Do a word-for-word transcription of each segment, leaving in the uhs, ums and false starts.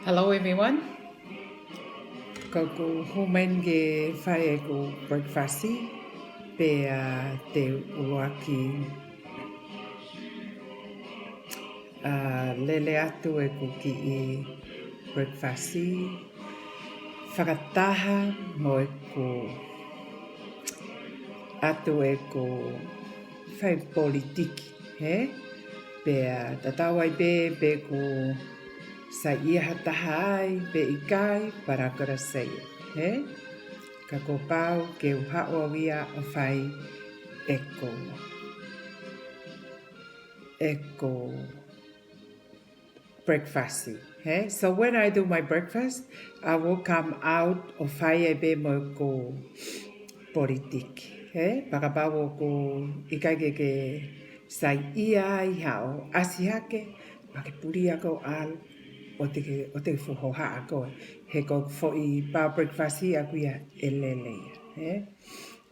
Hello everyone. Ko ʻeku hū mai ke fai ʻeku breakfast, pea te u ʻuluaki, ā, lele atu ʻeku kiʻi breakfast fakataha mo ʻeku ʻatu ʻeku fai politiki, hē? Pea tatau ai pē pe ʻoku saiʻia ha taha ai pe ʻikai, but I gotta say it, hē? Ka kuo pau ke u haʻu au ia ʻo fai ʻeku, ʻeku breakfast, hē? So when I do my breakfast, I will come out ʻo fai ai pē mo ʻeku politiki, hē? Pea kapau ʻoku ʻikai ke ke saiʻia ai, haʻu ʻo ʻasi hake, pea ke puli ʻo ʻalu ʻo te ke, ʻo te ke fuʻu hohaʻa koe. He ko e foʻi pao breakfast ʻaʻaku ia ʻe lele ia, hē?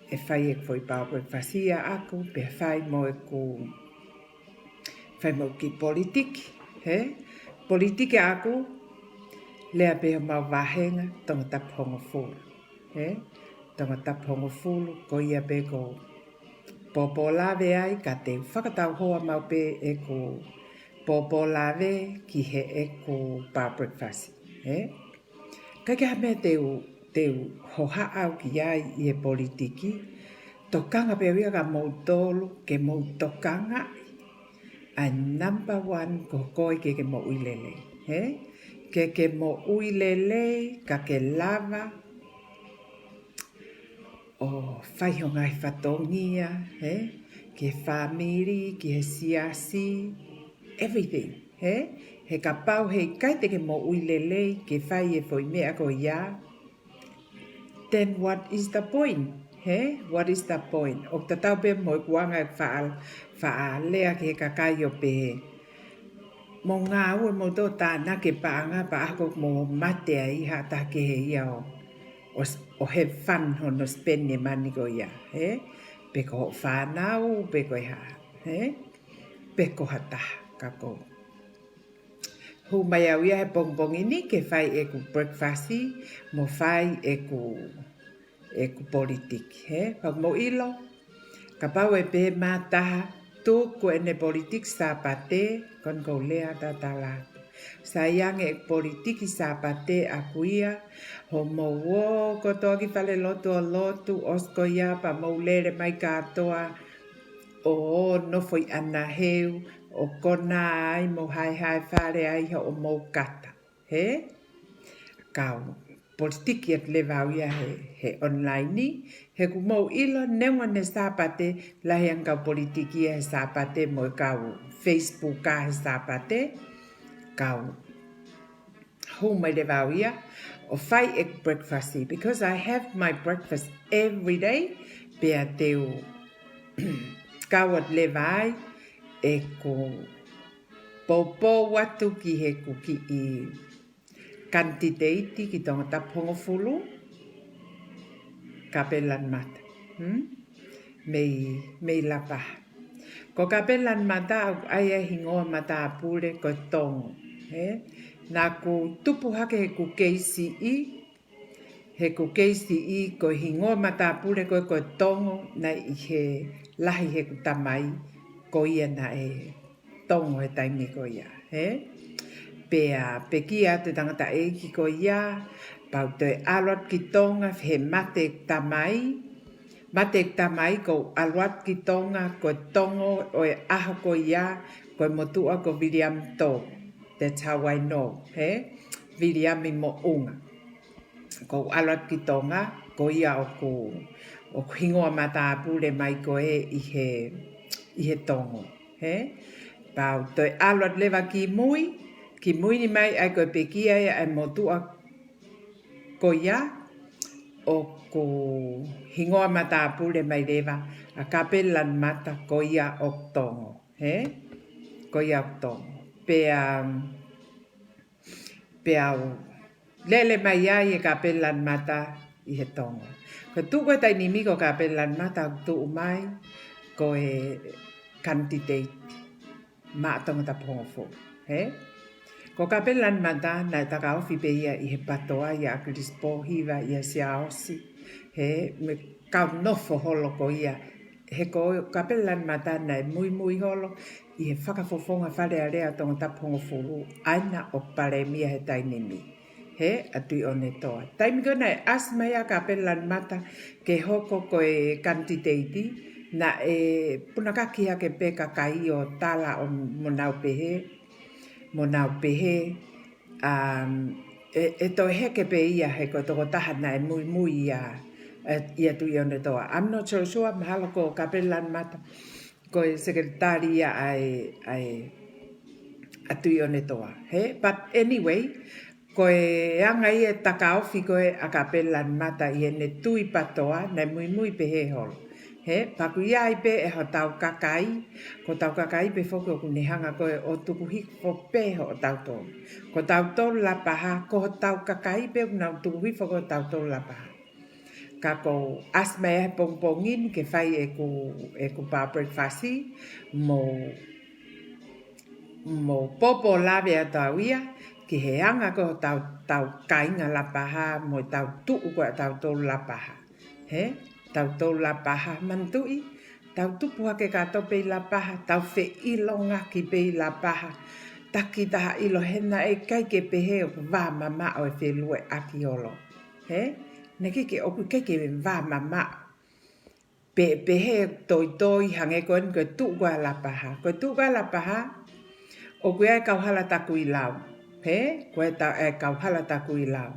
ʻE fai ʻeku foʻi pao breakfast ʻaʻaku, pea fai mo ʻeku, fai mo ʻeku kiʻi politiki, hē? Politiki ʻaʻaku, lea pē homau vāhenga, Tongatapu hongofulu, hē? Tongatapu hongofulu, ko ia pē ʻoku ou pōpōlave ai, ka te u fakatauhoa maʻu pē ʻeku pōpōlave ki heʻeku pao breakfast, hē? ʻIkai ke ʻi ai ha meʻa te u, te u hohaʻa au ki ai ʻi he politiki, tokanga pē au ia kia moutolu ke mou tokangaʻi ʻa e number one ko koe ke ke moʻui lelei, hē? Ke ke moʻui lelei, ka ke lava ʻo fai ho ngaahi fatongia, hē? Ki he fāmili, ki he siasi, everything, hē? He kapau heʻikai te ke moʻui lelei ke fai e foʻi meʻa ko ia, then what is the point? Hē? What is the point? ʻOku tatau pē mo ʻeku anga ʻeku faʻa, faʻa lea ki he kakai ʻo pehē, mou ngāue moutolu ʻo tānaki e paʻanga, pea ʻaho ko ē ʻoku mou mate ai, ha taha kehe ia ʻo, ʻo, ʻo have fun hono spend e mani ko ia, hē? Pe ko hoʻo fānau, pe ko e hā, hē? Pe ko ha taha, ka ko e hū mai au ia he pongipongi ni ke fai ʻeku breakfast mo fai ʻeku, ʻeku politiki, hē? Pea mou ʻilo, kapau ʻe pehē mai ha taha, tuku ʻene politiki Sāpate, ko eni ʻoku ou lea tatala atu. Sai ange ʻeku politiki Sāpate ʻaʻaku ia, hoʻomou ō kotoa ki falelotu ʻo lotu, ʻosi ko ia pea mou lele mai kātoa, ʻo, ʻo nofo ʻi ʻanaheu, ʻo konā ai mo haehae fale ai hoʻomou kata, hē? Kau politiki atu leva au ia he, he online ni, he ʻoku mou ʻilo, neongo ʻene Sāpate, lahi ange kau politiki ia he Sāpate mo e kau Facebook ʻa he Sāpate, kau hū mai leva au ia ʻo fai ʻeku breakfast, because I have my breakfast every day, pea te u kau atu leva ai ʻeku poupou atu ki heʻeku kiʻi kanititeiti ki Tongatapu hongofulu, Kapelani Mata. Hmm? Mei, mei Lapaha. Ko Kapelani Mata ʻoku ʻi ai e hingoa matāpule ko e Tongo, hē? Naʻá ku tupu hake heʻeku kei siʻi, heʻeku kei siʻi ko e hingoa matāpule ko ē ko e Tongo, naʻe ʻi he lahi heʻeku tamai, ko ia naʻe Tongo he taimi ko ia, hē? Pea pekia atu e tangataʻeiki ko ia, pea u toe ʻalu atu ki Tonga, he mate ʻeku tamai, mate ʻeku tamai, ko u ʻalu atu ki Tonga, ko e Tongo ʻo e ʻaho ko ia, ko e motuʻa ko Viliami Tō. That's how I know, hē? Viliami Moʻunga. Ko u ʻalu atu ki Tonga, ko ia ʻoku, ʻoku hingoa matāpule mai ko ē ʻi he, ʻi he Tongo, hē? Pea u toe ʻalu atu leva ki mui, ki mui ni mai ʻa ia ko e pekia ia ʻa e motuʻa ko ia, ʻoku hingoa matāpule mai leva ʻa Kapelani Mata ko ia ʻoku Tongo, hē? Ko ia ʻoku Tongo. Pea, pea u lele mai ai e Kapelani Mata ʻi he Tongo. Ko e tuʻu ko e taimi ni ko Kapelani Mata ʻoku tuʻu mai ko e kanititeiti maʻa Tongatapu hongofulu, hē? Ko Kapelani Mata naʻe takaofi pē ia ʻi he patoa ʻia ʻAkilisi Pōhiva, ʻia Siaosi, he mo e kau nofo holo ko ia. He ko Kapelani Mata naʻe muimui holo ʻi he fakafofonga Fale Alea ʻo Tongatapu hongofulu, ʻa ia naʻe ʻoku palēmia he taimi ni, he ʻa Tuʻiʻonetoa. Taimi ko ē naʻe ʻasi mai ʻa Kapelani Mata ke hoko ko e kanititeiti, naʻe punakaki hake pē kakai ʻo tala ʻo mo nau pehē, mo nau pehē, um, ʻe, ʻe toe heke pē ia he ko e tokotaha naʻe muimui ʻia, ʻia Tuʻiʻonetoa. I'm not so sure, mahalo ko Kapelani Mata ko e sekelitali ia ʻa e, ʻa e, ʻa Tuʻiʻonetoa. He, but anyway, ko e anga ia e takaofi ko ē ʻa Kapelani Mata ʻi heʻene tui patoa, naʻe muimui pehē holo. He, pea ʻoku ʻi ai pē ʻe hotau kakai, ko hotau kakai pē foki ʻoku ne hanga ko ē ʻo tuku hifo pē hoʻotautolu, ko hotau Lapaha, ko hotau kakai pē ʻoku nau tuku hifo ko ē hoʻotautolu Lapaha. Ka ko u ʻasi mai he pongipongi ni ke fai ʻeku, ʻeku bar breakfast, mo, mo popo lave ʻa tau ia, ki he anga ko ē hotau, tau kāinga Lapaha, mo ʻetau tuʻu ko ē ʻatautolu Lapaha. He, tautolu Lapaha, manatuʻi, tau tupu hake kātoa pē ʻi Lapaha, tau feʻilongaki pē ʻi Lapaha, takitaha ʻilo he naʻe ʻikai ke pehē ʻoku vā mamaʻo e felueʻaki holo. He, naʻe ʻikai ke, ʻoku ʻikai ke vā mamaʻo. Pe, pehē toitoi hangē ko eni ko e tuʻu ko ē ʻa Lapaha. Ko e tuʻu ko ē ʻa Lapaha, ʻoku ʻi ai e kau hala Takuilau. He, ko e ta-, e kau hala Takuilau.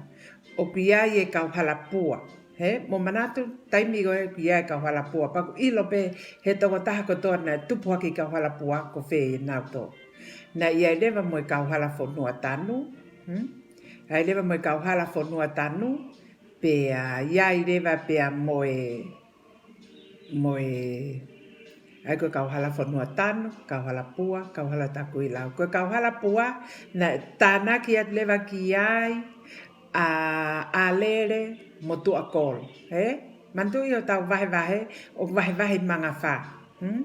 ʻOku ʻi ai e kau hala Pua. He, mou manatu, taimi ko ē ʻoku ʻi ai e kau hala Pua. Pea ʻoku ʻilo pē he tokotaha kotoa naʻe tupu hake ʻi kau hala Pua ko fē ʻenau tō. Naʻe ʻi ai leva mo e kau hala Fonuatanu. Hmm? ʻI ai leva mo e kau hala Fonuatanu. Pea ʻi ai leva pea mo e, mo e, ʻa ia ko e kau hala Fonuatanu, kau hala Pua, kau hala Takuilau. Ko e kau hala Pua, naʻe tānaki atu leva ki ai ʻa, ʻa Lele mo Tuʻakolo. He? Manatuʻi ʻoku tau vahevahe, ʻoku vahevahe mangafā. Hmm?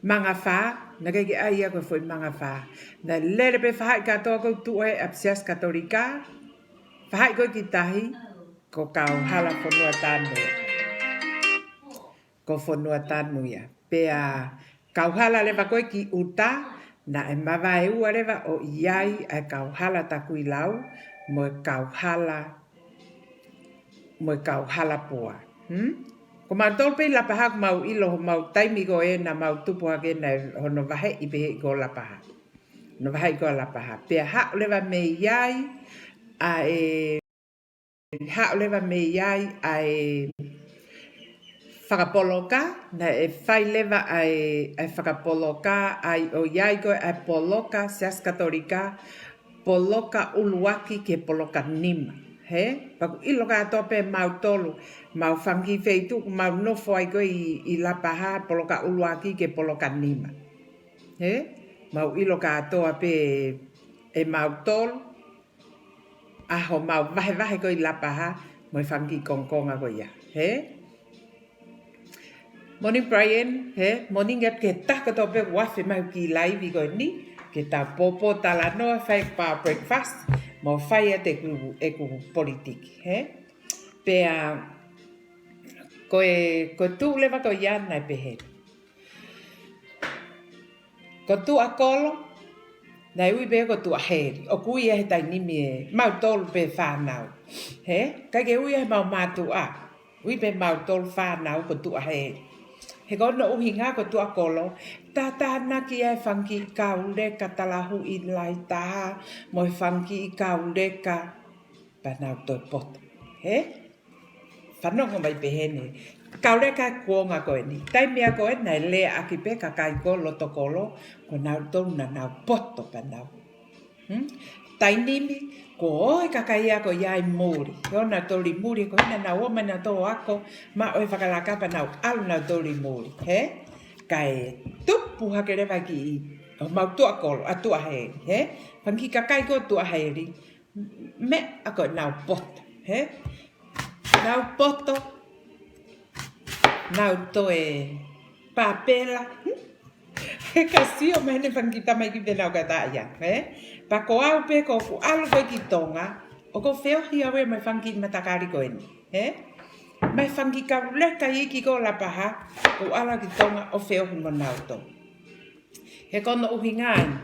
Mangafā, naʻe ʻikai ke ʻai ia ko e foʻi mangafā. Naʻe lele pē faʻahi kātoa ko ē ʻoku tuʻu ʻi he Siasi Katolika, faʻahi ko ē ki tahi, ko e kau hala Fonuatanu. Ko Fonuatanu ia. Pea kau hala leva ko ē ki ʻuta, naʻe mavaeua leva ʻo ʻi ai ʻa e kau hala Takuilau, mo e kau hala, mo e kau hala Pua. Hmm? Ko mautolu pē ʻi Lapaha ʻoku mau ʻilo, homau taimi ko ē naʻa mau tupu hake naʻe hono vaheʻi pē ʻi ko Lapaha. Hono vaheʻi ko Lapaha. Pea haʻu leva mei ai ʻa e haʻu leva mei ai ʻa e fakapoloka, naʻe fai leva ʻa e, ʻa e fakapoloka, ʻa ia ʻoku ʻi ai ko ē ʻa e poloka Siasi Katolika, poloka ʻuluaki ki he poloka nima. He? Pea ʻoku ʻilo kātoa pē mautolu, mau fanga kiʻi feituʻu, mau nofo ai ko ē ʻi, ʻi Lapaha, poloka ʻuluaki ki he poloka nima. He? Mau ʻilo kātoa pē ʻe mautolu, ʻa homau vahevahe ko ē ʻi Lapaha, mo e fanga kiʻi kongokonga ko ia. He? Morning, Brian. He? Morning atu ki he taha kotoa pē ʻoku afe mai ki he laivi ko eni, ke tau popo talanoa, fai bar breakfast, mo fai atu ʻeku, ʻeku politiki. He? Pea, ko e, ko e tuʻu leva ko ia naʻe pehē. Ko Tuʻakolo, naʻe ui pē ko Tuʻaheli. ʻOku ui ia he taimi ni ʻe mautolu pē fānau. He? ʻIkai ke ui ia he mau mātuʻa. Ui pē mautolu fānau ko Tuʻaheli. He ko hono ʻuhinga ko Tuʻakolo, tātānaki ai e fanga kiʻi kau leka talahuʻi lahi taha, mo e fanga kiʻi kau leka pea nau toe poto. He? Fanongo mai pē heni. Kau leka e kuonga ko eni. Taimi ia ko ē naʻe lea ʻaki pē kakai ko Lotokolo, ko nautolu naʻa nau poto pea nau. Hmm? Taimi ni, ko e kakai ia ko ia ʻi muli. Ko nautolu ʻi muli, ko ena naʻa nau ō mai nautolu ʻo ako, maʻu e fakalaka pea nau ʻalu nautolu ʻi muli. He? Kae tupu hake leva ki ʻi, ʻo mau Tuʻakolo, ʻa Tuʻaheli. He? Fanga kiʻi kakai ko Tuʻaheli. Meʻa ko ē nau poto, he? Nau poto, nau toe pāpela, hmm? He ka sio mai ʻene fanga kiʻi tamaiki pē naʻa ku kata ia, ē? Pea ko au pē ko ʻeku ʻalu ko ē ki Tonga, ʻoku ou feohi au ia mo e fanga kiʻi matakali ko eni, ē? Mo e fanga kiʻi kau leka iiki ko Lapaha, ʻoku ou ʻalu ki Tonga ʻo feohi mo nautolu. He ko hono ʻuhinga eni,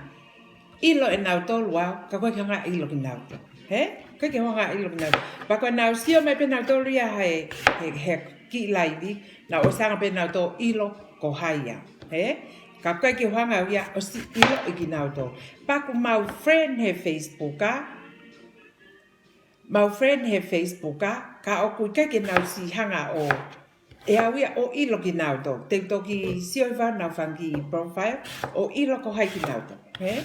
ʻilo ʻe nautolu au, ka ʻoku ʻikai ke u hanga ʻo ʻilo kinautolu. Ē? ʻOku ʻikai ke u hanga ʻo ʻilo kinautolu. Pea ko ʻenau sio mai pē nautolu ia he, he, he kiʻi laivi, naʻa nau ʻosi hanga pē nautolu ʻo ʻilo ko hai au. Ē? Ka ʻoku ʻikai ke u hanga au ia ʻo siʻi ʻiloʻi kinautolu. Pea ʻoku mau friend he Facebook, ā? Mau friend he Facebook, ā? Ka ʻoku ʻikai ke nau siʻi hanga ʻo, ʻe au ia ʻo ʻilo kinautolu. Te u toki sio hifo ʻenau fanga kiʻi profile, ʻo ʻilo ko hai kinautolu. Ē?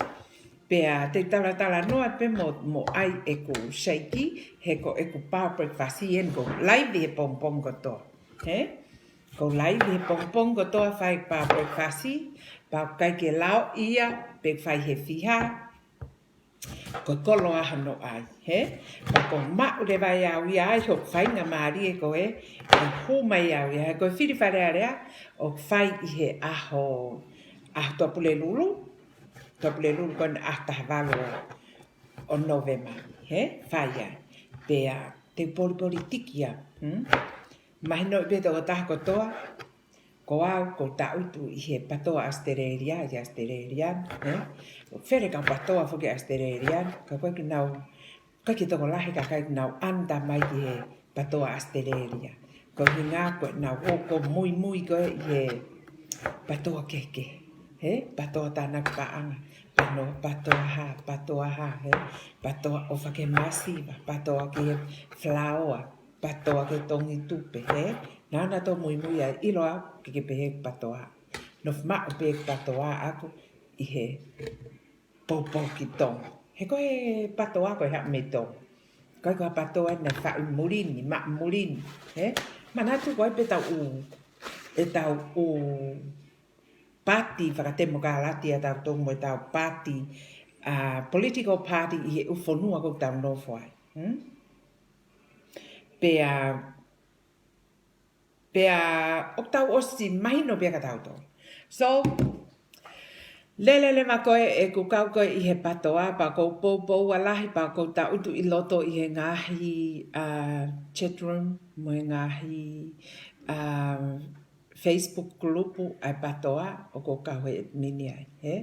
Pea te u talatalanoa pē mo, mo ʻai ʻeku shake, he ko ʻeku pā breakfast eni, ʻoku ou laivi he pongipongi kotoa. Ē? ʻOku ou laivi he pongipongi kotoa fai pā breakfast, pea ʻoku ʻikai ke lao ia, pe fai he fiha, ko e koloa hono ʻai, ē? Pea ʻoku ou maʻu leva ʻe au ia ai hoku faingamālie ko ē, ʻe hū mai au ia, he ko e fili Fale Alea, ʻoku fai ʻi he ʻaho, ʻaho Tuʻapulelulu, Tuʻapulelulu ko ena ʻaho taha valu ʻo Nōvema, ē? Fai ai. Pea, te u polipolitiki ia, hmm? Mahinoʻi pē ʻe he tokotaha kotoa, ko au, ʻoku ou tangutu ʻi he PATOA ʻAositelēlia, ʻi ʻAositelēlia, ē? ʻOku fele kau PATOA foki ʻAositelēlia, ka ʻoku ʻikai ke nau, ʻikai ke tokolahi e kakai ʻoku nau ʻaneta mai ki he PATOA ʻAositelēlia. Ko e ʻuhinga ko ʻenau hoko muimui ko ē ʻi he PATOA kehekehe. Ē? PATOA tānaki paʻanga, pea nau PATOA hā, PATOA hā, ē? PATOA ʻofa ki he masiva, PATOA ki he falaoa, PATOA ki he tongi tupe, ē? Naʻa nau muimui ai, ʻilo au, ʻikai ke pehē ʻeku PATOA. Nofo maʻu pē ʻeku PATOA ʻaʻaku ʻi he poupou ki Tonga. He ko e PATOA ko e haʻu mei Tonga. ʻIkai ko ha PATOA naʻe faʻu muli ni, maʻu muli ni, ē? Manatu ko ē pē ʻetau ʻū, ʻetau ʻū pāti fakatemokalati ʻa tautolu mo ʻetau pāti, ā, political party ʻi he ʻū fonua ʻoku tau nofo ai. Hmm? Pea, pea ʻoku tau ʻosi mahino pē kia tautolu. So, lele leva ko ē ʻeku kau ko ē ʻi he PATOA, pea ʻoku ou poupoua lahi, pea ʻoku ou tangutu ʻi loto ʻi he ngaahi, ā, chat room, mo e ngaahi, ā, Facebook kulupu ʻa e PATOA ʻoku ou kau he admin ai, ē?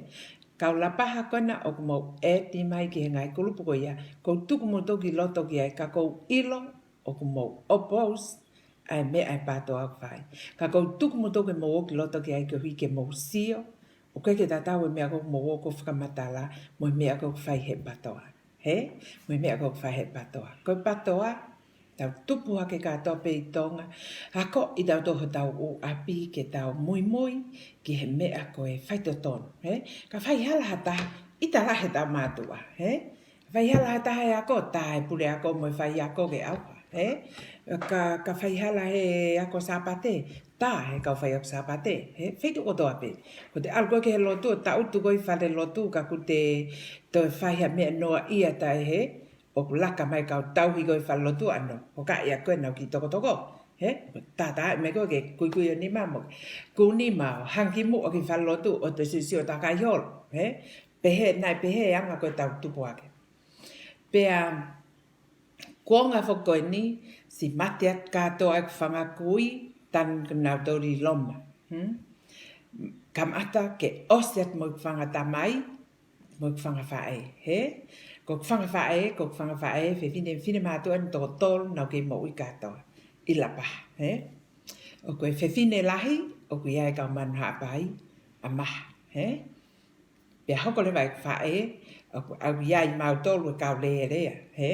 Kau Lapaha ko ena ʻoku mou add mai ki he ngaahi kulupu ko ia, ʻoku ou tuku moutolu ki loto ki ai, ka ʻoku ou ʻilo ʻoku mou oppose ʻa e meʻa ʻa e PATOA ʻoku fai. Ka ʻoku ou tuku moutolu ke mou ō ki loto ki ai koeʻuhi ke mou sio, ʻoku ʻikai ke tatau e meʻa ʻoku mou ō ʻo fakamatala, mo e meʻa ʻoku fai he PATOA. Ē? Mo e meʻa ʻoku fai he PATOA. Ko e PATOA, tau tupu hake kātoa pē ʻi Tonga, akoʻi tautolu hotau ʻū ʻapi ke tau muimui ki he meʻa ko e faitotonu, ē? Ka fai hala ha taha, ʻita lahi ʻetau mātuʻa, ē? Fai hala ha taha he ako, tā e puleako mo e faiako ke ʻauha, ē? Ka, ka fai hala he ako Sāpate, tā e kau faiako Sāpate, ē? Feituʻu kotoa pē. Ko ʻete ʻalu ko ē ki he lotu, ʻo tangutu ko ē ʻi falelotu, ka ʻoku te toe fai ha meʻa noaʻia taʻe hē, ʻoku laka mai kau tauhi ko ē ʻi falelotu ʻo nau hokaʻi ʻa koe ʻo nau kiʻi tokotoko. Ē? Tātā mai koe ke kuikui ho nima mo e kū nima ʻo hanga ki muʻa ki falelotu ʻo te siʻisiʻi ʻo takai holo. Ē? Pehē, naʻe pehē anga ko ē ʻetau tupu hake. Pea, kuonga foki ko eni, siʻi mate atu kātoa ʻeku fanga kui, tanu kinautolu ʻi Loma. Hmm? Kamata ke ʻosi atu mo ʻeku fanga tamai, mo ʻeku fanga faʻē, ē? Ko ʻeku fanga faʻē, ko ʻeku fanga faʻē, fefine, fefine mātuʻa ʻe toko tolu naʻa ku kei moʻui kātoa ʻi Lapaha, ē? ʻOku ʻi ai e fefine lahi, ʻoku ʻi ai e kau Manu Haʻapai, ʻa Maha, ē? Pea hoko leva ʻeku faʻē, ʻoku ʻi ai mautolu e kau Lelea, ē?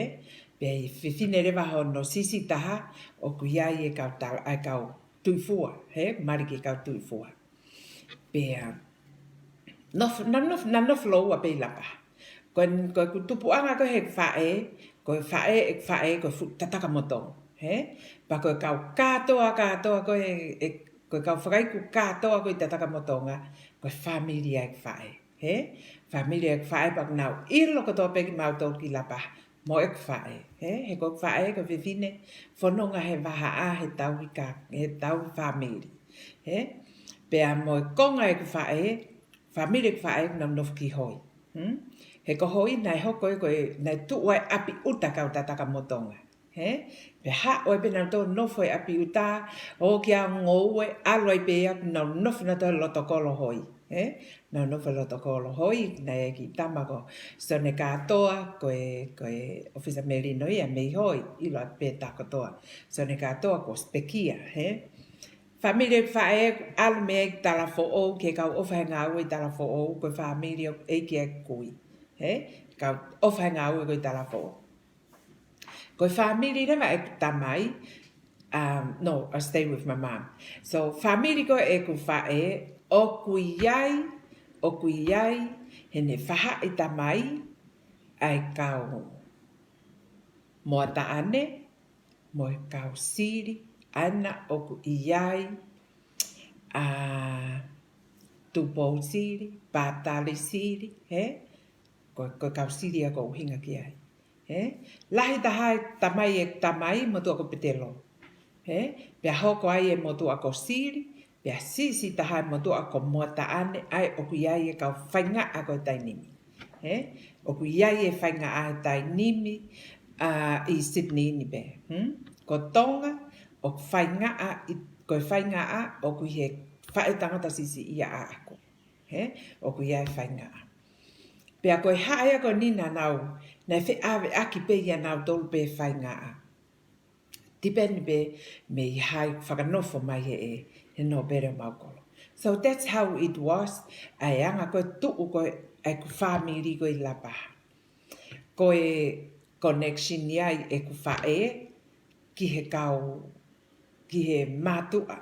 Pea ʻi he fefine leva hono siʻisiʻi taha, ʻoku ʻi ai e kau tala, e kau Tuʻifua, ē? Mali ki he kau Tuʻifua. Pea, nofo, naʻa nofo, naʻa nofo lōua pē ʻi Lapaha. Ko e, ko ʻeku tupuʻanga ko ē he faʻē, ko e faʻē, ʻeku faʻē, ko e fuʻu tataka motonga, ē? Pea ko e kau kātoa, kātoa ko ē, ē, ko e kau fakaiku kātoa ko ē ʻi tataka motonga, ko e fāmili ʻa ʻeku faʻē, ē? Fāmili ʻa ʻeku faʻē pea ʻoku nau ʻilo kotoa pē kimautolu ki Lapaha, mo ʻeku faʻē, ē? He ko ʻeku faʻē, ko e fefine, fononga he vahaʻa, he tauhi ka, he tauhi fāmili, ē? Pea mo e konga ʻeku faʻē, Fāmili ʻeku faʻē naʻa nau nofo ki Hoi. Hmm? He ko Hoi naʻe hoko ia ko e, naʻe tuʻu ai ʻapi ʻuta kau Tatakamotonga. He? Pea haʻu ai pē nautolu nofo he ʻapi ʻuta, ʻo ki a ngoue, ʻalu ai pē ia naʻa nau nofo nautolu he loto kolo Hoi. He? Naʻa nau nofo he loto kolo Hoi, naʻe ʻi ai e kiʻi tama ko Sione Kātoa, ko e, ko e ʻōfisa melino ia mei Hoi, ʻiloa pē tā kotoa. Sione Kātoa ko Spekia, he? Fāmili ʻeku faʻē, ʻalu mei ai ki Talafoʻou, ki he kau ʻofa he ngāue ʻi Talafoʻou, ko e fāmili ʻoku ʻeiki ʻeku kui. He? Kau ʻofa he ngāue ko ē ʻi Talafoʻou. Ko e fāmili leva ʻeku tamai, um, no, I stay with my mom. So, fāmili ko ē ʻeku faʻē, ʻoku ʻi ai, ʻoku ʻi ai, heʻene faʻahi tamai, ʻa e kau Moataʻane, mo e kau Sili, ʻa ia naʻa ʻoku ʻi ai, ʻa Tupou Sili, Pātali Sili, he? Ko, ko e kau Sili ia ʻoku ou ʻuhinga ki ai. He? Lahi taha e tamai ʻeku tamai, motuʻa ko Petelo. He? Pea hoko ai e motuʻa ko Sili, pea siʻisiʻi taha e motuʻa ko Moataʻane, ʻa ia ʻoku ʻi ai e kau faingaʻa ko e taimi ni. He? ʻOku ʻi ai e faingaʻa he taimi ni, ʻa, ʻi Sydney ni pē. Hmm? Ko Tonga, ʻoku faingaʻa, ʻi, ko e faingaʻa, ʻoku ʻi he faʻē tangata siʻisiʻi ia ʻaʻaku. He? ʻOku ʻi ai e faingaʻa. Pea ko e haʻa ia ko eni naʻa nau, naʻe feʻaveʻaki pē ia nautolu pē faingaʻa. Tipeni pē mei he fakanofo mai he ʻe, he nōpele ʻo mau kolo. So that's how it was, ʻa e anga ko e tuʻu ko ē ʻeku fāmili ko ē ʻi Lapaha. Ko e connection ia ʻi ʻeku faʻē ki he kau, ki he mātuʻa,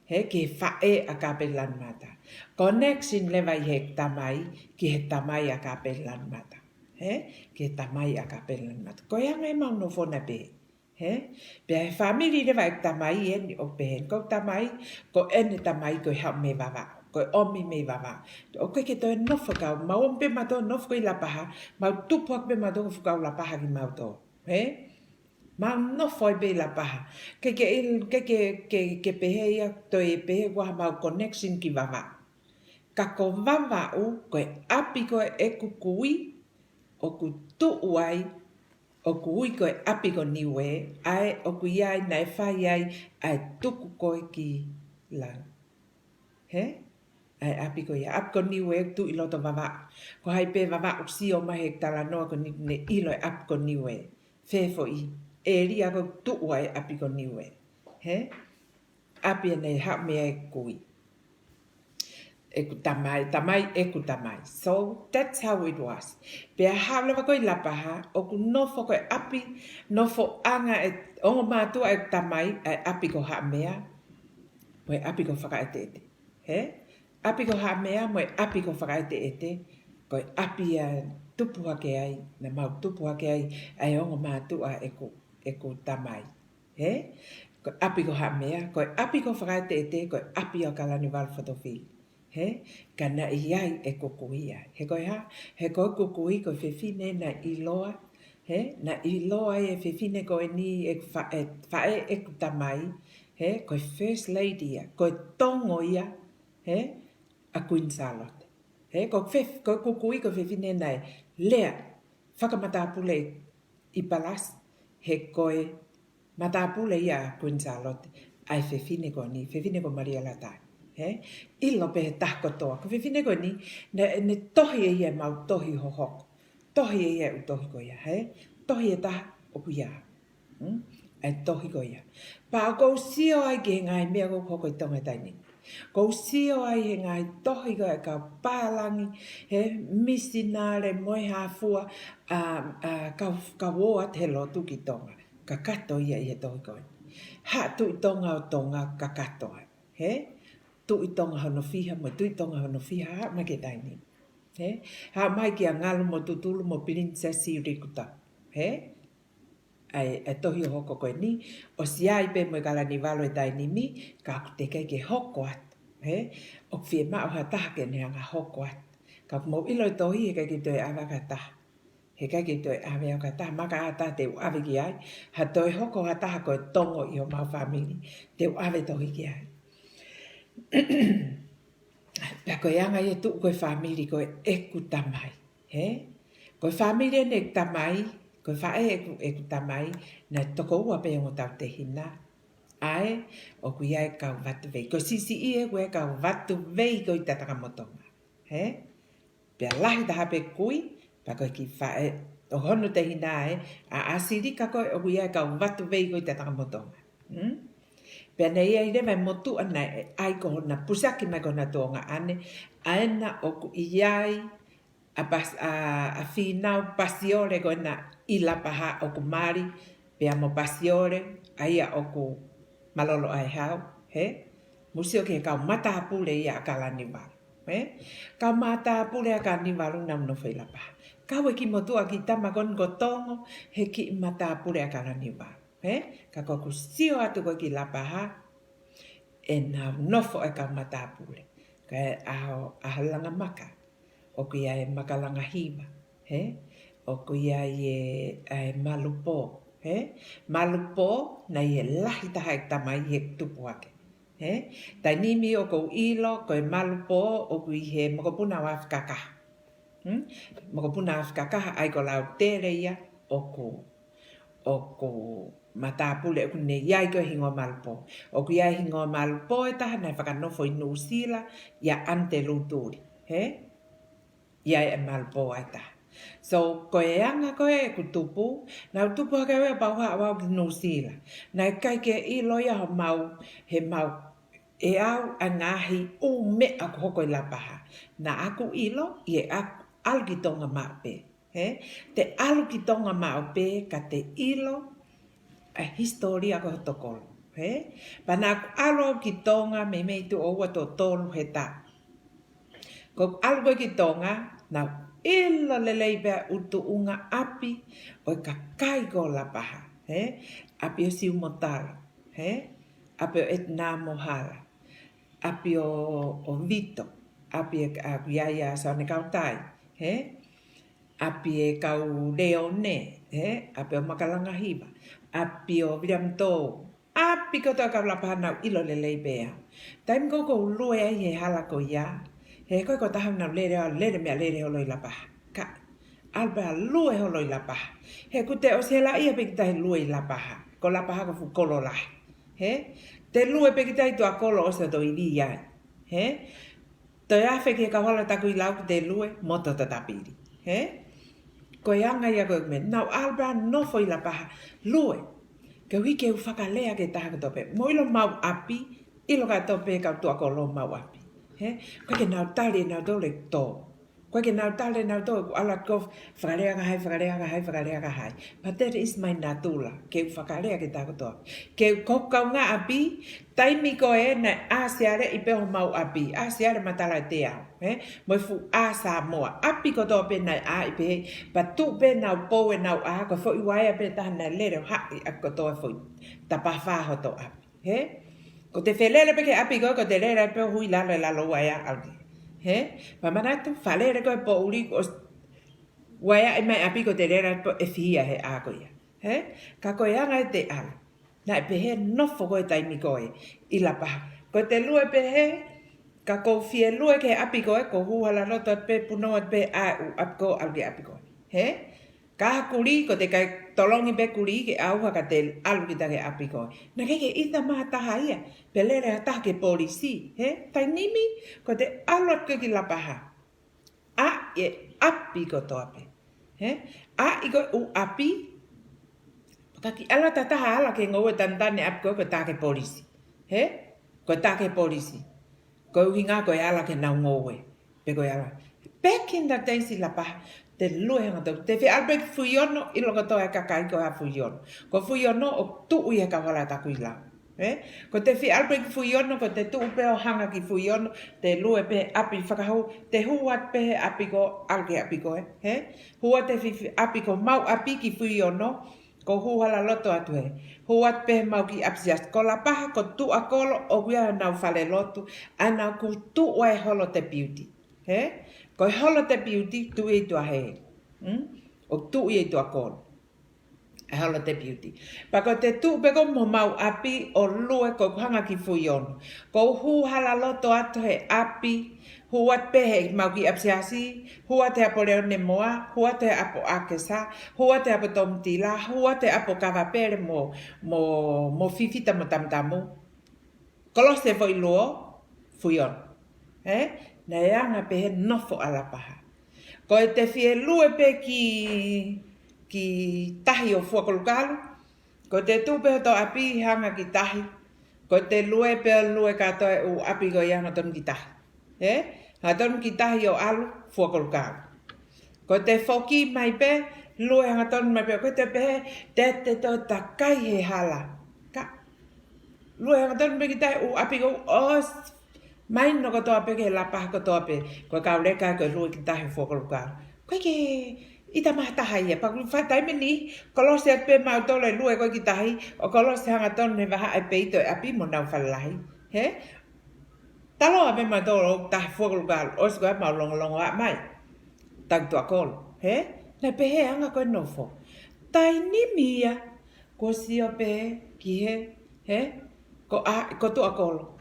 he, ki he faʻē ʻa Kapeli Lanumata. Connection leva ʻi he tamai, ki he tamai ʻa Kapeli Lanumata. He, ki he tamai ʻa Kapeli Lanumata. Ko e anga ʻemau nofo na pē. He? Pea he fāmili leva ʻeku tamai eni ʻoku pehē ni. Ko e tamai, ko ʻene tamai ko e haʻu mei Vavaʻu. Ko e ʻomi mei Vavaʻu. ʻOku ʻikai ke toe nofo kau, mau ʻomi pē mautolu nofo ko ē ʻi Lapaha, mau tupu hake pē mautolu ko e fuʻu kau Lapaha kimautolu. He? Mau nofo ai pē ʻi Lapaha. ʻIkai ke, ʻikai ke, ke, ke pehē ia, toe pehē ʻoku ʻi ai haʻamau connection ki Vavaʻu. Ka ko Vavaʻu, ko e ʻapi ko ē ʻeku kui, ʻoku tuʻu ai, ʻoku ui ko e ʻapi ko Niue, ʻa ē ʻoku ʻi ai naʻe fai ai ʻa e tuku ko ē ki langi. He? ʻA e ʻapi ko ia, ʻapi ko Niue ʻoku tuʻu ʻi loto Vavaʻu. Ko hai pē Vavaʻu ʻoku sio mai he talanoa ko eni, ne ʻilo e ʻapi ko Niue. Fēfoʻi, ʻēlia ko ē ʻoku tuʻu ai ʻapi ko Niue. He? ʻApi ʻeni ʻe haʻu mei ai ʻeku kui. ʻEku tamai, tamai ʻeku tamai. So, that's how it was. Pea haʻu leva ko ē ʻi Lapaha, ʻoku nofo ko e ʻapi, nofoʻanga e ongo mātuʻa ʻeku tamai, ʻa e ʻapi ko Haʻamea, mo e ʻapi ko Fakaʻeteʻete. He? ʻApi ko Haʻamea, mo e ʻapi ko Fakaʻeteʻete, ko e ʻapi ia tupu hake ai, naʻa mau tupu hake ai, ʻa e ongo mātuʻa ʻeku, ʻeku tamai. He? Ko e ʻapi ko Haʻamea, ko e ʻapi ko Fakaʻeteʻete, ko e ʻapi ʻo Kalaniuvalu Fotofili. He? Ka naʻe ʻi ai ʻeku kui ia. He ko e hā, he ko ʻeku kui ko e fefine naʻe ʻiloa. He? Naʻe ʻiloa e fefine ko eni ʻeku fa-, e, faʻē ʻeku tamai. He? Ko e First Lady ia. Ko e Tonga ia. He? ʻA Queen Sālote. He? Ko e fe-, ko ʻeku kui ko e fefine naʻe lea fakamatāpule ʻi Palasi, he ko e matāpule ia ʻa Queen Sālote, ʻa e fefine ko eni, fefine ko Malia Latai. He? ʻIlo pē he taha kotoa. Ko e fefine ko eni, ne, ne tohi ʻe ia ʻemau tohi hohoko. Tohi ʻe ia ʻeku tohi ko ia, he? Tohi ʻe taha ʻoku ʻi ai. Hmm? ʻA e tohi ko ia. Pea ʻoku ou sio ai ki he ngaahi meʻa ʻoku hoko ʻi Tonga he taimi ni. ʻOku ou sio ai he ngaahi tohi ko ē ʻa e kau pālangi, he misinale mo e hā fua, ʻa, ʻa, kau, kau ō atu he lotu ki Tonga. Kakato ia ʻi he tohi ko ē. Haʻa Tuʻi Tonga ʻo Tonga kakato ai. He? Tuʻi Tonga hono fiha, mo e Tuʻi Tonga hono fiha, haʻu mai ki he taimi ni. He? Haʻu mai kia Ngalu mo Tutulu mo Pilinisesi Rikuta. He? ʻA e, ʻa e tohi ʻoku hoko ko eni, ʻosi ʻi ai pē mo e Kalaniuvalu he taimi ni, ka ʻoku teʻeki ai ke hoko atu, he? ʻOku fiemaʻu ha taha ke ne hanga hoko atu. Ka ʻoku mou ʻilo e tohi, heʻikai ke toe ʻave ʻaki ha taha. Heʻikai ke toe ʻave ʻaki ha taha, maka ʻa ha taha te u ʻave ki ai, ha toe hoko ha taha ko e tongo ʻi homau fāmili, te u ʻave tohi ki ai. Pea ko e anga ia e tuʻu ko e fāmili ko ē ʻeku tamai. He? Ko e fāmili ʻeni ʻeku tamai, ko e faʻē ʻeku, ʻeku tamai, naʻe toko ua pē ongo tautehina. ʻA ē, ʻoku ʻi ai e kau Vatuvei. Ko e siʻisiʻi ē, ʻoku ʻi ai e kau Vatuvei ko ē ʻi Tatakamotonga. He? Pea lahi taha pē kui, pea ko e kiʻi faʻē, ʻo hono tehina ē, ʻa ʻAsilika ko ē ʻoku ʻi ai e kau Vatuvei ko ē ʻi Tatakamotonga. Hmm? Pea naʻe ʻi ai leva e motuʻa naʻe ʻai ko hona pusaki mai ko hona tuongaʻane, ʻa ena ʻoku ʻi ai ʻa Pas-, ʻa, ʻa Fīnau Pasiole ko ena ʻi Lapaha ʻoku mali, pea mo Pasiole, ʻa ia ʻoku mālōlō ʻa e hau, he? Mou sio ki he kau matāpule ia ʻa Kalaniuvalu, he? Kau matāpule ʻa Kalaniuvalu naʻa nau nofo ʻi Lapaha. Kau e kiʻi motuʻa kiʻi tama ko eni ko Tongo, he kiʻi matāpule ʻa Kalaniuvalu, he? Ka ko ʻeku sio atu ko ē ki Lapaha, ʻenau nofo e kau matāpule. Ko e ʻaho, ʻaho Langamaka. ʻOku ʻi ai e Makalangahiva, he? ʻOku ʻi ai e, ʻa e Malupō, he? Malupō, naʻe ʻi ai e lahi taha e tamai he tupu hake, he? Taimi ni ʻoku ou ʻilo, ko e Malupō, ʻoku ʻi he mokopuna ʻo ʻAfika Kaha. Hmm? Mokopuna ʻo ʻAfika Kaha, ʻa ia ko Lautele ia, ʻoku, ʻoku matāpule, ʻoku ne ʻi ai ko e hingoa Malupō. ʻOku ʻi ai e hingoa Malupō ʻe taha naʻe fakanofo ʻi Nuʻusila, ʻia ʻAna Telutuli, he? ʻI ai e Malupō ʻe taha. So, ko e anga ko ē ʻeku tupu, naʻá ku tupu hake au ia pea u haʻu au ki Nuʻusila. Naʻe ʻikai ke ʻilo ia homau, heʻemau, ʻe au ʻa e ngaahi ʻū meʻa ʻoku hoko ʻi Lapaha. Naʻá ku ʻilo, ʻi heʻeku ʻalu ki Tonga maʻu pē. He? Te ʻalu ki Tonga maʻu pē ka te ʻilo ʻa e hisitōlia ko ē hoto kolo. He? Pea naʻá ku ʻalu au ki Tonga meimei tuʻo ua tuʻo tolu he taʻu. Ko ʻeku ʻalu ko ē ki Tonga, naʻá ku ʻilo lelei pē ʻa e ʻū tuʻunga ʻapi ʻo e kakai ko Lapaha. He? ʻApi ʻo Siumotala. He? ʻApi ʻo ʻEtinā mo Hala. ʻApi ʻo, ʻo Vito. ʻApi ʻe, ʻapi ʻa ia Sione Kautai. He? ʻApi e kau Leone, he? ʻApi ʻo Makalangahiva. ʻApi ʻo Viliami Tou. ʻApi kotoa e kau Lapaha naʻá ku ʻilo lelei pē au. Taimi ko ē ʻoku ou lue ai he hala ko ia. He ko e ko e taha naʻá ku lele au, lele meʻa lele holo ʻi Lapaha. Ka, ʻalu pē ʻo lue holo ʻi Lapaha. He ʻoku te ʻosi helaʻia pē kita he lue ʻi Lapaha. Ko Lapaha ko e fuʻu kolo lahi. He? Te lue pē kita ʻi tuʻa kolo ʻosi ʻo toe ivi ai. He? Toe afe ki he kau hala Takuilau ki te lue mo Totapili. He? Ko e anga ia ko ē meʻa. Naʻá ku ʻalu pē ʻo nofo ʻi Lapaha. Lue. Ke u hiki ʻeku fakalea ki he taha kotoa pē. Mou ʻilo homau ʻapi, ʻilo kātoa pē kau tuʻa kolo homau ʻapi. He? ʻOku ʻikai ke nau tali ʻenautolu e tō. ʻOku ʻikai ke nau tali ʻenautolu, ʻoku ʻalu atu ko e fakalea ki hai, fakalea ki hai, fakalea ki hai. But that is my natula. Ke u fakalea ki he taha kotoa. Ke u ko e kaungāʻapi, taimi ko ē naʻe ʻā Siale ʻi pē homau ʻapi, ʻā Siale Matala ʻEteau, he? Mo e fuʻu ʻā Samoa, ʻapi kotoa pē naʻe ʻā ʻi pē, pea tuʻu pē ʻenau pou ʻenau ʻā, ko e foʻi uaea pē taha naʻe lele ʻo haʻi ʻaki kotoa e foʻi tapafā hoto ʻapi, he? Ko ʻete felele pē ki he ʻapi ko ē, ko ʻete lele pē ʻo hui lalo e lalo uaea ʻalu ki. He? Pea manatu, falele ko ē poʻuli ko e uaea ʻi mai ʻapi ko ʻete lele pē ʻo ʻefihia he ʻā ko ia. He? Ka ko e anga ʻete ʻalu. Naʻe pehē nofo ko ē taimi ko ē ʻi Lapaha. Ko ʻete lue pehē, ka ʻoku ou fie lue ki he ʻapi ko ē, ʻoku ou hū hala loto atu pē punou atu pē ʻa e ʻū ʻapi ko ē ʻalu ki he ʻapi ko ē. He? Ka kulī, ko ʻete kai tolongi pē kulī ke ʻauha ka te ʻalu kita ki he ʻapi ko ē. Naʻe ʻikai ke ʻita mai ha taha ia, pe lele ha taha ki he polisi. He? Taimi ni, ko ʻete ʻalu atu ko ē ki Lapaha. ʻAʻi e ʻapi kotoa pē. He? ʻAʻi ko ē ʻū ʻapi. Ka kiʻi ʻalu atu ha taha ʻo ala ki he ngoue tanitani ʻapi ko ē ko e tā ki he polisi. He? Ko e tā ki he polisi. Ko e ʻuhinga ko e ala ki heʻenau ngoue. Pe ko e ala. Back in the days ʻi Lapaha. Te lue hangatonu. Te fie ʻalu pē ki Fuiono, ʻilo kotoa e kakai ko e hā Fuiono. Ko Fuiono ʻoku tuʻu ʻi he kau hala Takuilau. He? Ko ʻete fie ʻalu pē ki Fuiono, ko ʻete tuʻu pē ʻo hanga ki Fuiono, te lue pē he ʻapi fakahū, te hū atu pē he ʻapi ko ē, ʻalu ki he ʻapi ko ē, he? Hū atu he fi-, fi-, ʻapi ko homau ʻapi ki Fuiono, ʻoku ou hū hala loto atu he. Hū atu pē homau kiʻi ʻapi siasi. Ko Lapaha, ko tuʻa kolo, ʻoku ʻi ai honau fale lotu, ʻa ia naʻá ku tuʻu ai holo te piuti. He? Ko e holo te piuti, tuʻu ʻi tuʻa hē. Hmm? ʻOku tuʻu ʻi tuʻa kolo. ʻE holo te piuti. Pea ko ʻete tuʻu pē ko ē mo homau ʻapi ʻo lue ko ʻeku hanga ki Fuiono. Ko u hū hala loto atu he ʻapi, hū atu pē he mau kiʻi ʻapi siasi, hū atu he ʻapi ʻo Leone Moa, hū atu he ʻapi ʻo ʻAkesa, hū atu he ʻapi ʻo Tomutila, hū atu he ʻapi ʻo Kavapele mo, mo, mo Fifita mo Tamutamu. Kolosi e foʻi luo, Fuiono. Ē? Naʻe anga pē he nofo ʻa Lapaha. Ko ʻete fie lue pē ki, ki tahi ʻo Fuakolukalu. Ko ʻete tuʻu pē hoto ʻapi hanga ki tahi. Ko ʻete lue pē ʻo lue kātoa e ʻū ʻapi ko ia hangatonu ki tahi. Ē? Hangatonu ki tahi ʻo ʻalu Fuakolukalu. Ko ʻete foki mai pē, lue hangatonu mai pē, ko ʻete pehē, te te toe takai he hala. Ka, lue hangatonu pē ki tahi ʻū ʻapi ko ʻosi, mai no kotoa pē ki he Lapaha kotoa pē, ko e kau leka ko e lue ki tahi Fuakolukalu. Ko e ke ʻita mai ha taha ia, pea ko e faʻa taimi ni, kolosi atu pē mautolu e lue ko ē ki tahi, ʻo kolosi hangatonu he vahaʻa e peito e ʻapi mo nau fale lahi. He? Taloa pē mautolu ʻo tahi Fuakolukalu, ʻosi ko ē mau longolongo ʻa mai. Tau Tuʻakolo, he? Naʻe pehē anga ko e nofo. Taimi ia, ko sio pē ki he, he? Ko ʻa, ko Tuʻakolo.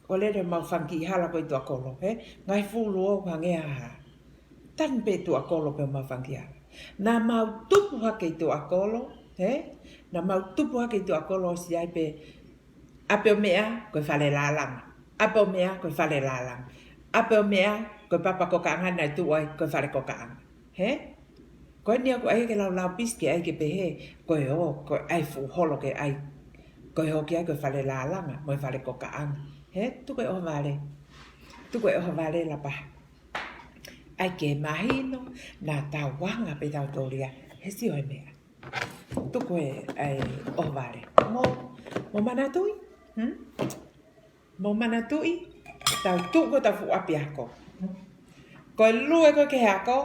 Ko lele mau fanga kiʻi hala ko ē Tuʻakolo, he? Ngaahi fulu ʻo hangē ha hā. Taimi pē Tuʻakolo pē mau fanga kiʻi hala. Naʻa mau tupu hake ʻi Tuʻakolo, he? Naʻa mau tupu hake ʻi Tuʻakolo ʻosi ai pē ʻapi ʻo Meʻa, ko e Fale Lalanga. ʻApi ʻo Meʻa, ko e Fale Lalanga. ʻApi ʻo Meʻa, ko e Papa Kokaʻanga naʻe tuʻu ai, ko e Fale Kokaʻanga. He? Ko eni ʻoku ʻai ke laulau pisi ke ʻai ke pehē, ko e ō, ko e ʻai fuʻu holo ke ʻai. Ko e ō ki ai ko e Fale Lalanga, mo e Fale Kokaʻanga. He? Tuku e ʻohovale. Tuku e ʻohovale Lapaha. ʻAi ke mahino, naʻa tau anga pē tautolu ia, he sio he meʻa. Tuku e, ʻai, ʻohovale. Mo, mo manatuʻi? Hmm? Mo manatuʻi, tau tuʻu ko ē tau fuʻu ʻapiako. Ko e lue ko ē ki he ako,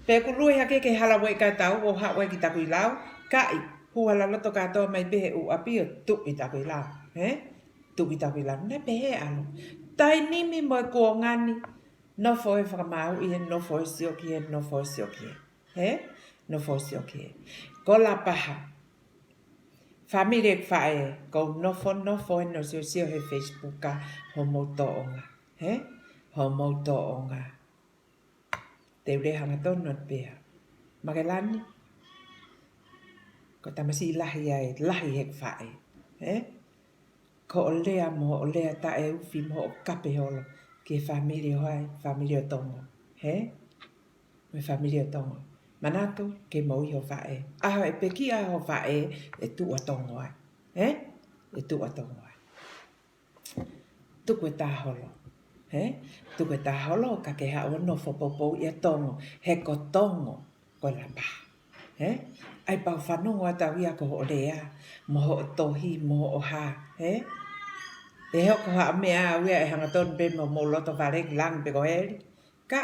pe ko e lue hake ki he hala ʻo e kakai tau ʻo haʻu ai ki Takuilau, kaʻi, hū hala loto kātoa mai pē he ʻū ʻapi ʻo tuʻu ʻi Takuilau. He? Tuʻu ʻi Takuilau. Naʻe pehē ʻalu. Taimi ni mo e kuonga ni, nofo e fakamāuʻi he, nofo e sio ki he, nofo e sio ki he. He? Nofo e sio ki he. Ko Lapaha. Fāmili ʻeku faʻē, ko u nofo, nofo ʻo siosio he Facebook ʻa homou tōʻonga. He? Homou tōʻonga. Te u lea hangatonu atu pē. Makelani. Ko e tamasiʻi lahi ia ʻe lahi he faʻē. He? Ko hoʻo lea mo hoʻo lea taʻeufi mo hoʻo kape holo ki he fāmili ʻo hai, fāmili ʻo Tonga. He? Mo e fāmili ʻo Tonga. Manatu, kei moʻui ho faʻē. ʻAho ʻe pekia ho faʻē, ʻe tuʻu ʻa Tonga ai. He? ʻE tuʻu ʻa Tonga ai. Tuku e tā holo. He? Tuku e tā holo, ka ke haʻu ʻo nofo poupou ʻia Tonga. He ko Tonga, ko Lapaha. He? ʻAi pau fanongo atu au ia ko hoʻo lea, mo hoʻo tohi, mo hoʻo hā. He? ʻE hoko ha meʻa au ia ʻe hangatonu pē mo mou loto fale ki langi pe ko heli. Ka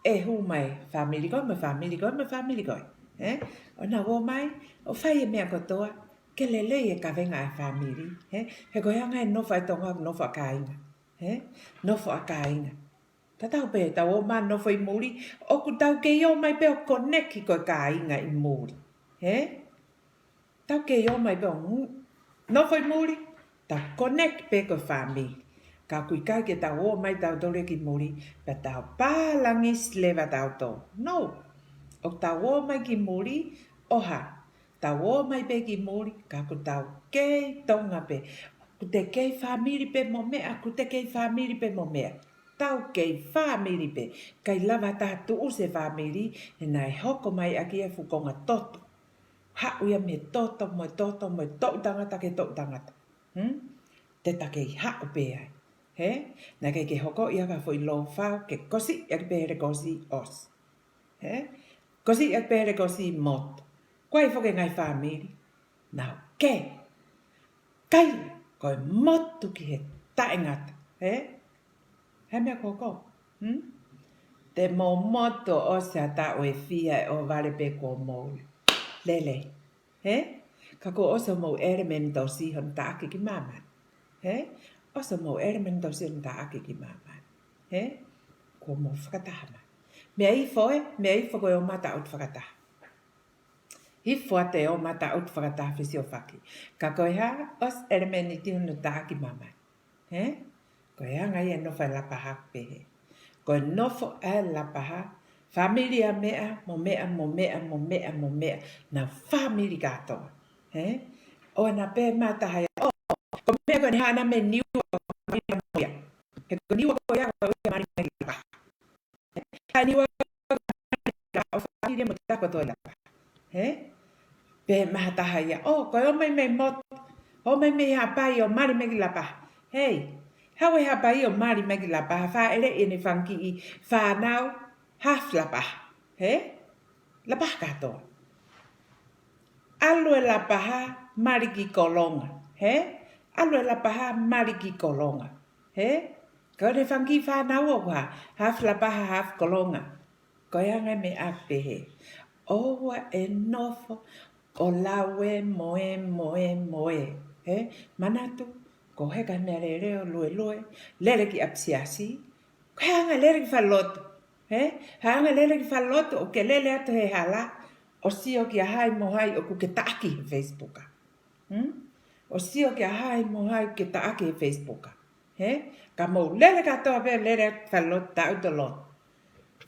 ʻe hū mai fāmili ko ē, mo fāmili ko ē, mo fāmili ko ē. He? ʻO nau ō mai, ʻo fai e meʻa kotoa, ke lelei e kavenga ʻa e fāmili. He? He ko e anga e nofo ʻa e Tonga, nofo ʻa kāinga. He? Nofo ʻa kāinga. Tatau pē, tau ō mai nofo ʻi muli, ʻoku tau kei ō mai pē ʻo koneki ko e kāinga ʻi muli. He? Tau kei ō mai pē ʻo ngu-, nofo ʻi muli, tau koneki pē ko e fāmili. Ka ʻoku ʻikai ke tau ō mai tautolu ki muli, pea tau pālangi sileva tautolu. No. ʻOku tau ō mai ki muli, ʻo hā. Tau ō mai pē ki muli, ka ʻoku tau kei Tonga pē. ʻOku te kei fāmili pē mo meʻa, ʻoku te kei fāmili pē mo meʻa. Tau kei fāmili pē. ʻIkai lava taha tuʻu se fāmili, he naʻe hoko mai ʻaki e fuʻu konga toto. Haʻu ia mei he toto, mo e toto, mo e toʻu tangata ki he toʻu tangata. Hmm? Te ta kei haʻu pē ai. He? Naʻe ʻikai ke hoko ia ka foʻi lōfau, ke kosi, ia ki pē he lekosi ʻosi. He? Kosi ia ki pē he lekosi motu. Ko e foki e ngaahi fāmili. Nau kei. Kai, ko e motu ki he taʻengata. He? He meʻa ko ko. Hmm? Te mou motu ʻosi ha taʻu ʻe fiha ʻe ʻohovale pē kuo mou lele. He? Ka kuo ʻosi hoʻomou ʻelemeni tausi hono taʻaki ki māmani. He? ʻOsi hoʻomou ʻelemeni tausi hono taʻaki ki māmani. He? Kuo mou fakataha mai. Meʻa ifo ē, meʻa ifo ko e ō mai ʻo taʻutu fakataha. Hifo atu e ō mai ʻo taʻutu fakataha fesiofaki. Ka ko e hā, ʻosi ʻelemēniti hono taʻaki mai. Hē? Ko e anga ia e nofo ʻa e Lapaha pehē. Ko e nofo ʻa e Lapaha, fāmili ʻa meʻa, mo meʻa, mo meʻa, mo meʻa, mo meʻa, naʻa fāmili kātoa. Hē? ʻO naʻa pehē mai ha taha ia, ʻo, ko e meʻa ko eni hana me Niua, ko e meʻa mo ia. He ko Niua ko ia ko e mali mai ki Lapaha. Ka Niua ʻo fāmili mo takoto ʻi Lapaha. Hē? Pehē mai ha taha ia, ʻo, ko e ō mai mei motu, ō mai mei Haʻapai ʻo mali mai ki Lapaha. Hei, haʻu ʻi Haʻapai ʻo mali mai ki Lapaha, fāʻeleʻi ʻene fanga kiʻi fānau, half Lapaha. Hē? Lapaha kātoa. ʻAlu e Lapaha, mali ki Kolonga. Hē? ʻAlu e Lapaha, mali ki Kolonga. Hē? Ka ko ʻene fanga kiʻi fānau ʻoku hā, half Lapaha, half Kolonga. Ko e anga e meʻa pehē. ʻOua ʻe nofo ʻo lau ē mo ē mo ē mo ē. Hē? Manatu, ko e hā e meʻa lelei ʻo luelue, lele ki ʻapisiasi. Ko e anga e lele ki falelotu. Hē? Ko e anga e lele ki falelotu ʻoku ke lele atu he hala ʻo sio kia hai mo hai ʻoku ke taʻaki he Facebook. Hmm? ʻO sio kia hai mo hai ʻoku ke taʻaki he Facebook. Hē? Ka mou lele kātoa pē, lele atu ki falelotu, taʻutu lotu.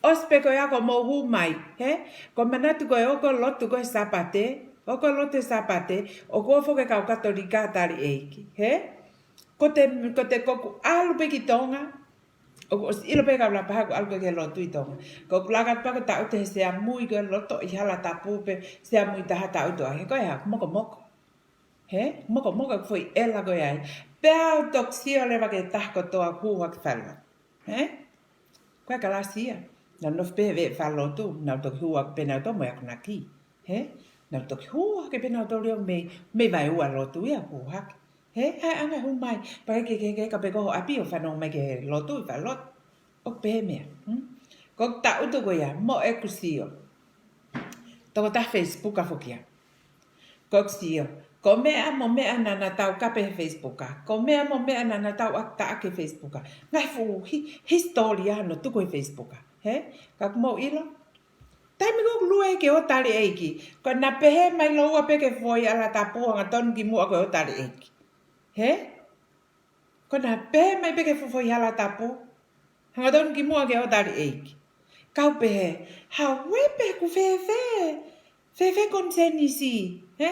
ʻOsi pē ko ia kuo mou hū mai, hē? Ko e manatu ko e ō ko ē ʻo lotu ko ē he Sāpate, ō ko ē ʻo lotu he Sāpate, ʻoku ō foki e kau Katolika tali ʻeiki, hē? Ko te, ko te ko ʻeku ʻalu pē ki Tonga, ʻoku ʻosi ʻilo pē e kau Lapaha ʻoku ʻalu ko ē ki he lotu ʻi Tonga. Ko ʻeku laka atu pē ʻo taʻutu he sea mui ko ē ʻo lotu ʻi Halatapu pē, sea mui taha taʻutu ai, he ko e hā, mokomoko. Hē? Mokomoko e foʻi ʻela ko ē ai. Pea u toki sio leva ki he taha kotoa ʻoku hū hake ki falelotu. Hē? Ko e kalasi ia. Naʻa nau nofo pē he veʻe falelotu, naʻa nau toki hū hake pē nautolu mo e akonaki. Hē? Naʻa nau toki hū hake pē nautolu ia mei, mei he vaeua lotu ia ʻoku hū hake. Hē? ʻAi ʻa e anga e hū mai. Pea ke, ke, ke, ka pē ko ho ʻapi ʻo fanongo mai ki he lotu ʻi falelotu. ʻOku pehē e meʻa. Hmm? Ko ʻeku taʻutu ko ia, mo ʻeku sio. Tokotaha Facebook ʻa foki ia. Ko ʻeku sio. Ko e meʻa mo e meʻa naʻa na taukape he Facebook. Ko e meʻa mo e meʻa naʻa na tauʻaki taʻaki he Facebook. Ngaahi fuʻu hi-, hisitōlia hono tuku he Facebook. Hē? Ka ʻoku mou ʻilo. Taimi ko ē ʻoku lue ai ke ō tali ʻeiki. Ko ʻena pehē mai lōua pē ki he foʻi hala tapu hangatonu kimuʻa ko e ō tali ʻeiki. Hē? Ko ʻena pehē mai pē ki he foʻi hala tapu. Hangatonu kimuʻa ke ō tali ʻeiki. Kau pehē, hā ē pē ʻoku fēfē, fēfē konisēnisi, hē?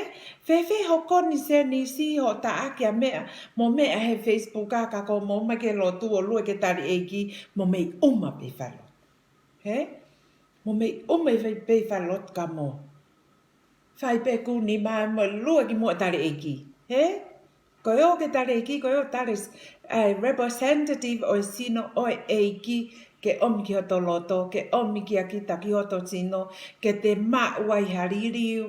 Fēfē ho konisēnisi, hoʻo taʻaki ʻa meʻa, mo e meʻa he Facebook ka ko hoʻo ō mai ki he lotu ʻo lue ke tali ʻeiki, mo mei ʻuma pē falelotu. Hē? Mo mei ʻuma pē falelotu ka mou fai pē kuni mai mo lue kimuʻa tali ʻeiki. Hē? Ko e ō ke tali ʻeiki, ko e ō tali s-, ʻa e representative ʻo e sino ʻo e ʻeiki, ke ʻomi ki hoto loto, ke ʻomi kia kita ki hoto sino, ke te maʻu ai ha liliu,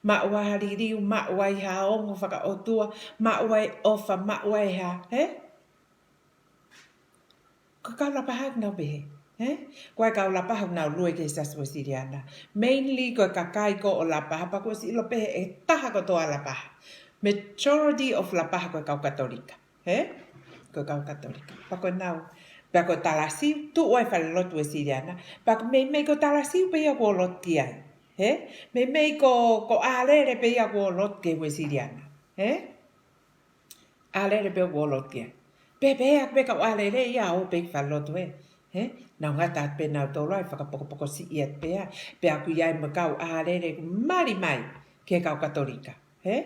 maʻu ai ha liliu, maʻu ai ha ongo fakaʻotua, maʻu ai ʻofa, maʻu ai ha, hē? Ko e kau Lapaha ʻoku nau pehē, hē? Ko e kau Lapaha ʻoku nau lue ki he Siasi Uēsiliana. Mainly ko e kakai ko ē ʻo Lapaha, pea kuo ʻosi ʻilo pē ʻe he taha kotoa Lapaha. Majority of Lapaha ko e kau Katolika, hē? Ko e kau Katolika. Pea ko ʻenau, pea ko Talasiu, tuʻu ai e falelotu Uēsiliana. Pea ko e meimei ko Talasiu pē ia kuo lotu ki ai, hē? Meimei ko, ko ʻAlele pē ia kuo lotu ki he Uēsiliana, hē? ʻAlele pē kuo lotu ki ai. Pea pehē ʻaki pē kau ʻAlele ia ʻo pē ki falelotu ē. Hē? Nau ngata pē nautolu ai fakapokopoko siʻi atu pē ia. Pea ʻoku ʻi ai mo e kau ʻAlele ʻoku mali mai ki he kau Katolika. Hē?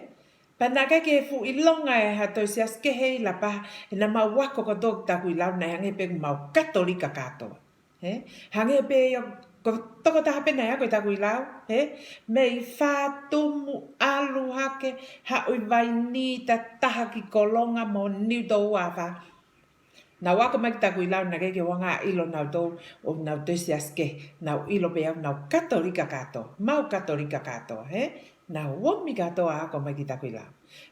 Pea naʻe ʻikai ke fuʻu ʻilonga ʻe ha toe siasi kehe ʻi Lapaha, he naʻa mau ako kotoa ki Takuilau naʻe hangē pē ʻoku mau Katolika kātoa. Hē? Hangē pē ia, ko e tokotaha pē naʻe ako ʻi Takuilau, hē? Mei Fatumu ʻalu hake, haʻu ʻi Vainī, ta taha ki Kolonga mo Niutō ua fā. Nau ako mai ki Takuilau naʻe ʻikai ke ʻuhinga ʻilo nautolu ʻoku nau toe siasi kehe, nau ʻilo pē ʻoku nau Katolika kātoa, mau Katolika kātoa, hē? Nau ōmi kātoa ako mai ki Takuilau.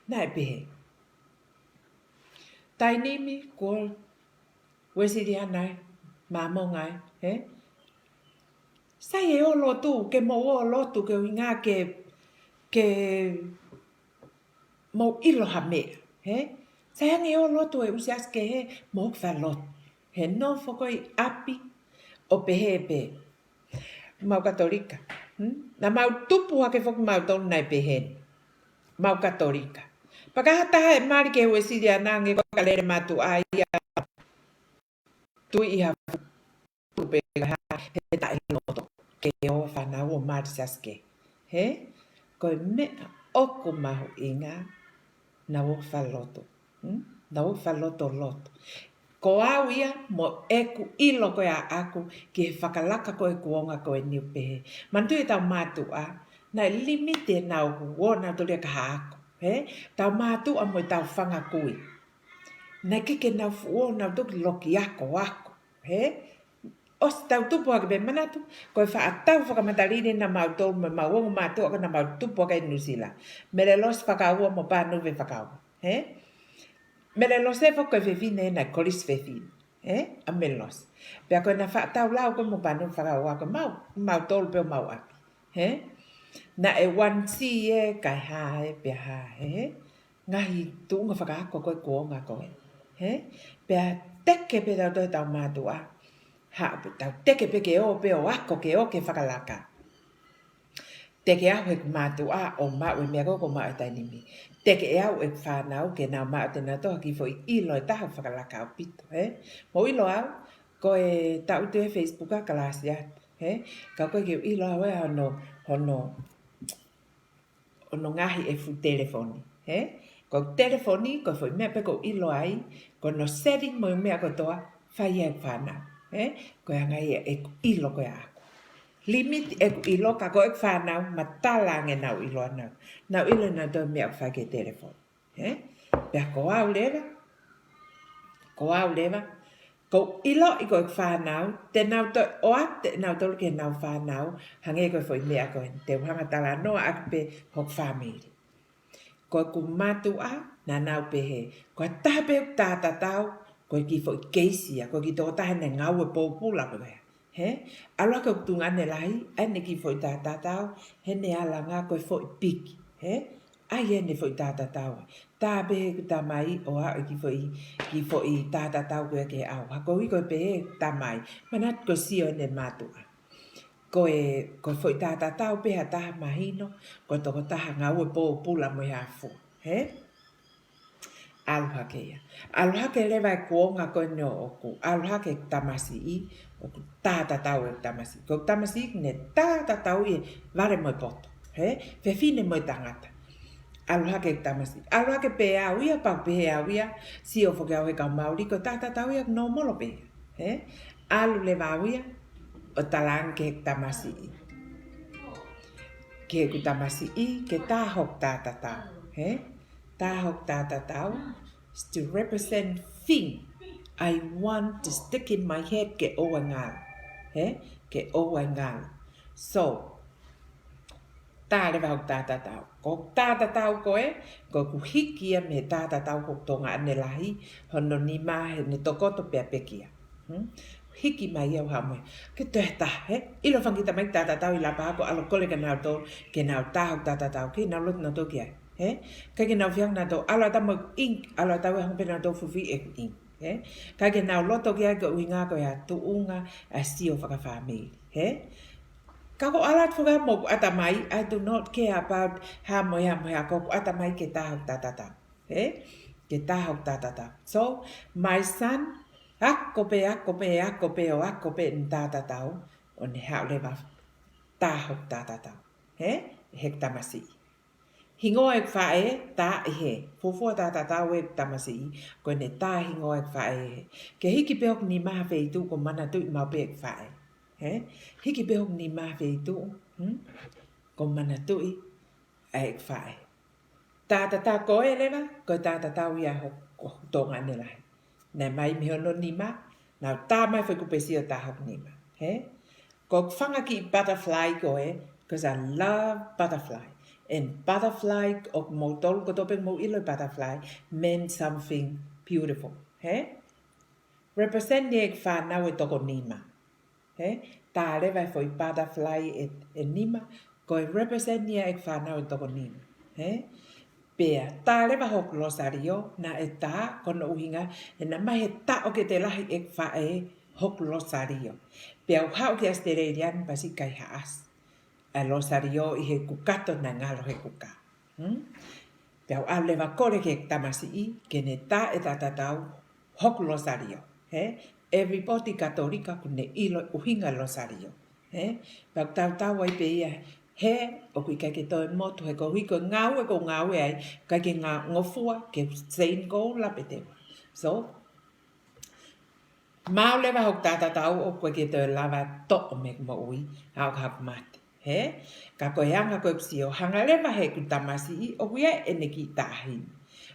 Naʻe pehē. Taimi ko ē Uēsiliana ai, Māmonga ai, hē? Sai e ō lotu, ke mou ō lotu, ke ʻuhinga ke, ke mou ʻilo ha meʻa, hē? Sai ange e ō lotu e ʻū siasi kehe, mou ō ki falelotu. He nofo ko ē ʻi ʻapi, ʻo pehē pē. Mau Katolika. Hmm? Naʻa mau tupu hake foki mautolu naʻe pehē ni. Mau Katolika. Pea ka ha taha ʻe mali ki he Uēsiliana ange ko e ka lele mātuʻa ia tui ʻi ha fuʻu pē ka ha he taʻeloto. Ke ō fānau ʻo mali siasi kehe. He? Ko e meʻa ʻoku mahuʻinga naʻa ō falelotu. Hmm? Naʻa ō falelotoloto. Ko au ia mo ʻeku ʻilo ko ē ʻaʻaku ki he fakalaka ko ē kuonga ko eni ʻoku pehē. Manatuʻi ʻetau mātuʻa, naʻe limiti ʻenau ō nautolu ia ki ha ako. He? Tau mātuʻa mo ʻetau fanga kui. Naʻe ʻikai ke nau fuʻu ō nautolu ki loki ako ako. He? ʻOsi tau tupu hake pē manatu, ko e faʻa tau fakamatalili naʻa mautolu mo ʻemau ongo mātuʻa ko ē naʻa mau tupu hake ʻi Nuʻusila. Mele Losi Fakaua mo Pānuve Fakaua. He? Mele Losi ē foki ko e fefine naʻe kolisi fefine. He? ʻA Mele Losi. Pea ko ʻena faʻa tau lau ko ē mo Pānuve Fakaua ko mau, mautolu pē ʻo mau ʻapi. He? Naʻe one C ē kae hā ē pea hā ē. He? Ngaahi tuʻunga fakaako ko ē kuonga ko ē. He? Pea teke pē tautolu ʻetau mātuʻa. Haʻu pē tau teke pē ke ō pē ʻo ako ke ō ke fakalaka. Teke au heʻeku mātuʻa ʻo maʻu e meʻa ko ē ʻoku ou maʻu he taimi ni. Teke ʻe au ʻeku fānau ke nau maʻu ʻe nautolu ha kiʻi foʻi ʻilo ʻe taha fakalaka ʻaupito, he? Mou ʻilo au, ko e taʻutu he Facebook ʻa kalasi atu, he? Ka ko e ke ʻilo au ē hono, hono, hono ngaahi e fuʻu telefoni, he? Ko e telefoni, ko e foʻi meʻa pē ʻoku ou ʻilo ai, ko hono setting mo e meʻa kotoa, fai ʻe he fānau, he? Ko e anga ia ʻeku ʻilo ko ē ʻaʻaku. Limit ʻeku ʻilo ka ko ʻeku fānau, matala ange ʻenau ʻilo ʻanautolu. Nau ʻilo ʻenautolu e meʻa ʻoku fai ki he telefoni. He? Pea ko au leva, ko au leva, ʻoku ou ʻiloʻi ko ʻeku fānau, te nau toe ʻoatu ʻenautolu ki heʻenau fānau, hangē ko e foʻi meʻa ko ē, te u hanga talanoa ʻaki pē hoku fāmili. Ko ʻeku mātuʻa, naʻa nau pehē, ko ha taha pē ʻoku tātatau, ko e kiʻi foʻi keisi ia, ko e kiʻi tokotaha naʻe ngāue pōpula ko ē. He? ʻAlu hake ʻo tuʻunga ʻene lahi, ʻai ʻene kiʻi foʻi tātatau, heʻene alanga ko e foʻi piki. He? ʻAi ʻene foʻi tātatau. Tā pē heʻeku tamai ʻo aʻu e kiʻi foʻi, kiʻi foʻi tātatau ko ē ki he ʻau. Haʻu ko ē pē ʻe he tamai. Manatu ko e sio ʻene mātuʻa. Ko e, ko e foʻi tātatau pē ha taha mahino, ko e tokotaha ngāue pōpula mo e hā fua. He? ʻAlu hake ia. ʻAlu hake leva e kuonga ko eni ʻoku ʻalu hake e tamasiʻi, ʻoku tātatau e tamasiʻi. Ko e tamasiʻi ne tātatau ʻi he vale mo e poto. He? Fefine mo e tangata. ʻAlu hake e tamasiʻi. ʻAlu hake pē au ia, pau pē au ia, sio foki au he kau Māori, ko e tātatau ia nōmolo pē. He? ʻAlu leva au ia, ʻo talaange ki he tamasiʻi. Ki heʻeku tamasiʻi, ke tā hoku tātatau. He? Tā hoku tātatau, is to represent thing. I want to stick in my head ke ʻoua ʻe ngalo. He? Ke ʻoua ʻe ngalo. So, tā leva hoku tātatau. Ko hoku tātatau ko ē, ko ʻeku hiki ia mei he tātatau hoku tuongaʻane lahi, hono nima, heʻene tokoto pea pekia. Hmm? Hiki mai ia ʻo haʻu mo ia. Ke toe taha, he? ʻIlo fanga kiʻi tamai tātatau ʻi lapa ako, ʻalu ʻo kole kia nautolu, ke nau tā hoku tātatau, ke nau lotu nautolu ki ai. He? ʻIkai ke nau fianga nautolu, ʻalu atu mo ink, ʻalu atu ʻo hanga pē nautolu ʻo fufi ʻeku ink. He? ʻIkai ke nau loto ki ai koeʻuhinga ko e hā tuʻunga ʻa e sio fakafāmili. He? Ka ko e ʻalu atu foki mo ʻeku ʻatamai, I do not care about hā mo e hā mo e hā, ko ʻeku ʻatamai ke tā hoku tātatau. He? Ke tā hoku tātatau. So, my son, ako pē, ako pē, ako pē, ʻo ako pē ʻene tātatau, ʻo ne haʻu leva tā hoku tātatau. He? Heʻeku tamasiʻi. Hingoa ʻeku faʻē, tā ʻe he. Fuofua tātatau ʻeku tamasiʻi, ko ʻene tā hingoa ʻeku faʻē ʻe he. Ke hiki pē hoku nima ha feituʻu ʻoku ou manatuʻi maʻu pē ʻeku faʻē. He? Hiki pē hoku nima ha feituʻu, hmm? ʻOku ou manatuʻi ʻa ʻeku faʻē. Tātatau ko ē leva, ko e tātatau ia hoku, hoku tuongaʻane lahi. Naʻe ʻomai mei hono nima, nau tā mai foʻi kupesi ʻo tā hoku nima. He? Ko ʻeku fanga kiʻi butterfly ko ē, 'cause I love butterfly. And butterfly, ʻoku moutolu kotoa pē mou ʻilo e butterfly, mean something beautiful. He? Represent ʻeku fānau ʻe toko nima. He? Tā leva e foʻi butterfly ʻe, ʻe nima, ko e represent ia ʻeku fānau ʻe toko nima. He? Pea, tā leva hoku losario, naʻe tā, ko hono ʻuhinga, he naʻe ʻomai he taʻokete lahi ʻeku faʻē, hoku losalio. Pea u haʻu ki ʻAositelēlia ni pasi kai haʻasi ʻa e losalio ʻi he kukato naʻe ngalo he kuka. Hmm? Pea u ʻalu leva kole ki he tamasiʻi ke ne tā e tatatau hoku losalio. He? Everybody Katolika kuo ne ʻilo ʻuhinga losalio. He? Pea u tautau ai pē ia, he ʻoku ʻikai ke toe motu he koeʻuhi ko e ngāue ʻoku ou ngāue ai, ʻikai ke ngā ngofua ke Saint Paul pe te ua. So, maʻu leva hoku tatatau ʻoku ʻikai ke toe lava toʻo mei he moʻui, ʻa ʻoku haʻaku mate. He? Ka ko e anga ko ē ʻeku sio, hanga leva heʻeku tamasiʻi ʻoku ʻi ai ʻene kiʻi taʻahine.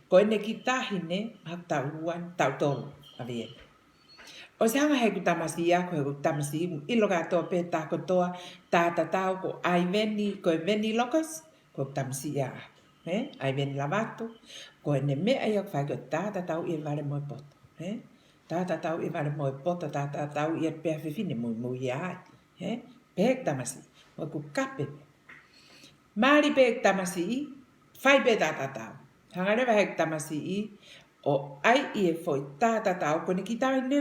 Ko ʻene kiʻi taʻahine, ʻaku taʻu ua, taʻu tolu, ʻa Viena. ʻOsi hanga heʻeku tamasiʻi ʻaku, heʻeku tamasiʻi, ʻilo kātoa pē tā kotoa, tatatau ko ʻAiveni, ko e Veni Lokas, ko e tamasiʻi ʻaʻaku. He? ʻAiveni Lavatu, ko ʻene meʻa ia ʻoku fai ko e tatatau ʻi he vale mo e poto. He? Tatatau ʻi he vale mo e poto, tatatau ʻi he pea fefine muimui ia ai. He? Pehē ʻeku tamasiʻi, mo ʻeku kape pē. Mali pē ʻeku tamasiʻi, fai pē tatatau. Hanga leva heʻeku tamasiʻi ʻo ʻai ʻi he foʻi tatatau, ko ʻene kiʻi taʻahine,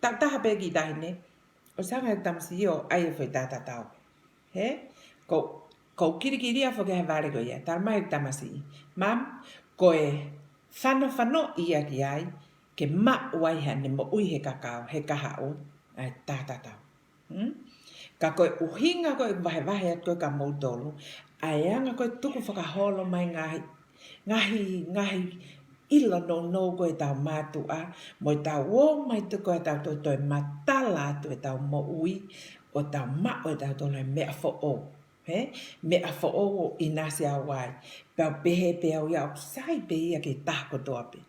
taʻu taha pē kiʻi taʻahine, ʻosi hanga heʻeku tamasiʻi ʻo ʻai e foʻi tatatau. He? Ko, ko e kilikilia foki he vale ko ia, talamai heʻeku tamasiʻi, Mum, ko e fanofano ia ki ai, ke maʻu ai haʻane moʻui he kakau, he kahaʻu, ʻa e tatatau. Hmm? Ka ko e ʻuhinga ko e vahevahe atu ko ē kia moutolu, ʻa e anga ko ē tukufakaholo mai ngaahi, ngaahi, ngaahi ʻilo nounou ko ē ʻetau mātuʻa, mo ʻetau ō mai atu ko ē ʻetau toe, toe matala atu ʻetau moʻui, ʻo tau maʻu ʻe tautolu e meʻa foʻou. He? Meʻa foʻou ʻo ʻinasi au ai. Pea u pehē pē au ia ʻoku sai pē ia ki he taha kotoa pē.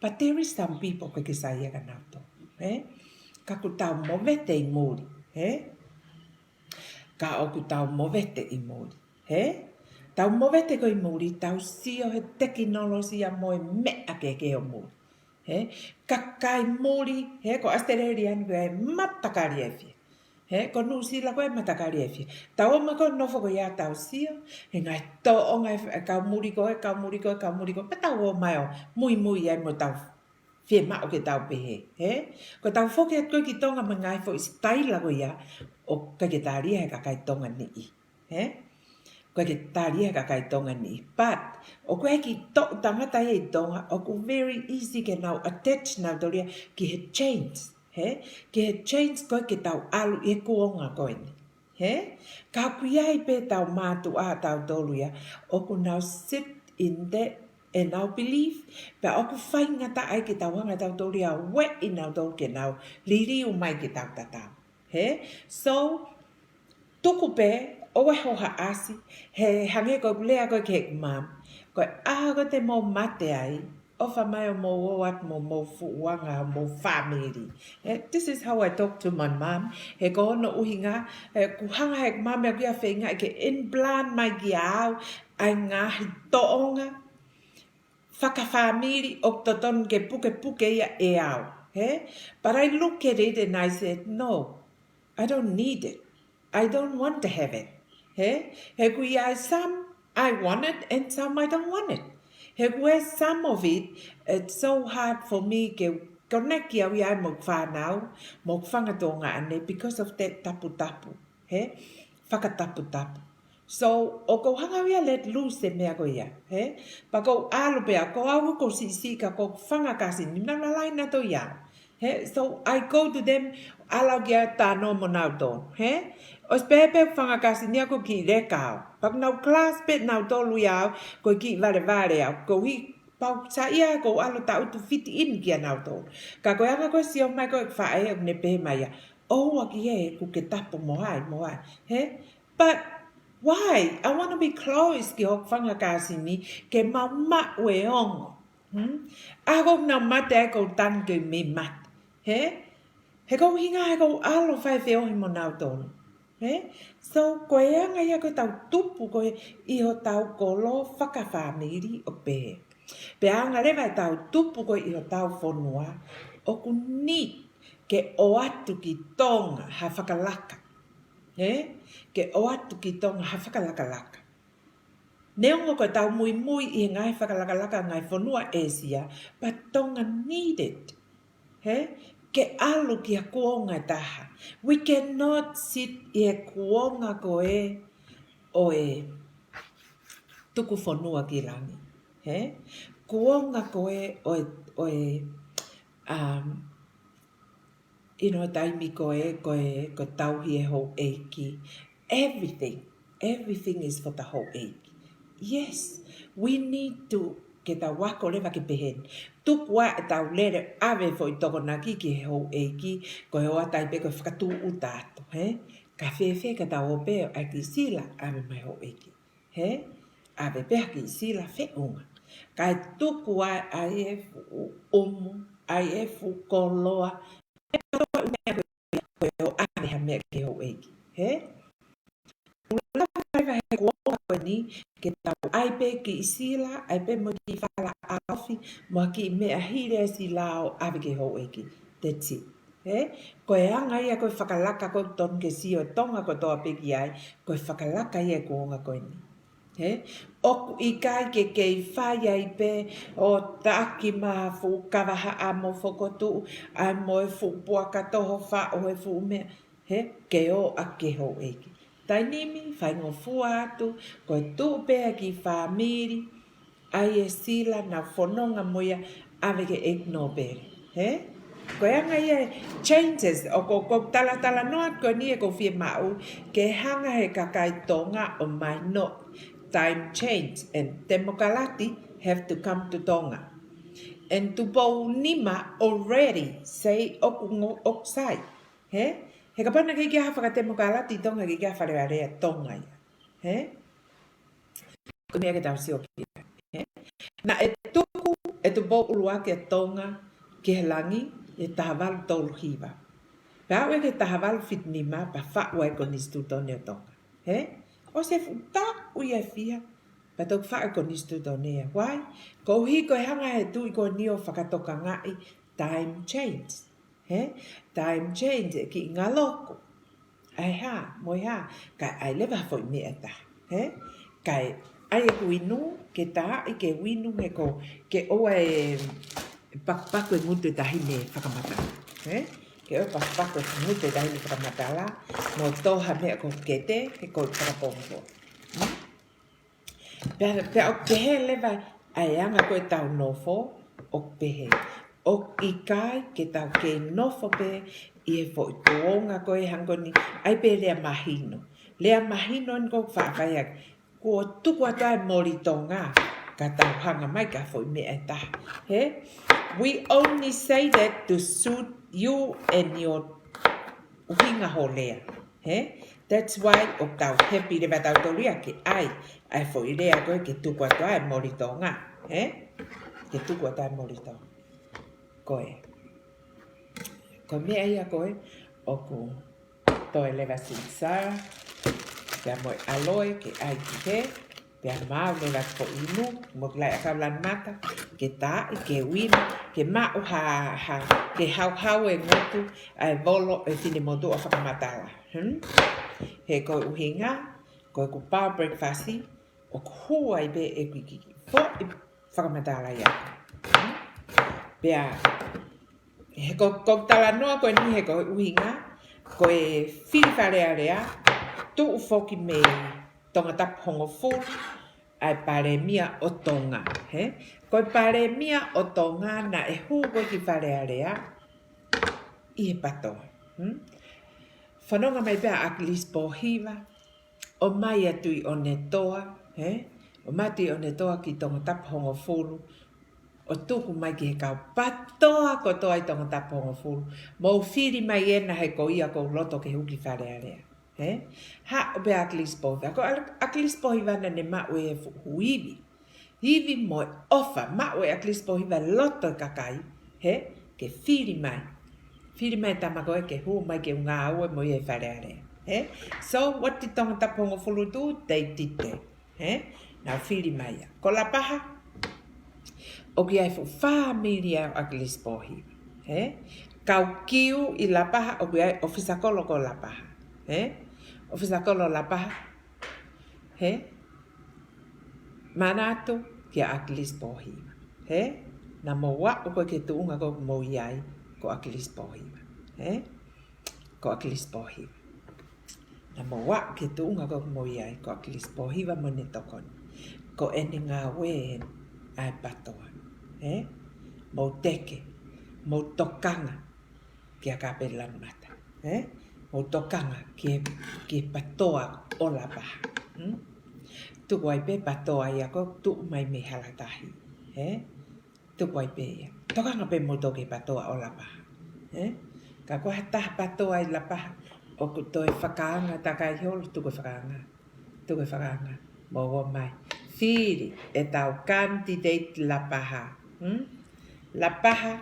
But there is some people ʻoku ʻikai ke sai ia kia nautolu. He? Ka ʻoku tau movete ʻi muli. He? Ka ʻoku tau movete ʻi muli. He? Tau movete ko ē ʻi muli, tau sio he tekinolosia mo e meʻa kehekehe ʻo muli. He? Kakai muli, he, ko ʻAositelēlia ni ko e matakali ʻe fiha. He, ko Nuʻusila ko e matakali ʻe fiha. Tau ō mai ko ē ʻo nofo ko ia tau sio he ngaahi tōʻonga e kau muli ko ē, kau muli ko ē, kau muli ko ē, pea tau ō mai ʻo muimui ai mo tau fiemaʻu ke tau pehē. He? Ko ʻetau foki atu ko ē ki Tonga mo e ngaahi foʻi sitaila ko ia, ʻoku ʻikai ke tali ia he kakai Tonga niʻihi. He? ʻOku ʻikai ke tali ia he kakai Tonga niʻihi. But, ʻoku ʻi ai e kiʻi toʻu tangata ia ʻi Tonga, ʻoku very easy ke nau attach nautolu ia ki he chains. He? Ki he chains ko ē ke tau ʻalu ʻi he kuonga ko eni. He? Ka ʻoku ʻi ai pē ʻetau mātuʻa ʻatautolu ia, ʻoku nau sit in the, ʻenau belief, pea ʻoku faingataʻa ai ke tau hanga ʻe tautolu ia ʻo ueʻi nautolu ke nau liliu mai ki heʻetau tatau. He? So, tuku pē, ʻoua ʻe hohaʻasi, he hangē ko ʻeku lea ko ē ki heʻeku mum. Ko e ʻaho ko ē te mou mate ai, ʻofa mai ʻo mou ō atu mo homou fuʻu anga, homou fāmili. He, this is how I talk to my mum. He ko hono ʻuhinga, he ʻoku hanga heʻeku mum ia ʻoku ʻi ai e feinga ke implant mai kia au ʻa e ngaahi tōʻonga fakafāmili ʻoku totonu ke pukepuke ia ʻe au. He? But I look at it and I said, no, I don't need it. I don't want to have it. He? He ʻoku ʻi ai some I want it and some I don't want it. He ʻoku ʻi ai some of it, it's so hard for me ke connect au ia mo e fānau, mo e fanga tuongaʻane because of that taputapu. He? Fakataputapu. So, ʻoku ou hanga au ia let loose e meʻa ko ia. He? Pea ʻoku ou ʻalu pē au, ko au ʻoku ou siʻisiʻi ka ko e fanga kasini, nau lalai nautolu ia. He? So, I go to them, ʻalu au ki ai ʻo talanoa mo nautolu. He? ʻOsi pehē pē fanga kasini ia ko e kiʻi leka au. Pea ʻoku nau class pē nautolu ia au, ko e kiʻi valevale au. Koeʻuhi, pea ʻoku sai ia ʻoku ou ʻalu ʻo taʻutu fit in kia nautolu. Ka ko e anga ko ē sio mai ko ē faʻē ʻoku ne pehē mai ia, ʻoua ki he ʻoku ke tapu mo ai, mo ai. He? But why? I want to be close ki hoku fanga kasini ke mau maʻu e ongo. Hmm? ʻA ʻoku nau mate ai ʻoku ou tangi ke mei mate. He? He ko e ʻuhinga he ʻoku ou ʻalu ʻo fai e feohi mo nautolu. He? So, ko e anga ia ko ʻetau tupu ko ē ʻi hotau kolo fakafāmili ʻoku pehē. Pea anga leva ʻetau tupu ko ē ʻi hotau fonua, ʻoku need ke ʻoatu ki Tonga ha fakalaka. He? Ke ʻoatu ki Tonga ha fakalakalaka. Neongo ko ʻetau muimui ʻi he ngaahi fakalakalaka ngaahi fonua ʻĒsia, but Tonga need it. He? ke ʻalu ki ha kuonga ʻe taha. We cannot sit ʻi he kuonga ko ē ʻo e tuku fonua ki langi. He? Kuonga ko ē ʻo e, ʻo e, um, ʻi he taimi ko ē, ko e, ko e tauhi e houʻeiki. Everything, everything is for the houʻeiki. Yes, we need to, ke tau ako leva ke pehē ni. Tuku ʻa e tau lele ʻave foʻi tokonaki ki he houʻeiki, ko e ʻoatu ai pē ko e fakatūʻuta atu, he? Ka fēfē ka tau ō pē ʻo ʻai kiʻi sila ʻave mai houʻeiki. He? ʻAve pē ha kiʻi sila feʻunga. Kae tuku ai ʻa e fuʻu ʻumu, ʻa e fuʻu koloa. Ko e ʻuhinga ko e ʻoatu ha meʻa ki he houʻeiki. He? Lava leva he kuonga ko eni, ke tau ʻai pē kiʻi sila, ʻai pē mo e kiʻi fala ʻaofi, mo ha kiʻi meʻa hili e sila ʻo ʻave ki he houʻeiki. That's it. He? Ko e anga ia ko e fakalaka ko e tonu ke sio e Tonga kotoa pē ki ai, ko e fakalaka ia e kuonga ko eni. He? ʻOku ʻikai ke kei fai ai pē ʻo taki mai ha fuʻu kavahaʻa mo fokotuʻu, ʻai mo e fuʻu puaka toho faʻu he fuʻu meʻa. He? Ke ō ʻa e houʻeiki. Taimi ni, faingofua atu, ko e tuʻu pē ʻa e kiʻi fāmili, ʻai e sila naʻa nau fononga mo ia ʻave ke ignore pē. He? Ko e anga ia e changes, ʻoku, ʻoku ou talatalanoa ko eni ʻoku ou fiemaʻu ke hanga he kakai Tonga ʻo mahinoʻi. Time change and democracy have to come to Tonga. And Tupou Nima already say ʻoku ngo-, ʻoku sai. He? He kapau naʻe ʻikai ke ʻi ai ha fakatemokalati ʻi Tonga, ʻikai ke ʻi ai ha Fale Alea ʻi Tonga ia. He? Ko e meʻa ke tau sio ki ai. He? Naʻe tuku ʻe Tupou ʻUluaki ʻa Tonga ki he langi ʻi he taha valu tolu hiva. Pea aʻu ki he taha valu fitu nima pea faʻu ai e Konisitūtone ʻo Tonga. He? ʻOsi e fuʻu taʻu ʻe fiha pea toki faʻu e Konisitūtone ia. Why? Koeʻuhi ko e hanga he tuʻi ko eni ʻo fakatokangaʻi time change. He? Time change e kiʻi ngalo ko ē. ʻAi hā, mo e hā, kae ʻai leva ha foʻi meʻa ʻe taha. He? Kae ʻai ʻeku inu, ke taaʻi ke u inu he ko, ke ʻoua e pakupaku e ngutu ʻe tahi mei he fakamatala. He? Ke ʻoua e pakupaku e ngutu ʻe tahi mei he fakamatala, mo tō ha meʻa ko kete, he ko e fakapongipongi. Hmm? Pea, pea ʻoku pehē leva ʻa e anga ko ē ʻetau nofo, ʻoku pehē. ʻOku ʻikai ke tau kei nofo pē ʻi he foʻi kuonga ko ē hangē ko eni, ʻai pē lea mahino. Lea mahino eni ʻoku faʻa fai ʻaki. Kuo tuku atu ʻa e moli Tonga, ka tau hanga mai ki ha foʻi meʻa ʻe taha. He? We only say that to suit you and your ʻuhinga ho lea. He? That's why ʻoku tau happy leva tautolu ia ke ʻai ʻa e foʻi lea ko ē ke tuku atu ʻa e moli Tonga. He? Ke tuku atu ʻa e moli Tonga. Ko e. Ko e meʻa ia ko ē ʻoku toe leva sitsa, pea mo e ʻaloe ke ʻai ki hē, pea maʻu leva ko inu, mo e kiʻi ʻakau lanu mata, ke taaʻi, ke u inu, ke maʻu ha, ha, ke hauhau e ngutu ʻa e volo ʻo e finemotuʻa fakamatala. Hmm? He ko e ʻuhinga, ko ʻeku pao breakfast, ʻoku hū ai pē ʻeku kiʻi foʻi fakamatala ia. Hmm? Pea, he ko, ko e talanoa ko eni he ko e ʻuhinga, ko e fili Fale Alea, tuʻu foki mei Tongatapu hongofulu, ʻa e Palēmia ʻo Tonga, he? Ko e Palēmia ʻo Tonga naʻe hū ko ē ki Fale Alea ʻi he PATOA. Hmm? Fanongo mai pē ʻa ʻAkilisi Pōhiva, ʻomai ʻa Tuʻiʻonetoa, he? ʻOmai ʻa Tuʻiʻonetoa ki Tongatapu hongofulu, ʻo tuku mai ki he kau PATOA kotoa ʻi Tongatapu hongofulu. Mou fili mai ena he ko ia ʻoku ou loto ke hū ki Fale Alea. He? Haʻu pē ʻa ʻAkilisi Pōhiva. Ko ʻAkilisi Pōhiva naʻa ne maʻu e fuʻu ivi. Ivi mo e ʻofa, maʻu ʻe ʻAkilisi Pōhiva loto e kakai. He? Ke fili mai. Fili mai e tama ko ē ke hū mai ke u ngāue mo ia ʻi Fale Alea. He? So, what did Tongatapu hongofulu do? They did that. He? Nau fili mai ia. Ko Lapaha, ʻoku ʻi ai e fuʻu fāmili ʻo ʻAkilisi Pōhiva. He? Kau kiu ʻi Lapaha, ʻoku ʻi ai e ʻōfisa kolo ko Lapaha. He? ʻŌfisa kolo Lapaha. He? Manatu kia ʻAkilisi Pōhiva. He? Naʻa mou aʻu ko ē ki he tuʻunga ko ē ʻoku mou ʻi ai. Ko ʻAkilisi Pōhiva, ē? Ko ʻAkilisi Pōhiva. Naʻa mou aʻu ki he tuʻunga ko ē ʻoku mou ʻi ai, ko ʻAkilisi Pōhiva mo ʻene tokoni. Ko ʻene ngāue ʻa e PTOA, ē? Mou teke, mou tokanga kia Kapelani Mata, ē? Mou tokanga ki he, ki he PTOA ʻo Lapaha. Hmm? Tuku ai pē PTOA ia ko ē tuʻu mai mei Halatahi, ē? Tuku ai pē ia. Tokanga pē mou tokanga ki he PTOA ʻo Lapaha, ē? Ka ko ha taha PTOA ʻi Lapaha ʻoku toe fakaanga takai holo, tuku e fakaanga. Tuku e fakaanga. Mou ō mai. Fili ʻetau kanititeiti Lapaha. Hmm? Lapaha.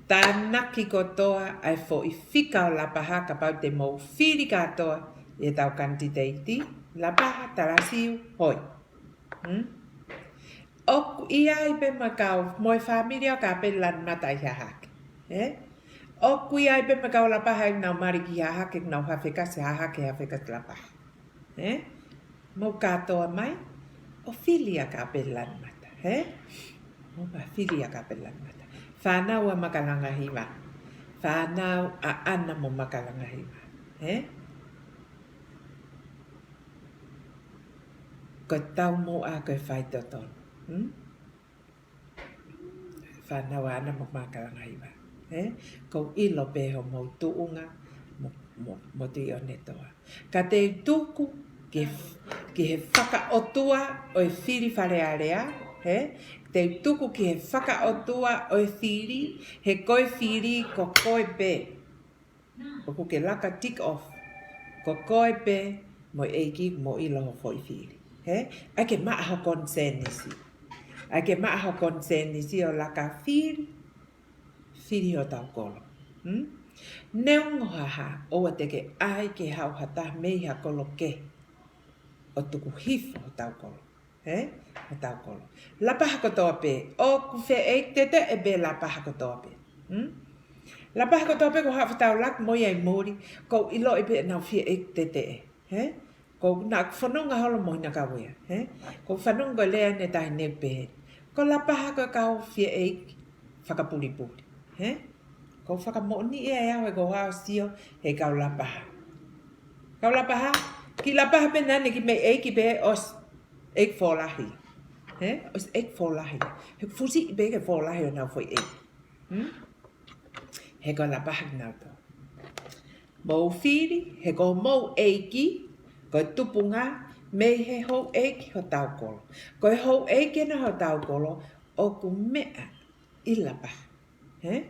Tānaki kotoa ʻa e foʻi fika ʻo Lapaha, kapau te mou fili kātoa ʻetau kanititeiti Lapaha, Talasiu, Hoi. Hmm? ʻOku ʻi ai pē mo e kau, mo e fāmili ʻo Kapelani Mata ʻi Hahake, ē? ʻOku ʻi ai pē mo e kau Lapaha ʻoku nau mali ki Hahake, ʻoku nau hafekasi Hahake, hafekasi Lapaha, ē? Mou kātoa mai ʻo fili ʻa Kapelani Mata, ē? Mou pā fili ʻa Kapelani Mata. Fānau ʻa Makalanga Hiva. Fānau ʻa ʻAna mo Makalanga Hiva, ē? Ko e taumuʻa, ko e faitotonu. Hmm? Fānau ʻa ʻAna mo Makalanga Hiva, ē? ʻOku ou ʻilo pē homou tuʻunga mo, mo, mo Tuʻi ʻOnetoa. Ka te u tuku ki he, ki he fakaʻotua ʻo e fili Fale Alea, ē? Te u tuku ki he fakaʻotua ʻo e fili, he ko e fili ko koe pē. ʻOku ke laka tick off. Ko koe pē mo e ʻEiki mo ʻilo ho foʻi fili. Ē? ʻAi ke maʻa ho konisēnisi. ʻAi ke maʻa ho konisēnisi ʻo laka fili, fili hotau kolo. Hmm? Neongo ha hā, ʻoua te ke ʻai ke haʻu ha taha mei ha kolo kehe ʻo tuku hifo hotau kolo. Ē? Hotau kolo. Lapaha kotoa pē. ʻOku fie ʻeiki teteʻe pē Lapaha kotoa pē. Hmm? Lapaha kotoa pē ko haʻu fetaulaki mo ia ʻi muli, ʻoku ou ʻiloʻi pē ʻenau fie ʻeiki teteʻe. Ē? ʻOku ou, naʻa ku fononga holo mo Hina Kauea, ē? ʻOku ou fanongo ko e lea ʻene tahi neu pē. Ko Lapaha ko e kau fie ʻeiki fakapulipuli, ē? ʻOku ou fakamoʻoniʻi ʻe au he ko e hā ʻoku ou sio he kau Lapaha. Kau Lapaha, ki Lapaha pē naʻa ne kiʻi mei ʻeiki pē ʻosi ʻeiki fōlahi. Ē? ʻOsi ʻeiki fōlahi. He fusi pē ke fōlahi ʻo nau foʻi ʻeiki. Hmm? He ko Lapaha kinautolu. Mou fili, he ko mou ʻeiki, ko e tupunga mei he houʻeiki hotau kolo. Ko e houʻeiki ena hotau kolo, ʻoku meʻa ʻi Lapaha. Ē?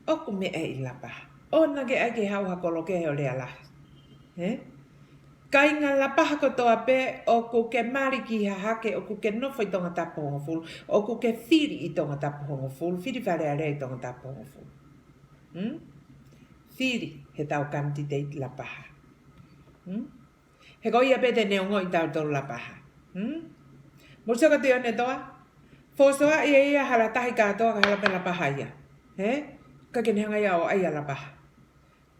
ʻOku meʻa ʻi Lapaha. ʻOua naʻa ke ʻai ke haʻu ha kolo kehe ʻo lea lahi. Ē? Kāinga Lapaha kotoa pē, ʻoku ke mali ki Hahake, ʻoku ke nofo ʻi Tongatapu hongofulu, ʻoku ke fili ʻi Tongatapu hongofulu, fili Fale Alea ʻi Tongatapu hongofulu. Hmm? Fili heʻetau kanititeiti Lapaha. Hmm? He ko ia pē te ne ongoʻi tautolu Lapaha. Hmm? Mou sio kia Tuʻi ʻOnetoa. Fōsoaʻi ʻe ia Halatahi kātoa ka hala pē Lapaha ia. Ē? ʻIkai ke ne hanga ia ʻo ʻai ʻa Lapaha.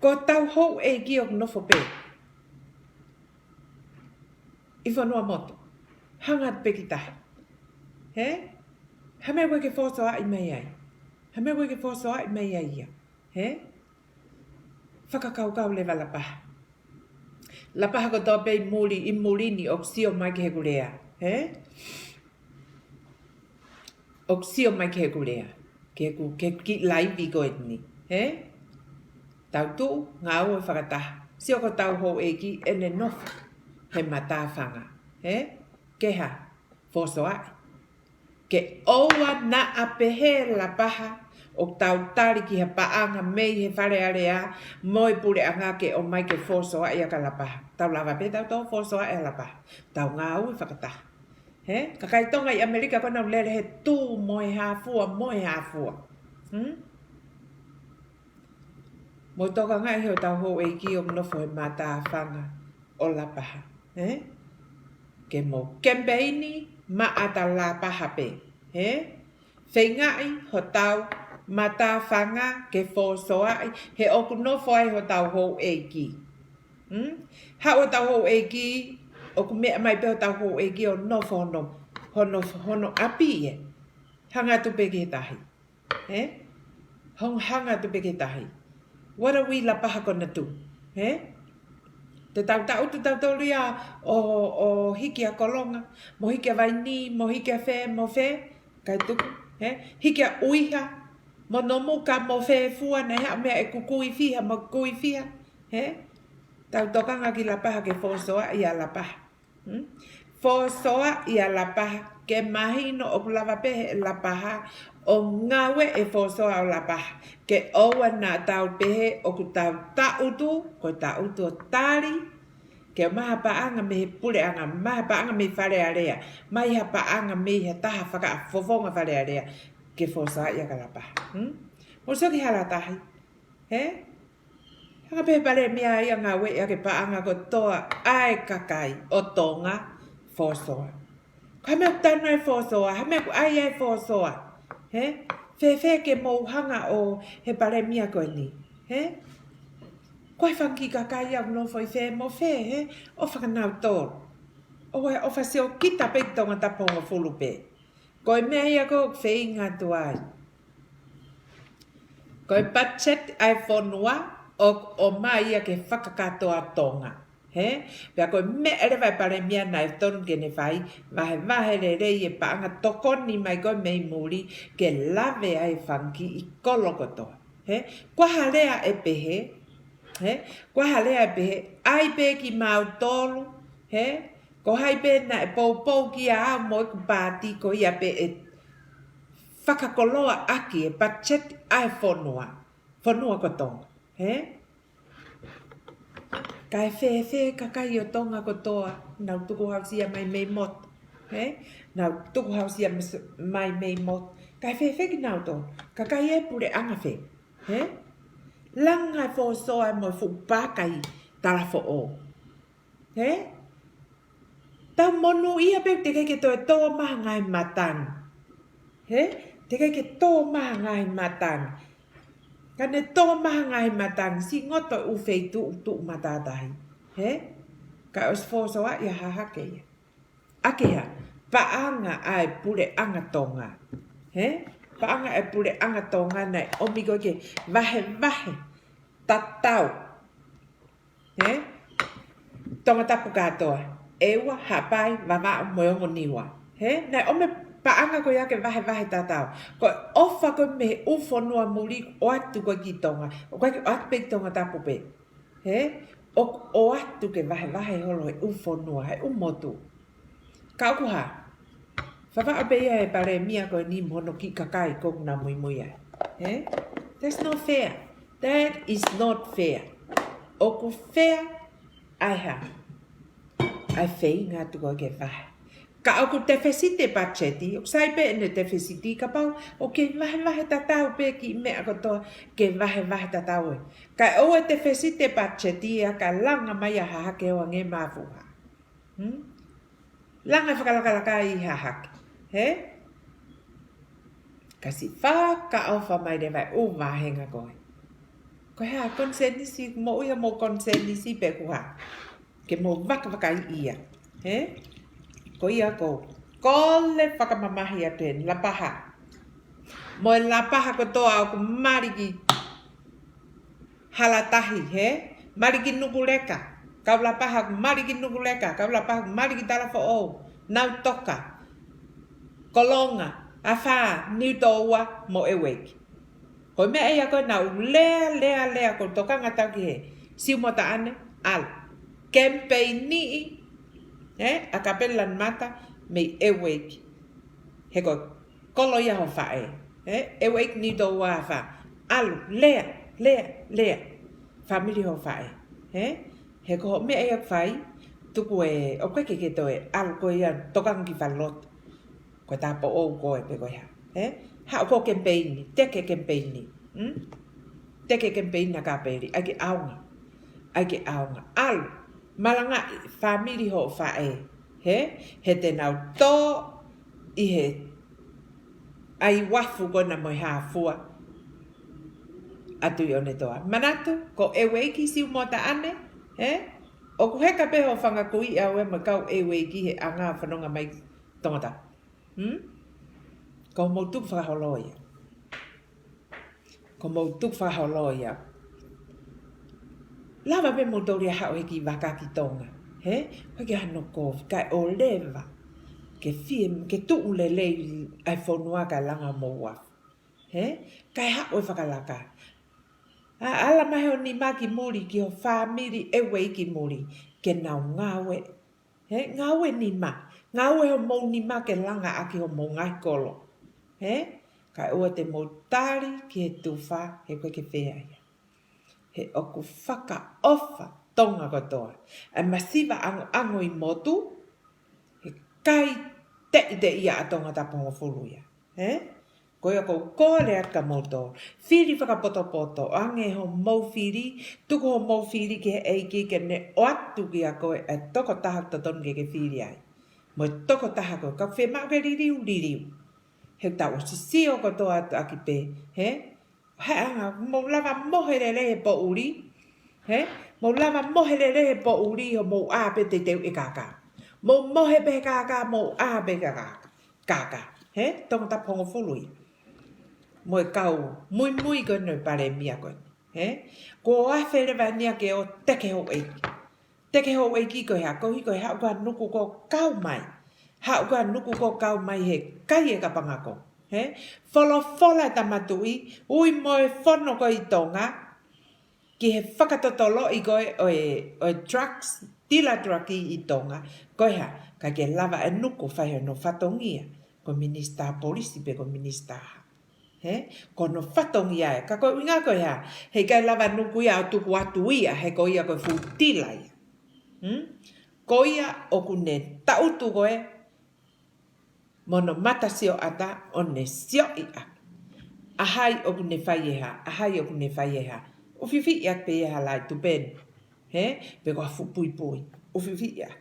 Ko hotau houʻeiki ʻoku nofo pē ʻi fonua motu. Hanga pē ki tahi. Ē? Ha meʻa ʻoku ʻikai ke fōsoaʻi mai ai. Ha meʻa ʻoku ʻikai ke fōsoaʻi mai ai ia. Ē? Fakakaukau leva Lapaha. Lapaha kotoa pē ʻi muli, ʻi muli ni ʻoku sio mai ki heʻeku lea. Ē? ʻOku sio mai ki heʻeku lea. Ki heʻeku, ki heʻeku kiʻi laivi ko eni. Ē? Tau tuʻu, ngāue fakataha. Sio ko hotau houʻeiki ʻene nofo he matāfanga. Ē? Ke hā? Fōsoaʻi. Ke ʻoua naʻa pehē Lapaha ʻoku tau tali ki ha paʻanga mei he Fale Alea mo e puleʻanga ke ʻomai ke fōsoaʻi ʻa Lapaha. Tau lava pē tautolu fōsoaʻi ʻa Lapaha. Tau ngāue fakataha. Ē? Kakai Tonga ʻi ʻAmelika ko ē nau lele he tū mo e hā fua, mo e hā fua. Hmm? Mou tokangaʻi hotau houʻeiki ʻoku nofo he matāfanga ʻo Lapaha, ē? Ke mou kemipeini maʻa ʻa Lapaha pē, ē? Feingaʻi hotau matāfanga ke fōsoaʻi he ʻoku nofo ai hotau houʻeiki. Hmm? Haʻu hotau houʻeiki, ʻoku meʻa mai pē hotau houʻeiki ʻo nofo hono, hono, hono ʻapi ē. Hanga atu pē ki he tahi. Ē? Hong hanga atu pē ki he tahi. What are we Lapaha gonna do? He? Te tau taʻutu tautolu ia ʻo, ʻo hiki ʻa Kolonga, mo hiki ʻa Vaini, mo hiki ʻa fē, mo fē, kae tuku, he? Hiki ʻa ʻUiha, mo Nomuka, mo fē fua, naʻe haʻu mei ai ʻa Kukuifiha, mo Kukuifiha, he? Tau tokanga ki Lapaha ke fōsoaʻi ʻa Lapaha. Hmm? Fōsoaʻi ʻa Lapaha, ke mahino ʻoku lava pē he Lapaha ʻo ngāueʻi e fōsoa ʻo Lapaha. Ke ʻoua naʻa tau pehē ʻoku tau taʻutu, ko e taʻutu ʻo tali, ke maʻu ha paʻanga mei he puleʻanga, maʻu ha paʻanga mei Fale Alea, maʻu ha paʻanga mei ha taha fakafofonga Fale Alea, ke fōsoaʻi ʻa Lapaha. Hmm? Mou sio ki Halatahi. He? Hanga pē Palēmia ia ʻo ngāueʻi ʻa e paʻanga kotoa ʻa e kakai ʻo Tonga, fōsoa. Ko e hā e meʻa ʻoku tanu ai e fōsoa, hā e meʻa ʻoku ʻai ai e fōsoa. He? Fēfē ke mou hanga ʻo he Palēmia ko eni. He? Ko e fanga kiʻi kakai ia ʻoku nofo ʻi fē mo fē, he? ʻOfa kia nautolu. ʻOua ʻe ʻofa siokita pē ki Tongatapu hongofulu pē. Ko e meʻa ia ʻoku ou feinga atu ai. Ko e patiseti ʻa e fonua ʻoku ʻomai ia ki he fakakātoa Tonga. He? Pea ko e meʻa leva ʻa e Palēmia naʻe tonu ke ne fai, vahevahe lelei e paʻanga, tokoni mai ko ē mei muli ke lave ai e fanga kiʻi kolo kotoa. He? Ko e hā e lea ʻe pehē? He? Ko e hā e lea ʻe pehē? ʻAi pē kimautolu, he? Ko hai pē naʻe poupou kia au mo ʻeku paati, ko ia pē ʻe fakakoloaʻaki e patiseti ʻa e fonua, fonua ko Tonga, he? Kae fēfē kakai ʻo Tonga kotoa, nau tukuhausia mai mei motu, he? Nau tukuhausia mas-, mai mei motu. Kae fēfē kinautolu, kakai ʻe puleʻanga fē, he? Langa e fōsoa mo e fuʻu paʻanga ʻi Talafoʻou. He? Tau monūʻia pē teʻeki ke toe tō mai ha ngaahi matangi. He? Teʻeki ke tō mai ha ngaahi matangi. Ka ne tō mai ha ngaahi matangi, siʻi ngoto e ʻū feituʻu tuʻu matātahi. He? Kae ʻosi fōsoaʻi ʻa Hahake ia. ʻA e hā? Paʻanga ʻa e puleʻanga Tonga. He? Paʻanga ʻa e puleʻanga Tonga naʻe ʻomi ko ē ke vahevahe tatau. He? Tongatapu kātoa. ʻEua, Haʻapai, Vavaʻu mo e ongo Niua. He? Naʻe ʻomi e paʻanga ko ia ke vahevahe tatau. Ko e ʻofa ko ē mei he ʻū fonua muli ʻo ʻoatu ko ē ki Tonga. ʻOku ʻikai ke ʻoatu pē ki Tongatapu pē. He? ʻOku ʻoatu ke vahevahe holo he ʻū fonua, he ʻū motu. Ka ʻoku hā? Fafao pē ia ʻe he Palēmia ko eni mo hono kiʻi kakai ʻoku na muimui ai. He? That's not fair. That is not fair. ʻOku fair ʻa e hā? ʻA e feinga atu ko ē ke vahe. Ka ʻoku tefisite patiseti, ʻoku sai pē ʻene tefisite, kapau ʻoku kei vahevahe tatau pē kiʻi meʻa kotoa, kei vahevahe tatau ē. Kae ʻoua ʻe tefisite patiseti ia kae langa mai ʻa Hahake ʻo hangē māfuha. Hmm? Langa e fakalakalaka ʻi Hahake. He? Ka siʻi fakaʻofa mai leva e ʻū vāhenga ko ē. Ko e hā, konisēnisi, moʻui ʻa mou konisēnisi pē ʻoku hā. Ke mou vakavakaiʻi ia. He? Ko ia ʻoku ou kole fakamamahi atu heni, Lapaha. Mo e Lapaha kotoa ʻoku mali ki Halatahi, he? Mali ki Nukuleka. Kau Lapaha ʻoku mali ki Nukuleka. Kau Lapaha ʻoku mali ki Talafoʻou, Nautoka, Kolonga, Afā, Niutōua mo ʻEueiki. Ko e meʻa ia ko ē naʻa ku lea, lea, lea, ʻoku ou tokanga atu ki he Siumotaaʻane, ʻalu. Kemipeiniʻi, he? ʻA Kapeli Lanumata mei ʻEueiki. He ko e kolo ia hoʻo faʻē. He? ʻEueiki, Niutōua, Afā. ʻAlu, lea, lea, lea. Fāmili hoʻo faʻē. He? He ko hoʻo meʻa ia ʻoku fai, tuku e, ʻoku ʻikai ke ke toe ʻalu koe ia ʻo tokanga ki falelotu. Ko e tāupoʻou koe pe ko e hā. He? Haʻu koe ʻo kemipeini, teke kemipeini. Hmm? Teke kemipeini ʻa Kapeli, ʻai ke ʻaonga. ʻAi ke ʻaonga. ʻAlu, malangaʻi fāmili hoʻo faʻē. He? He te nau tō ʻi he ʻai uafu ko ena mo e hā fua ʻa Tuʻiʻonetoa. Manatu, ko ʻEueiki, Siumotaaʻane, he? ʻOku heka pē hoʻo fanga kui ʻaʻau mo e kau ʻEueiki he anga e fononga mai ki Tongatapu. Hmm? Ko hoʻomou tukufakaholo ia. Ko Ko mou tuku fakaholo ia. Lava pē mou toli a haʻu he kiʻi vaka ki Tonga. He? Ko e kiʻi hano kovi, kae ʻoleva. Ke fie, ke tuʻu lelei ʻa e fonua kae langa mou afu. He? Kae haʻu e fakalaka. A, ala mai ho nima ki muli ki ho fāmili ʻe ua ki muli. Ke nau ngāue. He, ngāue nima. Ngāue homou nima ke langa ʻaki homou ngaahi kolo. He, kae ʻoua te mou tali ki he tufa, he ko e ke fea ia. He ʻoku fakaʻofa Tonga kotoa. ʻA e masiva ʻangoʻango ʻi motu, he kai teʻi teʻi ia ʻa Tongatapu hongofulu ia. He? Ko ia ʻoku ou kole atu kia moutolu. Fili fakapotopoto, ʻoange homou fili, tuku homou fili ki he ʻEiki ke ne ʻoatu kia koe ʻa e tokotaha totonu ke ke fili ai. Mo e tokotaha ko ē, ka fiemaʻu ke liliu, liliu. He tau ʻosi sio kotoa atu ʻaki pē, he? He anga, mou lava mohe lelei he poʻuli, he? Mou lava mohe lelei he poʻuli, ʻo mou ʻā pē teuteu e kākā. Mou mohe pē he kākā, mou ʻā pē kākā. Kākā, he? Tongatapu hongofulu ia. Mo e kau muimui ko eni ʻo e palēmia ko eni, he? Kuo afe leva eni ia ke ō teke houʻeiki. Teke houʻeiki ko e hā, koeʻuhi ko e haʻu ko ē ʻa Nuku ko ē kau mai. Haʻu ko ē ʻa Nuku ko ē kau mai he kai e kapangako. He? Folofola e Tama Tuʻi, ui mo e fono ko ē ʻi Tonga, ki he fakatotoloʻi ko ē ʻo e, ʻo e drugs, tila draki ʻi Tonga, ko e hā, ka ke lava e Nuku fai hono fatongia, ko e minisitā polisi pe ko e minisitā hā. He? Ko hono fatongia ē, ka ko e ʻuhinga ko e hā, heʻikai lava Nuku ia ʻo tuku atu ia, he ko ia ko e fuʻu tila ia. Hmm? Ko ia ʻoku ne taʻutu ko ē, mo hono mata sioʻata ʻo ne sioʻi ʻaki. ʻA hai ʻoku ne fai e hā, ʻa hai ʻoku ne fai e hā. ʻUfiʻufiʻi ʻaki pē ia ha laitupeni. He? Pe ko ha fuʻu puipui. ʻUfiʻufiʻi ʻaki.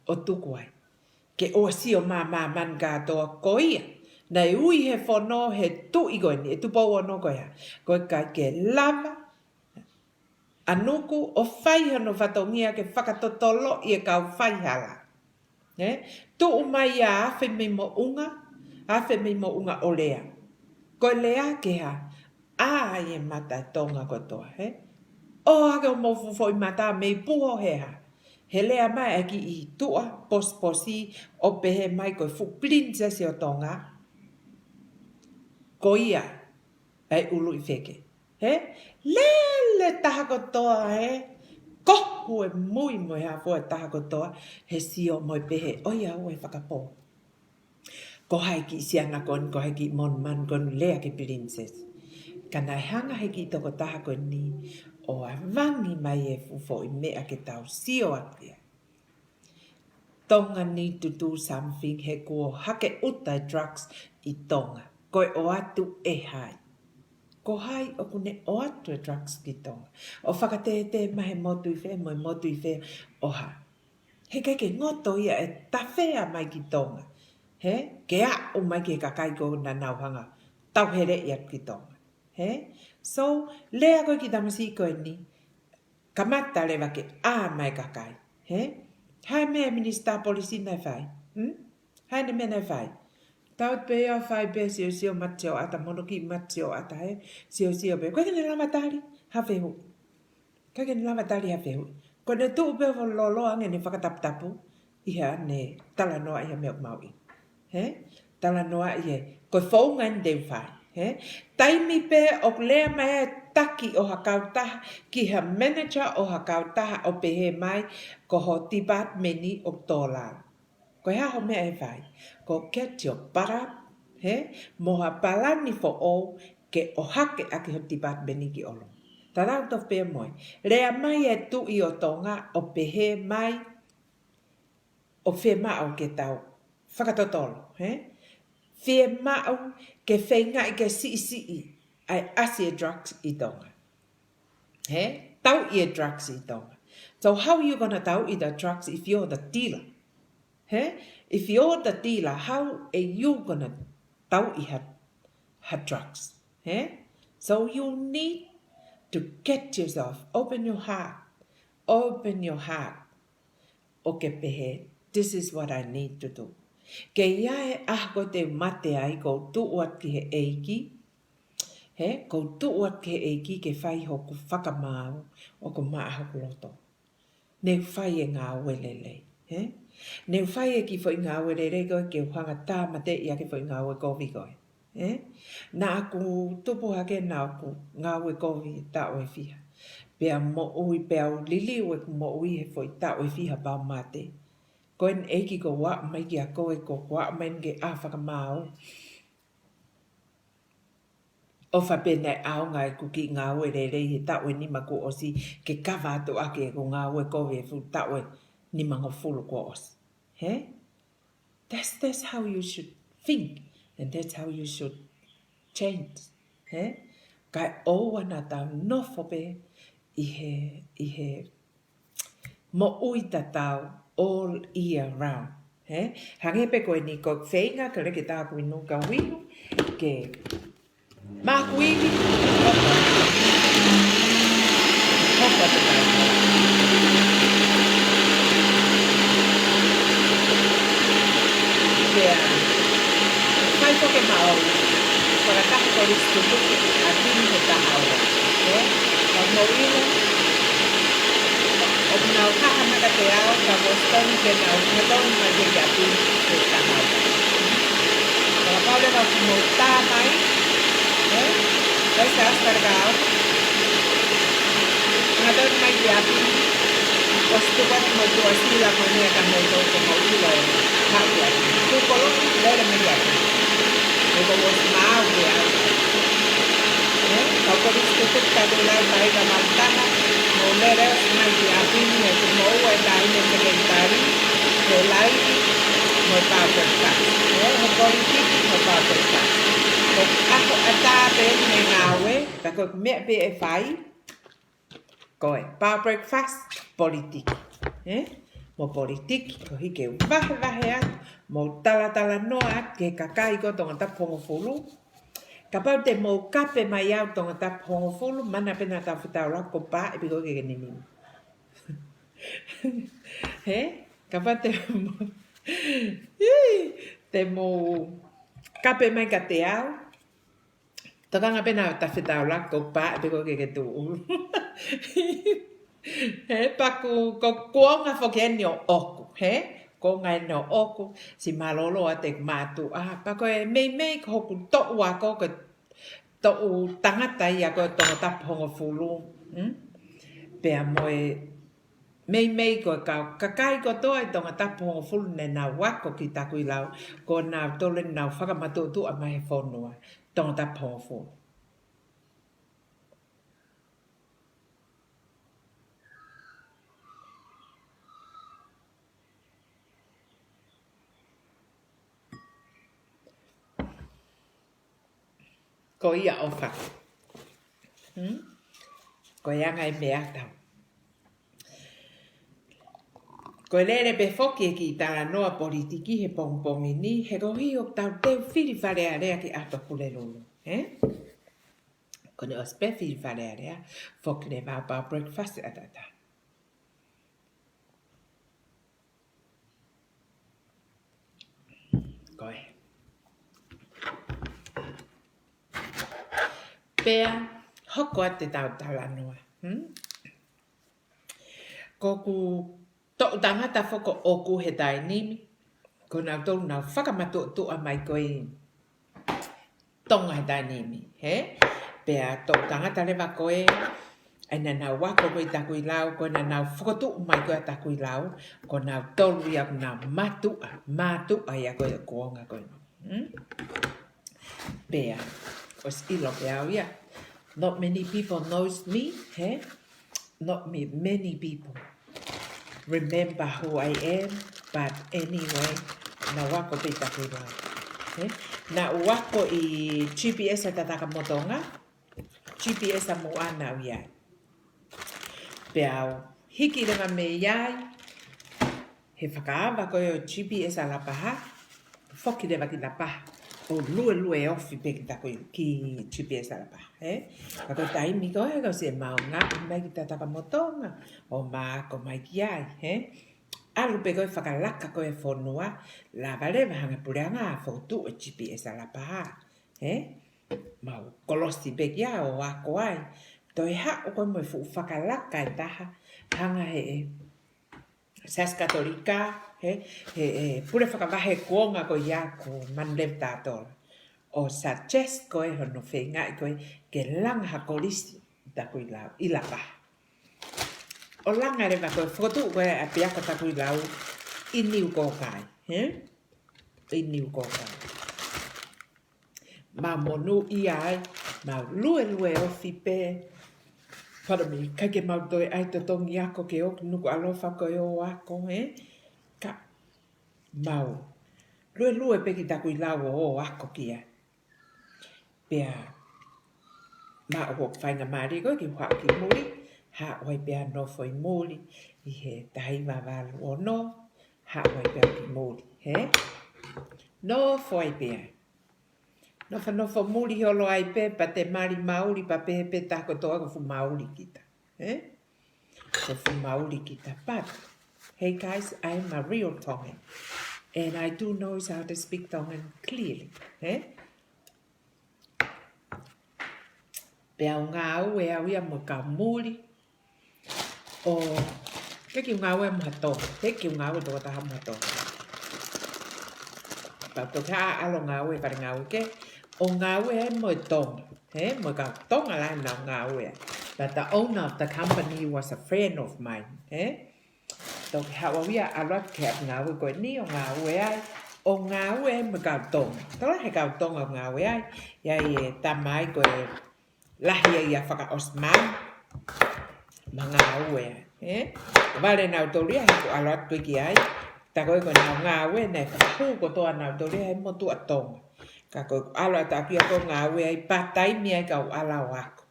ʻO tuku ai. Ke ʻoua sio māmāmani kātoa ko ia. Naʻe ui he fono he tuʻi ko eni, ʻe Tupou Ono ko e hā. Ko e ʻikai ke lava ʻa Nuku ʻo fai hono fatongia ke fakatotoloʻi e kau faihala. He? Tuʻu mai ia afe mei moʻunga, afe mei moʻunga ʻo lea. Ko e lea ke hā, ʻā ai e mata ʻo Tonga kotoa, he? ʻOhake homou fuʻu foʻi mata mei puho he hā. He lea mai ʻa e kiʻi tuʻa posiposi ʻo pehē mai ko e fuʻu pilinisesi ʻo Tonga. Ko ia ʻa e ʻuluʻi feke. He? Lele taha kotoa, he? Kohu e mui mo e hafo e taha kotoa, he sio mo e pehē, ʻoiauē fakapō. Ko hai kiʻi siana ko eni, ko hai kiʻi monumanu ko eni lea ki he pilinisesi. Ka naʻe hanga he kiʻi tokotaha ko eni ʻo avangi mai e fuʻu foʻi meʻa ke tau sio atu ia. Tonga need to do something he kuo hake ʻuta e drugs ʻi Tonga. Ko e ʻoatu ʻe hai. Ko hai ʻoku ne ʻoatu e drugs ki Tonga. ʻO fakatētē mai he motu ʻi fē, mo e motu ʻi fē ʻo hā. Heʻikai ke ngoto ia e tafea mai ki Tonga. He? Ke aʻu mai ki he kakai ko ē naʻa nau hanga ʻo tauheleʻi atu ki Tonga. He? So, lea ko ē ki he tamasiʻi ko eni. Kamata leva ke ʻā mai e kakai. He? Hai meʻa e minisitā polisi naʻe fai. Hmm? Hai ne meʻa naʻe fai. Tau pē ia ʻo fai pē siosio mate sioʻata mo hono kiʻi mate sioʻata he. Siosio pē. ʻIkai ke ne lava tali ha fehuʻi. ʻIkai ke ne lava tali ha fehuʻi. Ko ʻene tuʻu pē ʻo lolo ange ʻene fakataputapu. ʻI haʻane talanoaʻi ha meʻa ʻoku mahuʻinga. He? Talanoaʻi he. Ko e founga eni te u fai. He? Taimi pē ʻoku lea mai e taki ʻo ha kautaha, ki ha manager ʻo ha kautaha ʻo pehē mai, ko ho department ʻoku tō lalo. Ko e hā ho meʻa ʻe fai. Ko e get your butt up, he? Mo ha palani foʻou ke ʻohake ʻaki ho department ki ʻolunga. Tatau tofu pē mo e. Lea mai e tuʻi ʻo Tonga ʻo pehē mai, ʻoku fiemaʻu ke tau fakatotolo, he? Fiemaʻu ke feingaʻi ke siʻisiʻi ʻa e ʻasi e drugs ʻi Tonga. He? Tauʻi e drugs ʻi Tonga. So how you gonna tauʻi the drugs if you're the dealer? He? If you're the dealer, how are you gonna tauʻi ha, ha drugs? He? So you need to get yourself, open your heart, open your heart. ʻO ke pehē, this is what I need to do. Ke ʻi ai e ʻaho ko ē te u mate ai ʻoku ou tuʻu atu ki he ʻEiki, He, ʻoku ou tuʻu atu ki he ʻEiki ke fai hoku fakamaau ʻoku maʻa hoku loto. Ne u fai e ngāue lelei. He? Ne u fai e kiʻi foʻi ngāue lelei ko ē ke u hanga ʻo tāmateʻi ʻa e kiʻi foʻi ngāue kovi ko ē. He? Naʻa ku tupu hake naʻa ku ngāue kovi taʻu ʻe fiha. Pea moʻui pea u liliu ʻeku moʻui he foʻi taʻu ʻe fiha pea u mate. Ko eni ʻEiki ko ua mai kia koe ko ua mai ke ʻa fakamaau. ʻOfa pē naʻe ʻaonga ʻeku kiʻi ngāue lelei he taʻu ʻe nima kuo ʻosi ke kava atu ʻaki ʻeku ngāue kovi he fuʻu taʻu ʻe nimangofulu kuo ʻosi. He? That's, that's how you should think and that's how you should change. He? Kae ʻoua naʻa tau nofo pē ʻi he, ʻi he moʻui tatau all year round. He? Hangē pē ko eni ko e feinga ke lele ke tāku inu ka uinu ke maku ivi. Hopa. Hopa te tau. Pea fai toke maʻu. Fakataha ko Lisi Tutuki ʻa Pini he taha ua. He? Ka mou inu. ʻOku nau haha maka te au, ka Boston ke nau, nau tonu mai ke kia Pini he taha ua. Ka pau leva ʻoku mou tā mai, ē? Kai sa asta ka au. Nau tonu mai kia Pini. ʻOsi tuku atu mo tuʻasila mo nia ka mou tonu ko mou ilo e. Haʻu ia. Tuʻu kolo, lele mai kia Pini. ʻOku ʻosi maau ke au. Ē, ka ko Lisi Tutuki ka te lau tai ka maltaha, mo lele ʻosi mai kia Pini, ʻoku mou ʻi ai e taimi ʻe sekelitali, he laivi, mo e PowerPoint. Ē, he politiki, mo e PowerPoint. Ko e ʻaho ʻatā pē eni he ngāue, ka ko e meʻa pē ʻe fai, ko e power breakfast, politiki. Ē? Mo politiki, ko e hiki vahevahe atu, mo talatalanoa atu ki he kakai ko Tongatapu hongofulu. Kapau te mou kape mai au Tongatapu hongofulu, mana pē naʻa tau fetaulaki ko pā e piko ke ke nini. He? Kapau te mou, ʻī, te mou kape mai kiate au, tokanga pē naʻa tau fetaulaki ko pā e piko ke ke tuʻu. He paku ko e kuonga foki eni ʻoʻoku, he? Kuonga eni ʻoʻoku, siʻi mālōlō ʻa e mātuʻa. Pea ko e meimei ko hoku toʻu ako, ko e toʻu tangata ia ko Tongatapu hongofulu. Hmm? Pea mo e meimei ko e kau kakai kotoa ʻi Tongatapu hongofulu ne nau ako ki Takuilau, ko nautolu eni nau fakamatuʻotuʻa mai he fonua, Tongatapu hongofulu. Ko ia ʻofa. Hmm? Ko e anga e meʻa tau. Ko e lele pē foki e kiʻi talanoa politiki he pongipongi ni, he ko e hia ʻoku tau teu fili Fale Alea ki ʻato Pulelulu, he? Ko eni ʻosi pē fili Fale Alea, foki leva ʻa e power breakfast ʻataʻatā. Ko e. Pea, hoko atu ʻetau talanoa. Hmm? Ko hoku toʻu tangata foki ʻoʻoku he taimi ni, ko nautolu nau fakamatuʻotuʻa mai ko ē ʻi Tonga he taimi ni, he? Pea toʻu tangata leva ko ē, ʻa ia naʻa nau ako ko ē ʻi Takuilau, ko ē naʻa nau fokotuʻu mai ko ē ʻa Takuilau, ko nautolu ia ʻoku nau mātuʻa, mātuʻa ia ko ē ʻo e kuonga ko ē. Hmm? Pea, ʻosi ʻilo pē au ia. Not many people knows me, he? Not me, many people remember who I am, but anyway, naʻa ku ako pē ʻi Takuilau. He? Naʻa ku ako ʻi G P S ʻa Tatakamotu Tonga, G P S ʻa Moana ʻoku ʻi ai. Pea u hiki leva mei ai, he fakaava ko ē ʻo G P S ʻa Lapaha, foki leva ki Lapaha, ʻo luelue ofi pē ki Takuilau ki G P S ʻa Lapaha, he? Ka ko e taimi ko ē, ko siʻi maʻu ngaahi mai ki Tatakamotu Tonga, ʻo ma ako mai ki ai, he? ʻAlu pē ko ē fakalaka ko ē fonua, lava leva hanga puleʻanga fokotuʻu e G P S ʻa Lapaha, he? Mau kolosi pē ki ai ʻo ako ai. Toe haʻu ko e mo e fuʻu fakalaka ʻe taha, hanga he ʻe Siasi Katolika, he, he, he pule fakavahe kuonga ko ia ko Manuleva Tatola, ʻo suggest ko e hono feingaʻi ko e ke langa ha kolisi ʻi Takuilau, ʻi Lapaha. ʻO langa leva ko e fokotuʻu ko e ʻapiako Takuilau ʻi Niukōkai, he? ʻI Niukōkai. Mau monūʻia ai, mau luelue ofi pē. Pardon me, ʻikai ke mau toe ʻai totongi ako ke ʻoku Nukuʻalofa ko e ō ako, he? Ka mau luelue pē ki Takuilau ʻo ō ako ki ai. Pea maʻu hoku faingamālie ko e ke u haʻu ki muli, haʻu ai pea nofo ʻi muli, ʻi he taha hiva valu ono, haʻu ai pea ki muli, he? Nofo ai pea. Nofonofo muli holo ai pē, pea te mali mauli, pea pehē pē taha kotoa ko e fuʻu mauli kita, he? Ko e fuʻu mauli kita, but, hey guys, I am a real Tongan, and I do know how to speak Tongan clearly, he? Pea u ngāue au ia mo e kau muli. ʻO, ʻikai ke u ngāue mo ha Tonga, ʻikai ke u ngāue tokotaha mo ha Tonga. Pea toki haʻu ʻo ngāue, fale ngāue kehe, ʻo ngāue ai mo e Tonga, he, mo e kau Tonga lahi naʻa nau ngāue ai. But the owner of the company was a friend of mine, he? Toki haʻu au ia ʻo ʻalu atu ki he ʻapi ngāue ko eni ʻo ngāue ai, ʻo ngāue ai mo e kau Tonga. Tokolahi he kau Tonga ʻoku ngāue ai, ʻi ai e tama ai ko e lahi ai ia fakaʻosi mai, mo ngāue ai, he? Vale nautolu ia he ʻoku ʻalu atu ki ai, tā ko ē ko ʻenau ngāue, naʻe fakahū kotoa nautolu ia he motuʻa Tonga. Ka ko e ʻalu atu ʻaku ia ko e ngāue ai, part-time ai ka u ʻalu ʻo ako.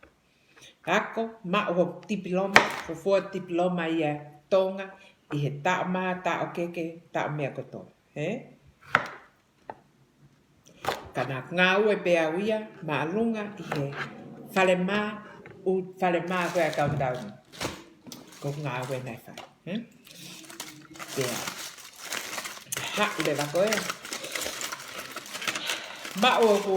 Ako, maʻu hoku tipiloma, fuofua tipiloma ia Tonga, ʻi he taʻo mā, taʻo keke, taʻo meʻa kotoa, he? Ka naʻa ku ngāue pē au ia, māʻolunga ʻi he fale mā, ʻū fale mā ko ē ʻa e kaunitauni. Ko e ngāue naʻe fai, he? Pea haʻu leva ko ē. Maʻu hoku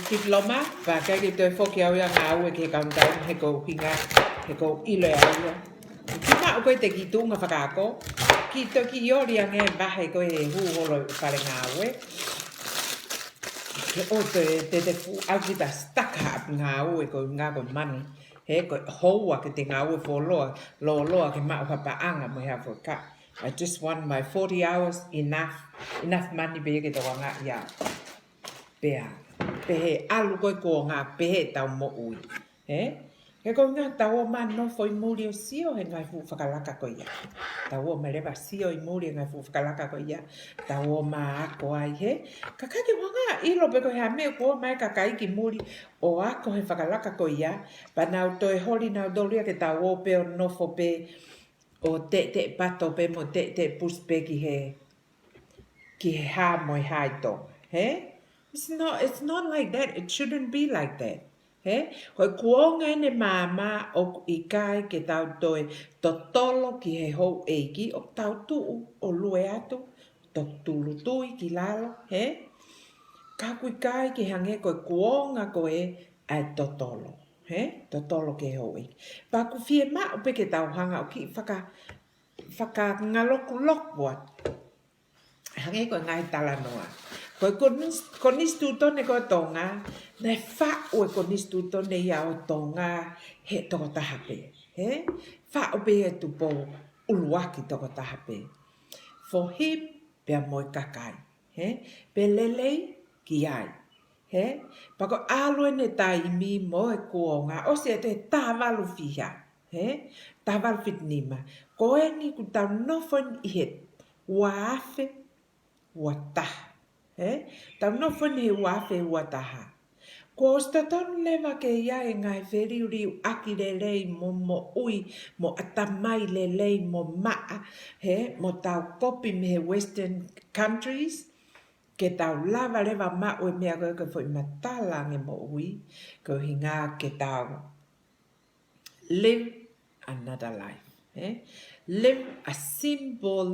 tipiloma, pea ʻikai ke toe foki au ia ʻo ngāue ki he kaunitauni, he ʻoku ou hinga, he ʻoku ou ʻilo ʻe au ia. Kiʻi maʻu ko ē te u kiʻi tuʻunga fakaako, kiʻi toki ʻoli ange vahe ko ē he hū holo ʻi fale ngāue. Ke ʻoua te, te, te fuʻu ʻalu kita stuck ha ʻapi ngāue ko e ngāue ko e manu. He ko e houa ke te ngāue fuoloa, lōloa ke maʻu ha paʻanga mo e hā fua ka. I just want my forty hours, enough, enough money pē ke tokangaʻi au. Pea, pehē ʻalu ko ē kuonga, pehē ʻetau moʻui. He? He ko e ʻuhinga tau ō mai ʻo nofo ʻi muli ʻo sio he ngaahi fuʻu fakalaka ko ia. Tau ō mai leva ʻo sio ʻi muli he ngaahi fuʻu fakalaka ko ia. Tau ō mai ʻo ako ai he. Ka ʻikai ke u hanga ʻo ʻilo pe ko e hā e meʻa ʻoku ō mai ai e kakai ki muli ʻo ako he fakalaka ko ia. Pea nau toe holi nautolu ia ke tau ō pē ʻo nofo pē ʻo teʻeteʻe pato pē mo teʻeteʻe pusi pē ki he, ki he hā mo e hā ʻi Tonga. He? It's not, it's not like that. It shouldn't be like that. He? Ko e kuonga eni ʻo māmani ʻoku ʻikai ke tau toe totolo ki he houʻeiki ʻoku tau tuʻu ʻo lue atu, toki tūʻulutui ki lalo, he? Ka ʻoku ʻikai ke hangē ko e kuonga ko ē ʻa e totolo, he? Totolo ki he houʻeiki. Pea ʻoku fiemaʻu pē ke tau hanga ʻo kiʻi faka-, fakangalokuloku atu. Hangē ko e ngaahi talanoa. Ko e konis-, konisitūtone ko ē ʻo Tonga, naʻe faʻu e konisitūtone ia ʻo Tonga he tokotaha pē. He? Faʻu pē ʻe Tupou ʻUluaki tokotaha pē. For him, pea mo e kakai. He? Pea lelei ki ai. He? Pea ko e ʻalu eni e taimi mo e kuonga, ʻosi ʻi he taha valu fiha. He? Taha valu fitu nima. Ko eni kuo tau nofo eni ʻi he ua afe ua taha. He? Tau nofo eni he ua afe ua taha. Kuo ʻosi totonu leva ke ʻi ai e ngaahi feliuliuaki lelei mo moʻui, mo ʻatamai lelei, mo maʻa, he? Mo tau kopi mei he Western countries, ke tau lava leva ʻo maʻu e meʻa ko ē ko e foʻi matala ange moʻui, ko e ʻuhinga ke tau live another life, he? Live a simpler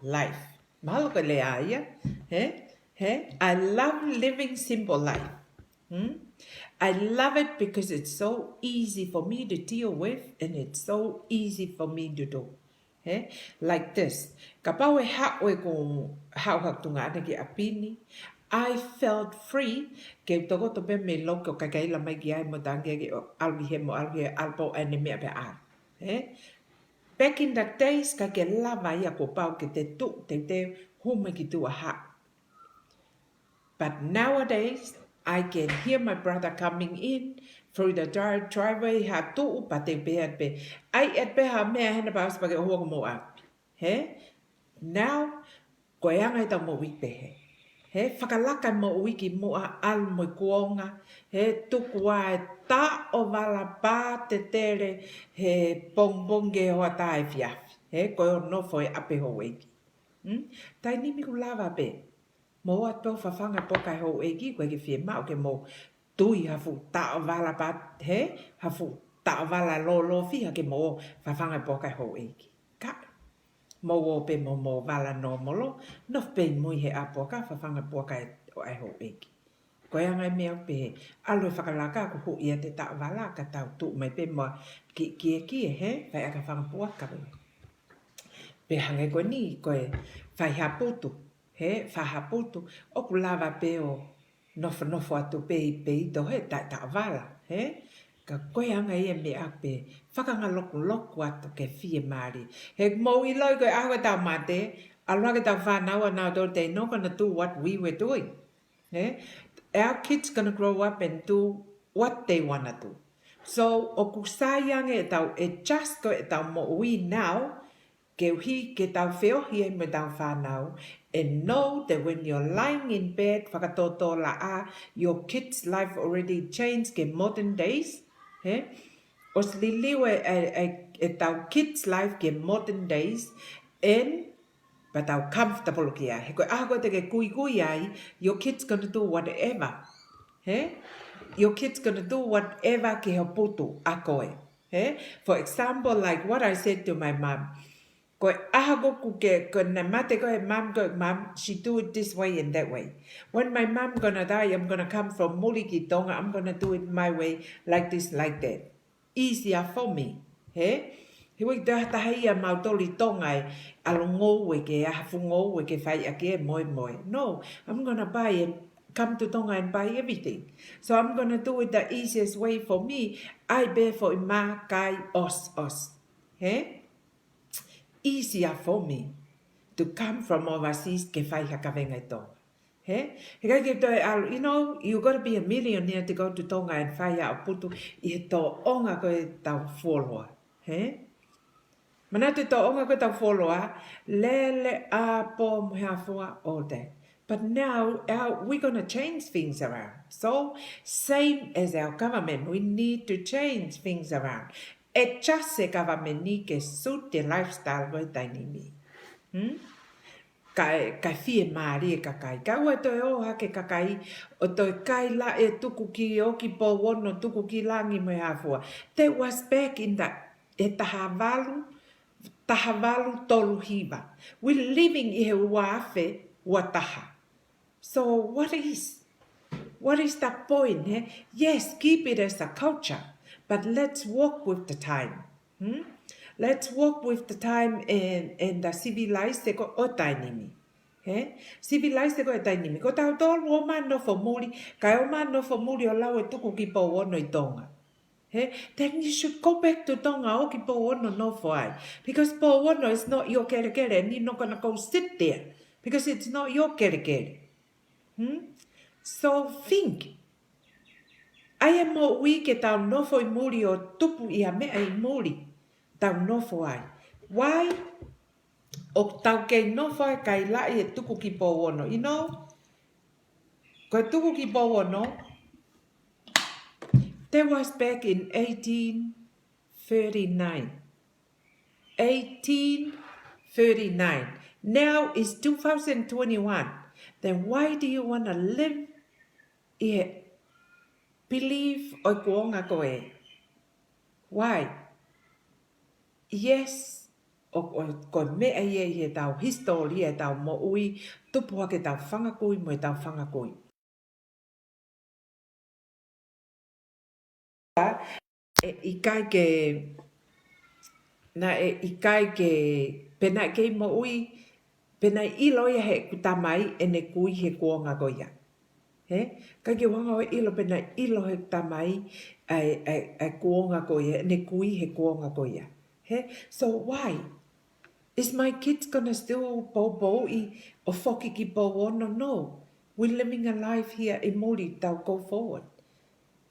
life. Mahalo ko e lea ia, he? He? I love living simple life. Hmm? I love it because it's so easy for me to deal with and it's so easy for me to do. He? Like this. Kapau ʻe haʻu ʻeku haʻu ha tuʻunga ʻana ki ʻapi ni, I felt free ke u tokoto pē mei loki ʻo kaikaila mai ki ai mo tangi ke ʻalu ki he mo ʻalu ki he ʻalu pē ʻo ʻai ʻene meʻa pē ʻalu. He? Back in the days, ʻikai ke lava ia kuo pau ke te tuʻu, te te hū mai ki tuʻa haʻu. But nowadays, I can hear my brother coming in through the dri-, driveway, ha tuʻu pea te pehē pē, ʻai ʻe pē ha meʻa hena pea ʻosi pea ke ʻohua ko mo ʻapi. He? Now, ko e anga ʻetau moʻui pehē. He? Fakalaka moʻui ki muʻa ʻalu mo e kuonga. He? Tuku ʻa e taʻovala pea te tele he pongipongi ke hoʻatā efiafi. He? Ko e ʻo nofo ʻi ʻapi houʻeiki. Hmm? Taimi ni ʻoku lava pē. Mou ō atu pē ʻo fafanga e puaka ʻa e houʻeiki, ʻoku ʻikai ke fiemaʻu ke mou tui ha fuʻu taʻovala pea, he, ha fuʻu taʻovala lōlofi ha ke mou ō ʻo fafanga e puaka ʻa e houʻeiki. Ka, mou ō pē mo hoʻomou vala nōmolo, nofo pē ʻi mui he ʻapi puaka, fafanga e puaka ʻa e, ʻa e houʻeiki. Ko e anga e meʻa ʻoku pehē, ʻalu e fakalaka ʻoku huʻi ʻa e taʻovala ka tau tuʻu mai pē mo e kiʻekiʻe, he, fai ʻaki ha fanga puaka pē. Pea hangē ko eni, ko e fai ha putu, he, fai ha putu, ʻoku lava pē ʻo nofonofo atu pē ʻi peito he taʻovala, he? Ka ko e anga ia e meʻa pē, fakangalokuloku atu ke fiemālie. He mou ʻiloʻi ko e ʻaho ʻetau mate, ʻalu hake ʻetau fānau ʻa nautolu, they not gonna do what we were doing. He? Our kids gonna grow up and do what they wanna do. So, ʻoku sai ange ʻetau adjust ko ʻetau moʻui now, ke ʻuhi ke tau feohi ai mo ʻetau fānau, and know that when you're lying in bed, fakatōtōlaʻā, your kids' life already changed ke modern days, he? ʻOsi liliu e, e, e, ʻetau kids' life ke modern days, and pea tau comfortable ki ai. He ko e ʻaho ko ē te ke kuikui ai, your kids gonna do whatever. He? Your kids gonna do whatever ki he putu ʻa koe. He? For example, like what I said to my mom. Ko e ʻaho ko ē ʻoku ke, ko ʻene mate ko ē mum, ko mum, she do it this way and that way. When my mum gonna die, I'm gonna come from muli ki Tonga, I'm gonna do it my way, like this, like that. Easier for me. He? He ʻoku ʻikai toe ʻi ai ha taha ia ʻiate mautolu ʻi Tonga ʻe ʻalu ngoue ke, ʻalu ngoue ke fai ʻaki e moemoe. No, I'm gonna buy and come to Tonga and buy everything. So I'm gonna do it the easiest way for me. ʻAi pē foʻi mā, kai, ʻosi, ʻosi. He? Easier for me to come from overseas ke fai ha kavenga ʻi Tonga. He? He ʻikai ke toe ʻalu, you know, you gotta be a millionaire to go to Tonga and fai haʻo putu ʻi he tōʻonga ko ē ʻetau fuoloa. He? Manatu e tōʻonga ko ē ʻetau fuoloa, lele, ʻapo, mo e hā fua, all that. But now, our, we're gonna change things around. So, same as our government, we need to change things around. Adjust e government ni ke suit e lifestyle ko ē taimi ni. Hmm? Kae, kae fiemālie e kakai. Kae ʻoua toe ō hake kakai ʻo toe kailaʻi e tuku ki ʻo ki Pouono, tuku ki langi mo e hā fua. That was back in the, he taha valu, taha valu tolu hiva. We're living ʻi he ua afe ua taha. So what is, what is the point, eh? Yes, keep it as a culture, but let's walk with the time. Hmm? Let's walk with the time and, and the civilized ko ē ʻo e taimi ni. He? Civilized ko ē ʻo e taimi ni. Ko tautolu ʻoku mau nofo muli, kae ʻoku mau nofo muli ʻo lau e tuku ki Pouono ʻi Tonga. He? Then you should go back to Tonga ʻo ki Pouono nofo ai. Because Pouono is not your kelekele, and you're not gonna go sit there. Because it's not your kelekele. Hmm? So think. ʻAi e moʻui ke tau nofo ʻi muli ʻo tupu ʻi ha meʻa ʻi muli. Tau nofo ai. Why? ʻOku tau kei nofo ai kailaʻi e tuku ki Pouono. You know? Ko e tuku ki Pouono, that was back in eighteen thirty-nine. Eighteen thirty-nine. Now it's two thousand twenty-one. Then why do you wanna live ʻi he belief ʻo e kuonga ko ē? Why? Yes, ʻo, ʻo, ko e meʻa ia ʻi heʻetau hisitōlia, ʻetau moʻui, tupu hake ʻetau fanga kui mo ʻetau fanga kui. ʻIkai ke, naʻe ʻikai ke, pe naʻe kei moʻui, pe naʻe ʻilo ia heʻeku tamai ʻene kui he kuonga ko ia. He? ʻIkai ke u hanga ʻo ʻilo pe naʻe ʻilo heʻeku tamai ʻa e, ʻa e, ʻa e kuonga ko ia, ʻene kui he kuonga ko ia. He? So why? Is my kids gonna still poupouʻi ʻo foki ki pou ono? No. We're living a life here ʻi muli, tau go forward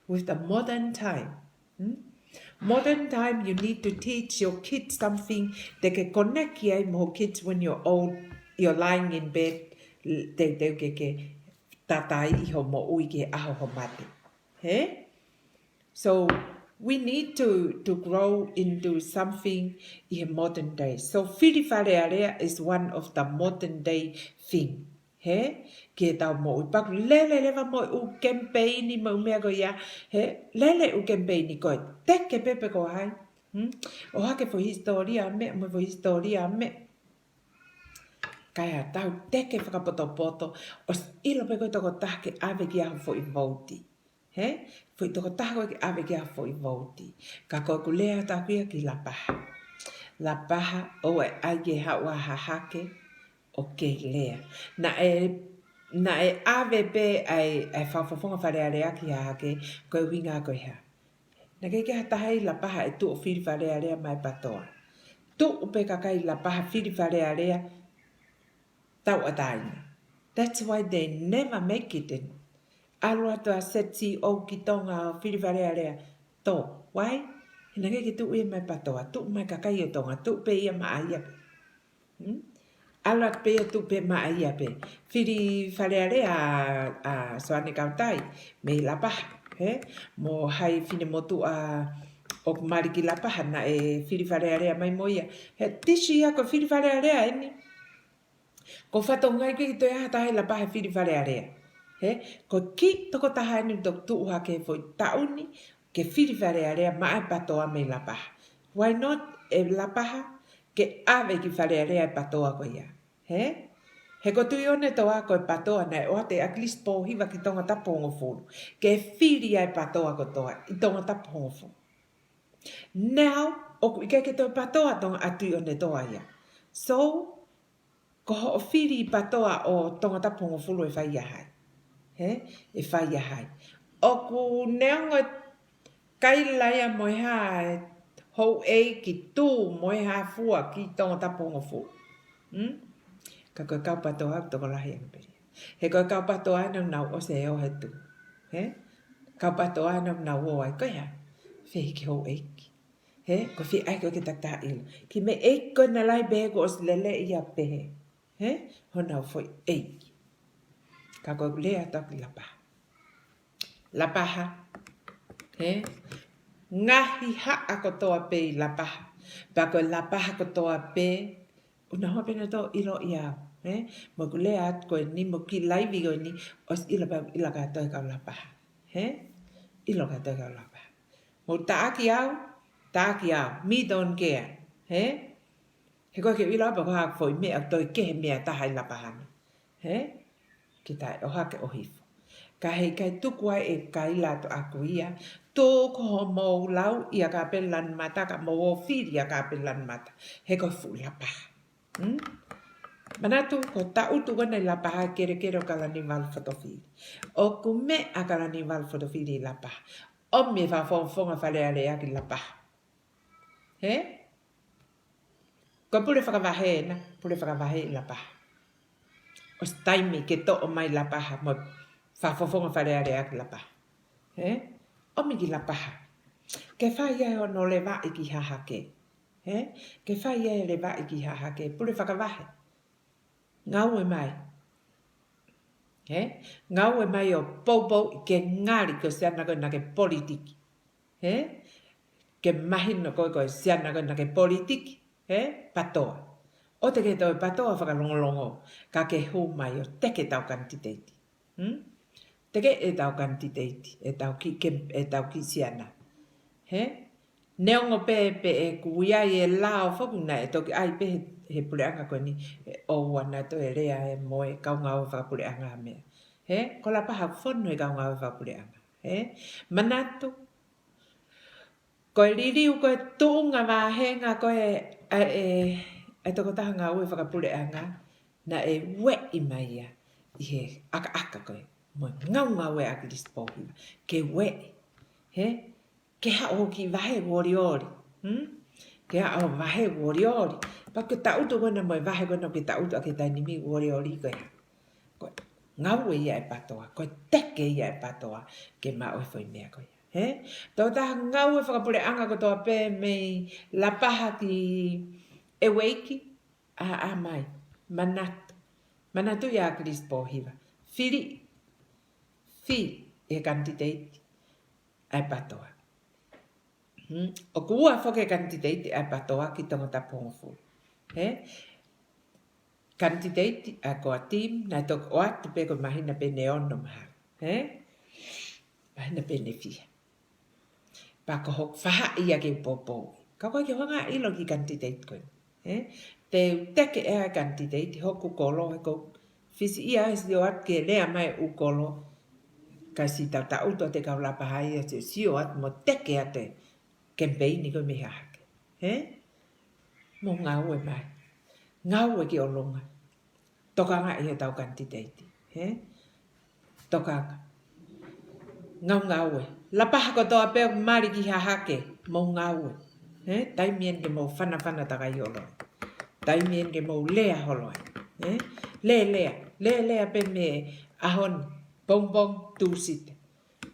with the modern time. Hmm? Modern time, you need to teach your kids something. Te ke connect ai mo ho kids when you're old, you're lying in bed, teuteu ke ke tātā ʻi ho moʻui ki he ʻaho ho mate. He? So we need to, to grow into something ʻi he modern day. So fili Fale Alea is one of the modern day thing. He? Ki he tau moʻui, paku lele leva mo e ʻū kemipeini mo e ʻū meʻa ko ia. He? Lele ʻū kemipeini ko e teke pē pe ko hai. Hmm? ʻOhake foʻi hisitōlia meʻa, mo e foʻi hisitōlia meʻa. Kae ʻatā ʻo teke fakapotopoto, ʻosi ʻilo pē ko e tokotaha ke ʻave ki ai ho foʻi vouti. He? Foʻi tokotaha ko ē ke ʻave ki ai ho foʻi vouti. Ka ko ʻeku lea atu ia ki Lapaha. Lapaha, ʻoua ʻe ʻai ke haʻu ʻa Hahake ʻo kei lea. Naʻe, naʻe ʻave pē ʻa e, ʻa e fakafofonga Fale Alea ki Hahake, ko e ʻuhinga ko e hā? Naʻe ʻikai ke ha taha ʻi Lapaha ʻe tuʻu ʻo fili Fale Alea maʻa e PATOA. Tuʻu pē kakai Lapaha fili Fale Alea tauʻatāina. That's why they never make it in. ʻAlu atu ʻa e Z C O ki Tonga ʻo fili Fale Alea. Tō, why? He naʻe ʻikai ke tuʻu ia maʻa e PATOA, tuʻu maʻa e kakai ʻo Tonga, tuʻu pē ia maʻa ia pē. Hmm? ʻAlu atu pē ia tuʻu pē maʻa ia pē. Fili Fale Alea ʻa, ʻa Soane Kautai mei Lapaha, he? Mo hai finemotuʻa ʻoku mali ki Lapaha naʻe fili Fale Alea mai mo ia. He tisi ia ko e fili Fale Alea eni. Ko e fatongia ʻikai ke toe ʻi ai ha taha ʻi Lapaha ʻe fili Fale Alea. He? Ko e kiʻi tokotaha eni ʻoku toki tuʻu hake he foʻi taʻu ni ke fili Fale Alea maʻa e PATOA mei Lapaha. Why not ʻe Lapaha ke ʻave ki Fale Alea e PATOA ko ia? He? He ko Tuʻiʻonetoa ko e PATOA naʻe ʻoatu ʻe ʻAkilisi Pōhiva ki Tongatapu hongofulu ke fili ai e PATOA kotoa ʻi Tongatapu hongofulu. Now, ʻoku ʻikai ke toe PATOA Tonga ʻa Tuʻiʻonetoa ia. So, ko hoʻo fili PATOA ʻo Tongatapu hongofulu ʻe fai ʻa hai? He? ʻE fai ʻa hai? ʻOku neongo e kaila ia mo e hā e houʻeiki tū mo e hā fua ki Tongatapu hongofulu. Hmm? Ka ko e kau PATOA ʻoku tokolahi ange pē ia. He ko e kau PATOA ena ʻoku nau ʻosi ʻo he tū. He? Kau PATOA ena ʻoku nau ō ai ko e hā? Fē hiki houʻeiki? He? Ko fē ʻai ko e ke takitaha ʻilo ki he meʻa ʻeiki ko ena lai pē he kuo ʻosi lele ia pē he. He? Honau foʻi ʻeiki. Ka ko ʻeku lea atu ki Lapaha. Lapaha. He? Ngaahi haʻa kotoa pē ʻi Lapaha. Pea ko e Lapaha kotoa pē. ʻOku nau hanga pē ʻo toe ʻilo ia. He? Mo ʻeku lea atu ko eni mo e kiʻi laivi ko eni, ʻosi ʻilo pē, ʻilo kātoa e kau Lapaha. He? ʻIlo kātoa e kau Lapaha. Mou taʻaki au, taʻaki au. Me don't care. He? He ko e ke ʻilo pē ko e hā e foʻi meʻa ʻoku toe kehe mei ai ha taha ʻi Lapaha ni. He? Ke taʻe ʻohake ʻo hifo. Ka heʻikai tuku ai e kaila atu ʻaku ia, tuku homou lau ia kia Apelelani Mata ka mou ō fili ia kia Apelelani Mata. He ko e fuʻu Lapaha. Hmm? Manatu ko e taʻutu ko ena ʻi Lapaha e kelekele ʻo Kalaniuvalu Fotofili. ʻOku meʻa ʻa Kalaniuvalu Fotofili ʻi Lapaha. ʻOmi e fakafofonga Fale Alea ki Lapaha. He? Ko e pule fakavahe ena, pule fakavahe ʻi Lapaha. ʻOsi taimi ke toʻo mai Lapaha mo e fakafofonga Fale Alea ki Lapaha. He? ʻOmi ki Lapaha. Ke fai ai hono levaʻi ki Hahake. He? Ke fai ai e levaʻi ki Hahake. Pule fakavahe. Ngāue mai. He? Ngāue mai ʻo poupou ke ngali ko e siana ko ena ke politiki. He? Ke mahino ko e ko e siana ko ena ke politiki. He? PATOA. ʻOua te ke toe PATOA fakalongolongo. Ka ke hū mai ʻo teke ʻetau kanititeiti. Hmm? Teke ʻetau kanititeiti. ʻEtau kiʻi ke, ʻetau kiʻi siana. He? Neongo pē, pē ʻeku ʻi ai e lao foki naʻe toki ʻai pē he, he puleʻanga ko eni, ʻe ʻoua naʻa toe lea e mo e kau ngāue fakapuleʻanga meʻa. He? Ko Lapaha fonu he kau ngāue fakapuleʻanga. He? Manatu, Ko e liliu, ko e tuʻunga vāhenga, ko e, ʻa e, ʻa e tokotaha ngāue fakapuleʻanga, naʻe ueʻi mai ia ʻi he ʻakaʻaka ko ē mo e ngaungaue ʻa ʻAkilisi Pōhiva. Ke ueʻi, hē? Ke haʻu ki he vahe ʻoku olioli. Hmm? Ke haʻu vahe ʻoku olioli. Pea ke taʻutu ko ena mo e vahe ko ena ke taʻutu ʻaki he taimi ni ʻoku olioli ko ē. Ko e ngāue ia ʻa e PTOA, ko e teke ia ʻa e PTOA ke maʻu e foʻi meʻa ko ia. Hē? Tokotaha ngāue fakapuleʻanga kotoa pē mei Lapaha ki ʻEueiki, ʻā, ʻā mai, manatu. Manatu ia ʻAkilisi Pōhiva. Fili, fili e kanititeiti ʻa e PTOA. Hmm? ʻOku ua foki e kanititeiti ʻa e PTOA ki Tongatapu hongofulu. Hē? Kanititeiti ʻa e core team, naʻe toki ʻoatu pē ko e māhina pē ʻe ono mahalo. Hē? Māhina pē ʻe fiha. Pea ko hoku faʻahi ia ke u poupou. Ka ko e ke hanga ʻilo ki he kanititeiti ko ē. Hē? Te u teke ʻe au e kanititeiti hoku kolo, he ko e fisi ia e sio atu ke lea mai ʻū kolo. Ka si tau taʻutu ʻa e kau Lapaha ia, sio, sio atu mo teke atu e kemipeini ko ē mei Hahake. Hē? Mou ngāue mai. Ngāue ki ʻolunga. Tokangaʻi hotau kanititeiti. Hē? Tokanga. Ngaungaue. Lapaha kotoa pē ʻoku mali ki Hahake, mou ngāue. Hē? Taimi eni ke mou fanafana takai holo ai. Taimi eni ke mou lea holo ai. Hē? Lea, lea. Lea, lea pē mei he ʻaho ni. Pongipongi Tūsite.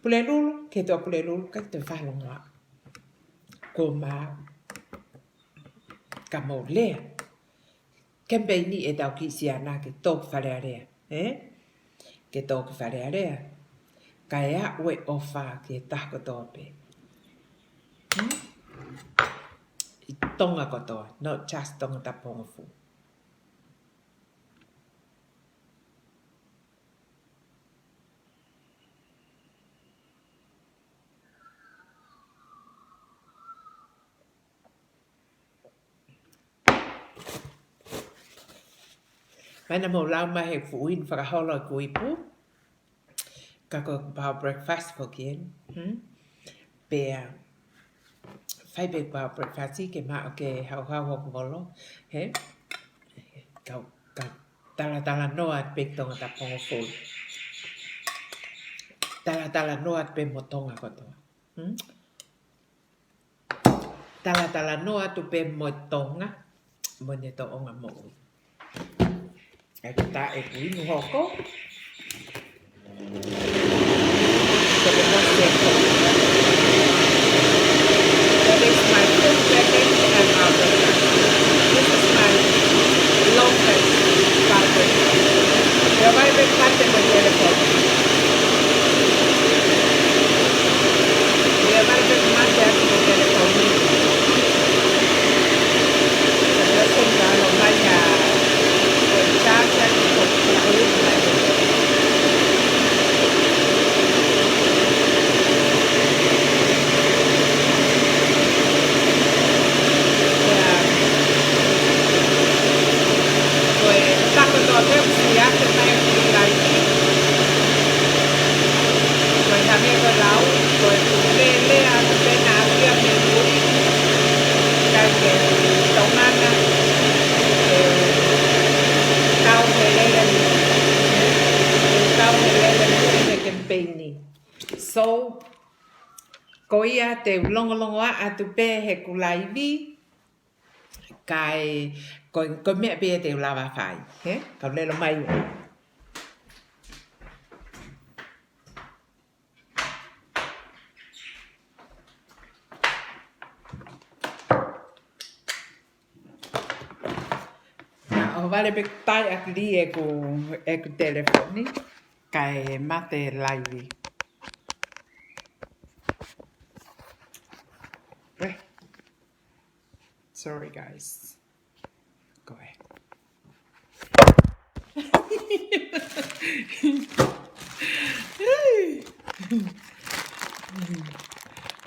Pulelulu, ke toe Pulelulu, ʻikai toe fakalongoaʻa. Ko mau. Ka mou lea. Kemipeini ʻetau kiʻi siana ke tō ki Fale Alea, ē? Ke tō ki Fale Alea. Kae aʻu e ʻofa ki he taha kotoa pē. Hmm? ʻI Tonga kotoa, not just Tongatapu hongofulu. Mahalo naʻa mou lau mai he fuʻu inu fakaholo ʻeku ipu. Ka ko ʻeku power breakfast foki eni. Hmm? Pea fai pē power breakfast ke maʻu ke hauhau hoku holo. Hē? Kau, kau talatalanoa pē ki Tongatapu hongofulu. Talatalanoa pē mo Tonga kotoa. Hmm? Talatalanoa atu pē mo Tonga, mo ʻene tōʻonga moʻui. ʻA ia ko ʻeku inu hoko. That is my food package and our breakfast. This is my longest breakfast. Te u ʻohovale pē mate mo e telefoni. Te u ʻohovale pē mate atu mo e telefoni. Te u ʻohovale pē mate atu mo e telefoni. Ko e taha kotoa pē ʻoku sio atu mai ki he laivi. Ko e hangē ko e lau, ko e lele atu pē naʻa ʻia me lui. Kai ke tau ngana, ke tau he lele mo, ke tau he lele mo ʻi he kemipeini. So, ko ia te u longolongoaʻa atu pē heʻeku laivi, kae, ko, ko e meʻa pē ia te u lava fai, hē? Kau lele mai. Naʻa ʻohovale pē ʻeku tai ʻaki lī ʻeku, ʻeku telefoni, kae mate laivi. Eh. Sorry, guys. Go ahead.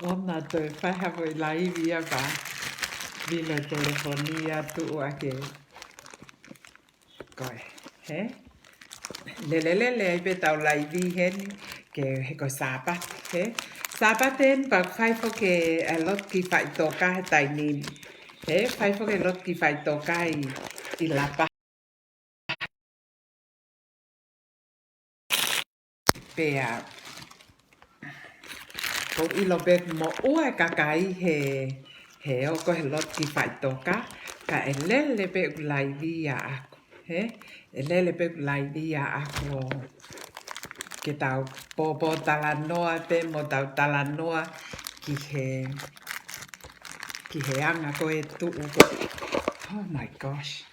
ʻOua naʻa toe fai ha foʻi laivi ia pea vilo telefoni ia tuʻu ake. Ko e, hē? Lelelele ai pē ʻetau laivi heni, ke he ko e Sāpate, hē? Sāpate ni pea fai foki e lot ki faʻitoka he taimi ni. He, fai foki e lot ki faʻitoka ʻi, ʻi Lapaha. Pea, ʻoku ou ʻilo pē ʻoku moʻua e kakai he, he ʻoku ʻi he lot ki faʻitoka, ka ʻe lele pē ʻeku laivi ʻaʻaku. He, ʻe lele pē ʻeku laivi ʻaʻaku ʻo ke tau pōpōtalanoa pē mo tau talanoa ki he, ki he anga ko ē tuʻu ko. Oh my gosh.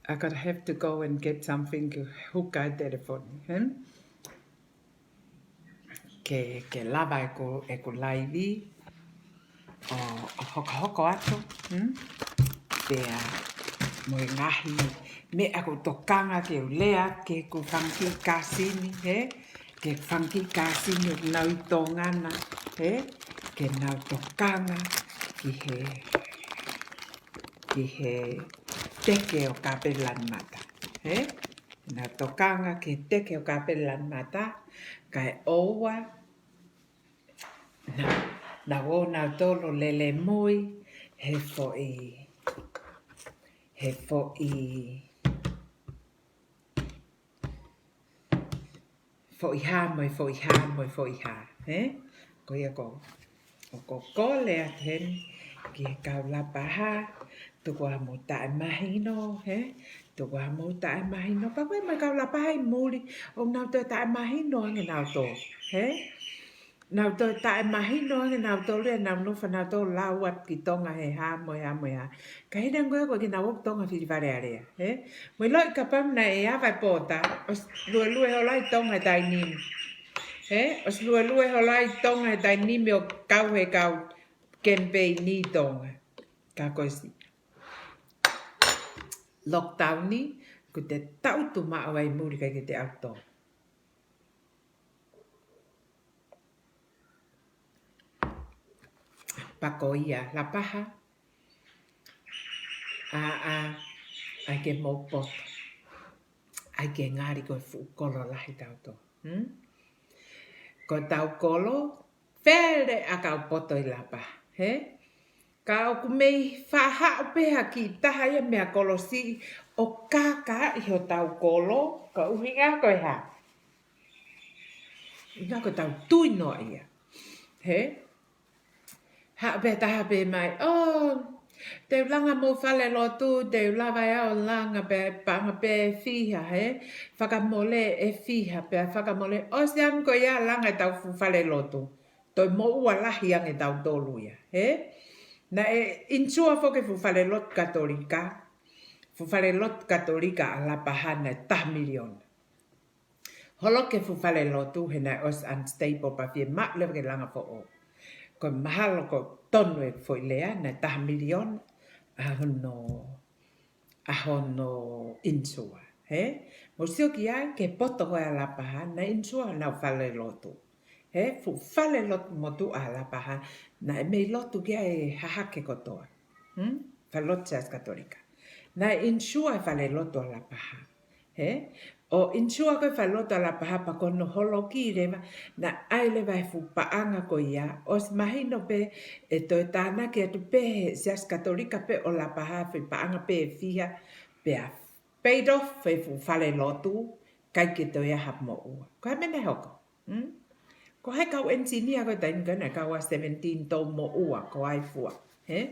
I gotta have to go and get something to hook our telephone, hmm? Ke, ke lava ʻeku, ʻeku laivi ʻo, ʻo hokohoko atu, hmm? Pea mo e ngaahi meʻa ʻoku ou tokanga ke u lea ki heʻeku fanga kiʻi kāsini, he? Ki heʻeku fanga kiʻi kāsini ʻoku nau ʻi Tonga na, he? Ke nau tokanga ki he, ki he teke ʻo Kapelani Mata, he? Nau tokanga ki he teke ʻo Kapelani Mata, kae ʻoua naʻa, naʻa ō nautolu ʻo lele mui he foʻi, he foʻi, foʻi hā mo e foʻi hā mo e foʻi hā, he? Ko ia ko, ʻoku ou kole atu heni ki he kau Lapaha, tuku ā mou taʻemahino, he? Tuku ā mou taʻemahino, pea ko e mo e kau Lapaha ʻi muli, ʻoku nau toe taʻemahino ange nautolu, he? Nau toe taʻemahino ange nautolu ʻenau nofo nautolu lau atu ki Tonga he hā mo e hā mo e hā. Ka hina ngoi ko ē ke nau ō ki Tonga fili Fale Alea, he? Mo e ʻiloʻi kapau naʻe ava e pōta, ʻosi luelue holo ai Tonga he taimi ni. He? ʻOsi luelue holo ai Tonga he taimi ni ʻo kau he kau kemipeini ʻi Tonga. Ka ko e siʻi lockdown ni, ʻoku te taʻutu maʻu ai muli ʻikai ke te ʻalu Tonga. Pea ko ia Lapaha, ʻa, ʻa, ʻai ke mou poto. ʻAi ke ngali ko e fuʻu kolo lahi tautolu. Hmm? Ko ʻetau kolo, fele ʻa e kau poto ʻi Lapaha, he? Ka ʻoku mei faʻa haʻu pē ha kiʻi taha ia mei ha kolo siʻi ʻo kākaaʻi hotau kolo, ka ʻuhinga ko e hā? ʻUhinga ko ʻetau tui noaʻia. He? Haʻu pē taha pehē mai, "Oh, te u langa mo falelotu, te u lava ʻe au ʻo langa pē, paʻanga pē ʻe fiha, he? Fakamole ʻe fiha, pea fakamole." ʻOsi ange ko ia langa ʻetau fuʻu falelotu. Toe moʻua lahi ange tautolu ia, he? Naʻe insure foki e fuʻu falelotu Katolika. Fuʻu falelotu Katolika ʻa Lapaha naʻe taha miliona. Holoki e fuʻu falelotu he naʻe ʻosi unstable pea fiemaʻu leva ke langa foʻou. Ko e mahalo ko e tonu e foʻi lea, naʻe taha miliona ʻa hono, ʻa hono insure, he? Mou sio ki ai ki he poto ko ē ʻa Lapaha, naʻe insure honau falelotu. He, fuʻu falelotu motuʻa ʻa Lapaha, naʻe mei lotu ki ai e hahake kotoa. Hmm? Falelotu Siasi Katolika. Naʻe insure e falelotu ʻa Lapaha. He? ʻO insure ko ē falelotu ʻa Lapaha pea ko hono holoki leva, naʻe ʻai leva e fuʻu paʻanga ko ia, ʻosi mahino pē ʻe toe tānaki atu pē he Siasi Katolika pē ʻo Lapaha e fuʻu paʻanga pē ʻe fiha, pea paid off e fuʻu falelotu, ʻikai ke toe ʻi ai ha moʻua. Ko e hā e meʻa naʻe hoko? Hmm? Ko e hā e kau engineer ko ē taimi ko ē naʻe kau ʻa seventeen tau moʻua, ko ai fua, he?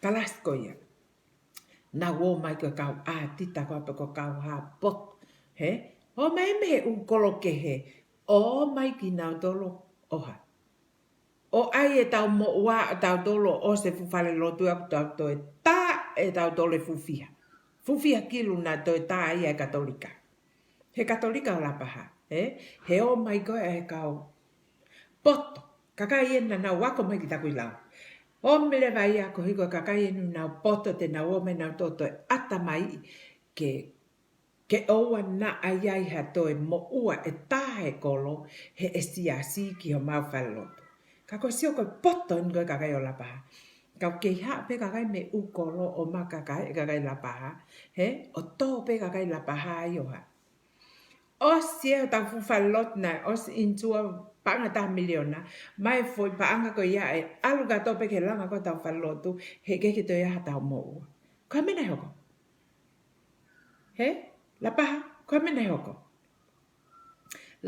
Kalasi ko ia. Nau ō mai ko e kau ʻātita ko ē pe ko e kau hā poto, he? ʻO mai mei he ʻū kolo kehe, ō mai kinautolu ʻo hā? ʻO ʻai ʻetau moʻua ʻatautolu ʻo ʻosi e fuʻu falelotu ʻa ʻoku tau toe tā ʻe tautolu e fuʻu fiha. Fuʻu fiha kilu naʻe toe tā ia ʻe he Katolika. He Katolika ʻo Lapaha, he? He ō mai ko ē e kau poto. Kakai eni naʻa nau ako mai ki taku ʻi lau. ʻOmi leva ia ko e hiko e kakai eni naʻa nau poto te nau ō mai nautolu ʻo toe ʻatamaiʻi ke, ke ʻoua naʻa ʻi ai ha toe moʻua ʻe tā ʻe he kolo, he ʻe siasi ki homau falelotu. Ka ko e sio ko e poto eni ko ē kakai ʻo Lapaha. Kau kei haʻu pē kakai mei ʻū kolo ʻo maka kakai, kakai Lapaha, hē? ʻO tō pē kakai Lapaha ʻi ʻoha. ʻOsi ē hotau fuʻu falelotu naʻe ʻosi insure paʻanga taha miliona, mai foʻi paʻanga ko ia ʻe ʻalu kātoa pē ke langa ko ē hotau falelotu, he ʻikai ke toe ʻi ai haʻatau moʻua. Ko e hā e meʻa naʻe hoko? Hē? Lapaha, ko e hā e meʻa naʻe hoko?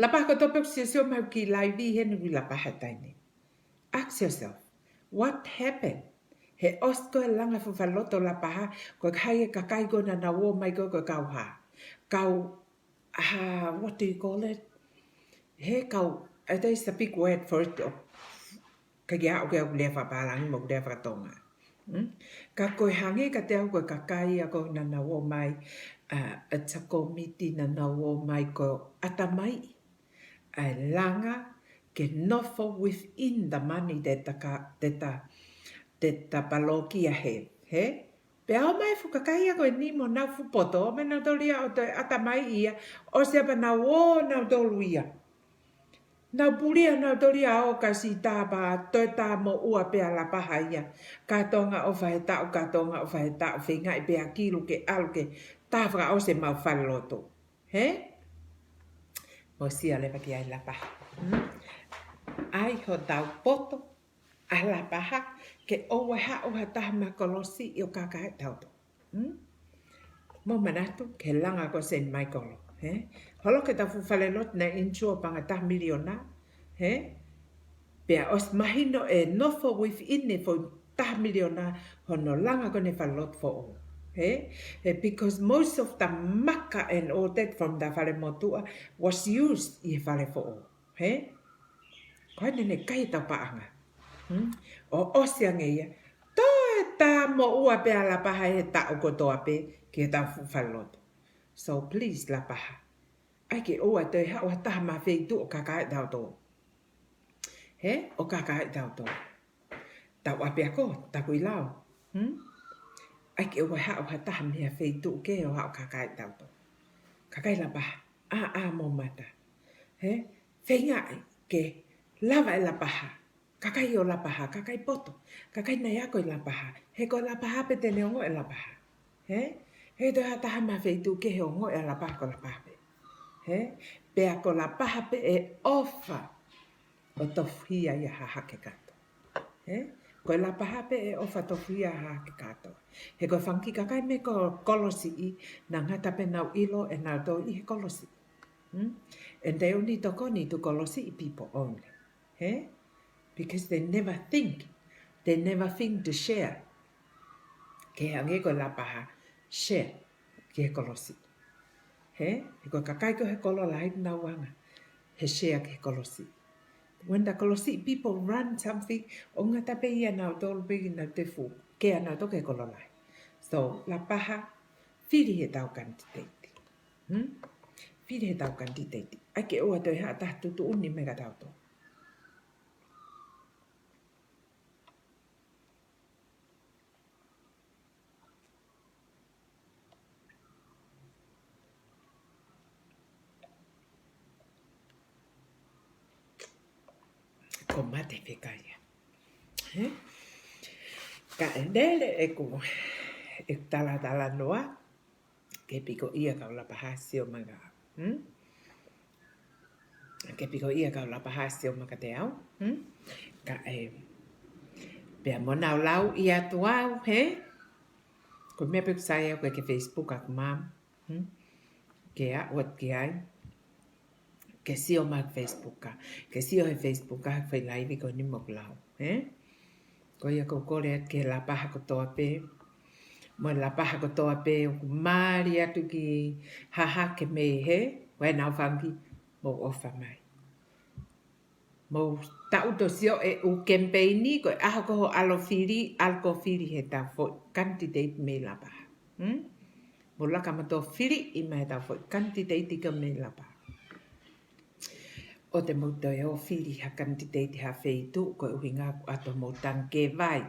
Lapaha, ko e tō pē ʻeku siosio mai ki laivi heni ki Lapaha he taimi ni. Ask yourself, what happened? He ʻosi ko ē langa fuʻu falelotu ʻo Lapaha, ko e hā e kakai ko ē naʻa nau ō mai ko ē, ko e kau hā? Kau, ah, what do you call it? He kau, it is a big word for it. ʻIkai ke aʻu ke ʻoku ou lea fakapālangi mo ʻeku lea fakatonga. Hmm? Ka ko e hangē kiate au ko e kakai ia ko ē naʻa nau ō mai, ah, ʻa e kōmiti naʻa nau ō mai ko e ʻatamai ʻa e langa ke nofo within the money te ta ka, te ta, te ta palokia he, hē? Pea ō mai e fuʻu kakai ia ko eni mo honau fuʻu poto, ō mai nautolu ia ʻo toe ʻatamai ia, ʻosi ia pea nau ō nautolu ia. Nau pulia nautolu ia ʻo kasi tā pea toe tā moʻua pē ʻa Lapaha ia. Kātoanga ʻofa he taʻu, kātoanga ʻofa he taʻu, feingaʻi pē ʻa Kilu ke ʻalu ke tā fakaʻosi ʻemau falelotu. Hē? Mou sio leva ki ai Lapaha. Hmm? ʻAi hotau poto ʻa Lapaha, ke ʻoua ʻe haʻu ha taha mei Kolosi ʻo kākaaʻi tautolu. Hmm? Mou manatu ki he langa ko ē ʻa Saint Michael, hē? Holo ki heʻetau fuʻu falelotu naʻe insure paʻanga taha miliona, hē? Pea ʻosi mahino ʻe nofo within e foʻi taha miliona hono langa ko ē ʻene falelotu foʻou. Hē? He because most of the maka and all that from the fale motuʻa was used ʻi he fale foʻou. Hē? Ko eni naʻe kai ʻetau paʻanga. Hmm? ʻO ʻosi ange ia, toe tā moʻua pē ʻa Lapaha he taʻu kotoa pē ki heʻetau fuʻu falelotu. So please Lapaha, ʻai ke ʻoua ʻe toe haʻu ha taha mei ha feituʻu ʻo kākaaʻi tautolu. Hē? ʻO kākaaʻi tautolu. Tau ʻapiako, taku ʻi lau. Hmm? ʻAi ke ʻoua ʻe haʻu ha taha mei ha feituʻu kehe ʻo haʻu ʻo kākaaʻi tautolu. Kakai Lapaha, ʻā, ʻā mou mata. Hē? Feingaʻi ke lava ʻe Lapaha, kakai ʻo Lapaha, kakai poto, kakai naʻe ako ʻi Lapaha. He ko Lapaha pē te ne ongoʻi ʻa Lapaha. Hē? He toe ha taha mei ha feituʻu kehe ʻo ongoʻi ʻa Lapaha ko Lapaha pē. Hē? Pea ko Lapaha pē ʻe ʻofa ʻo tofuhia ʻi Hahake kātoa. Hē? Ko Lapaha pē ʻe ʻofa tofuhia ʻi Hahake kātoa. He ko e fanga kiʻi kakai mei Ko-, Kolosiʻi, naʻe ngata pē ʻenau ʻilo ʻe nautolu ʻi he Kolosi. Hmm? And they only tokoni to Kolosiʻi people only. Hē? Because they never think, they never think to share. Ke hangē ko Lapaha, share ki he Kolosi. Hē? He ko e kakai ko ē he kolo lahi naʻa nau anga he share ki he Kolosi. When the Kolosi people run something, ʻoku ngata pē ia ʻia nautolu pē ʻi heʻenau tefu, ke ʻanautolu ki he kolo lahi. So, Lapaha, fili heʻetau kanititeiti. Hmm? Fili heʻetau kanititeiti. ʻAi ke ʻoua toe haʻu ha taha tuʻutuʻuni mai kia tautolu. Ko mate fekaia. Hē? Kae lele ʻeku, ʻeku talatalanoa ke piko ia kau Lapaha sio mai kia au. Hmm? Ke piko ia kau Lapaha sio mai kiate au. Hmm? Kae, pea mo nau lau ia atu au, hē? Ko e meʻa pē ʻoku sai au ke, ke Facebook ʻaku mā. Hmm? Ke aʻu atu ki ai. Ke sio mai Facebook ka. Ke sio he Facebook ka, fai laivi ko eni mo ʻeku lau. Hē? Ko ia ʻoku ou kole atu ki he Lapaha kotoa pē. Mo e Lapaha kotoa pē, ʻoku mali atu ki Hahake mei hē, ʻo ʻenau fanga kiʻi, mou ʻofa mai. Mou taʻu ʻo sio ʻeku kemipeini, ko e ʻaho ko ē hoʻo ʻalu ʻo fili, ʻalu ʻo fili heʻetau foʻi kanititeiti mei Lapaha. Hmm? Mou laka mo toe fili ʻi mai heʻetau foʻi kanititeiti ko ē mei Lapaha. ʻOua te mou toe ō ʻo fili ha kanititeiti ha feituʻu koeʻuhi ko e ʻato mou tangi ki he vai,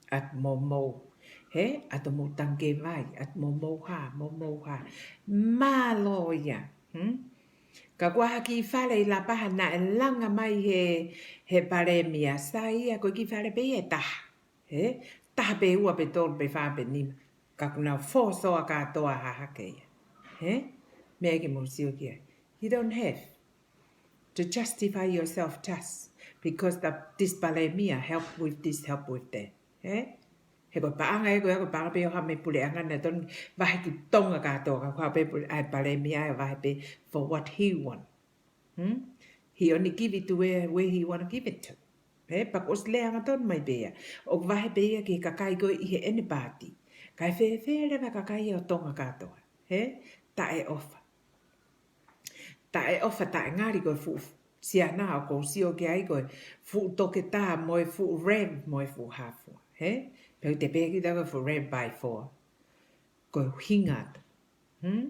ʻato mou mou. Hē? ʻAto mou tangi ki he vai, ʻato mou mou hā, mou mou hā. Mālō ia. Hmm? Ka ko e hā e kiʻi fale ʻi Lapaha naʻe langa mai he, he palēmia, sai ia ko e kiʻi fale pē ia ʻe taha. Hē? taha pe ua pe tolu pe fā pe nima. Ka kuo nau fōsoa kātoa hahake ia. He? Meʻa ke mou sio ki ai. You don't have to justify yourself just because the, this palēmia help with this, help with that. He? He ko e paʻanga ē ko ē, ko e paʻanga pē ʻo ha mei puleʻanga naʻe tonu vahe ki Tonga kātoa, ka ko ha pē pule-, ʻa e palēmia ʻe vahe pē for what he want. Hmm? He only give it to where, where he wanna give it to. He, pea kuo ʻosi lea hangatonu mai pē ia. ʻO vahe pē ia ki he kakai ko ē ʻi heʻene paati. Kae fēfē leva kakai ʻo Tonga kātoa. He, taʻeʻofa. Taʻeʻofa, taʻengali ko e fuʻu siana ʻoku ou sio ki ai ko e fuʻu toketā mo e fuʻu rev mo e fuʻu hā fua. He, pea te pehē kita ko e fuʻu rev by four. Ko e ʻuhinga atu. Hmm?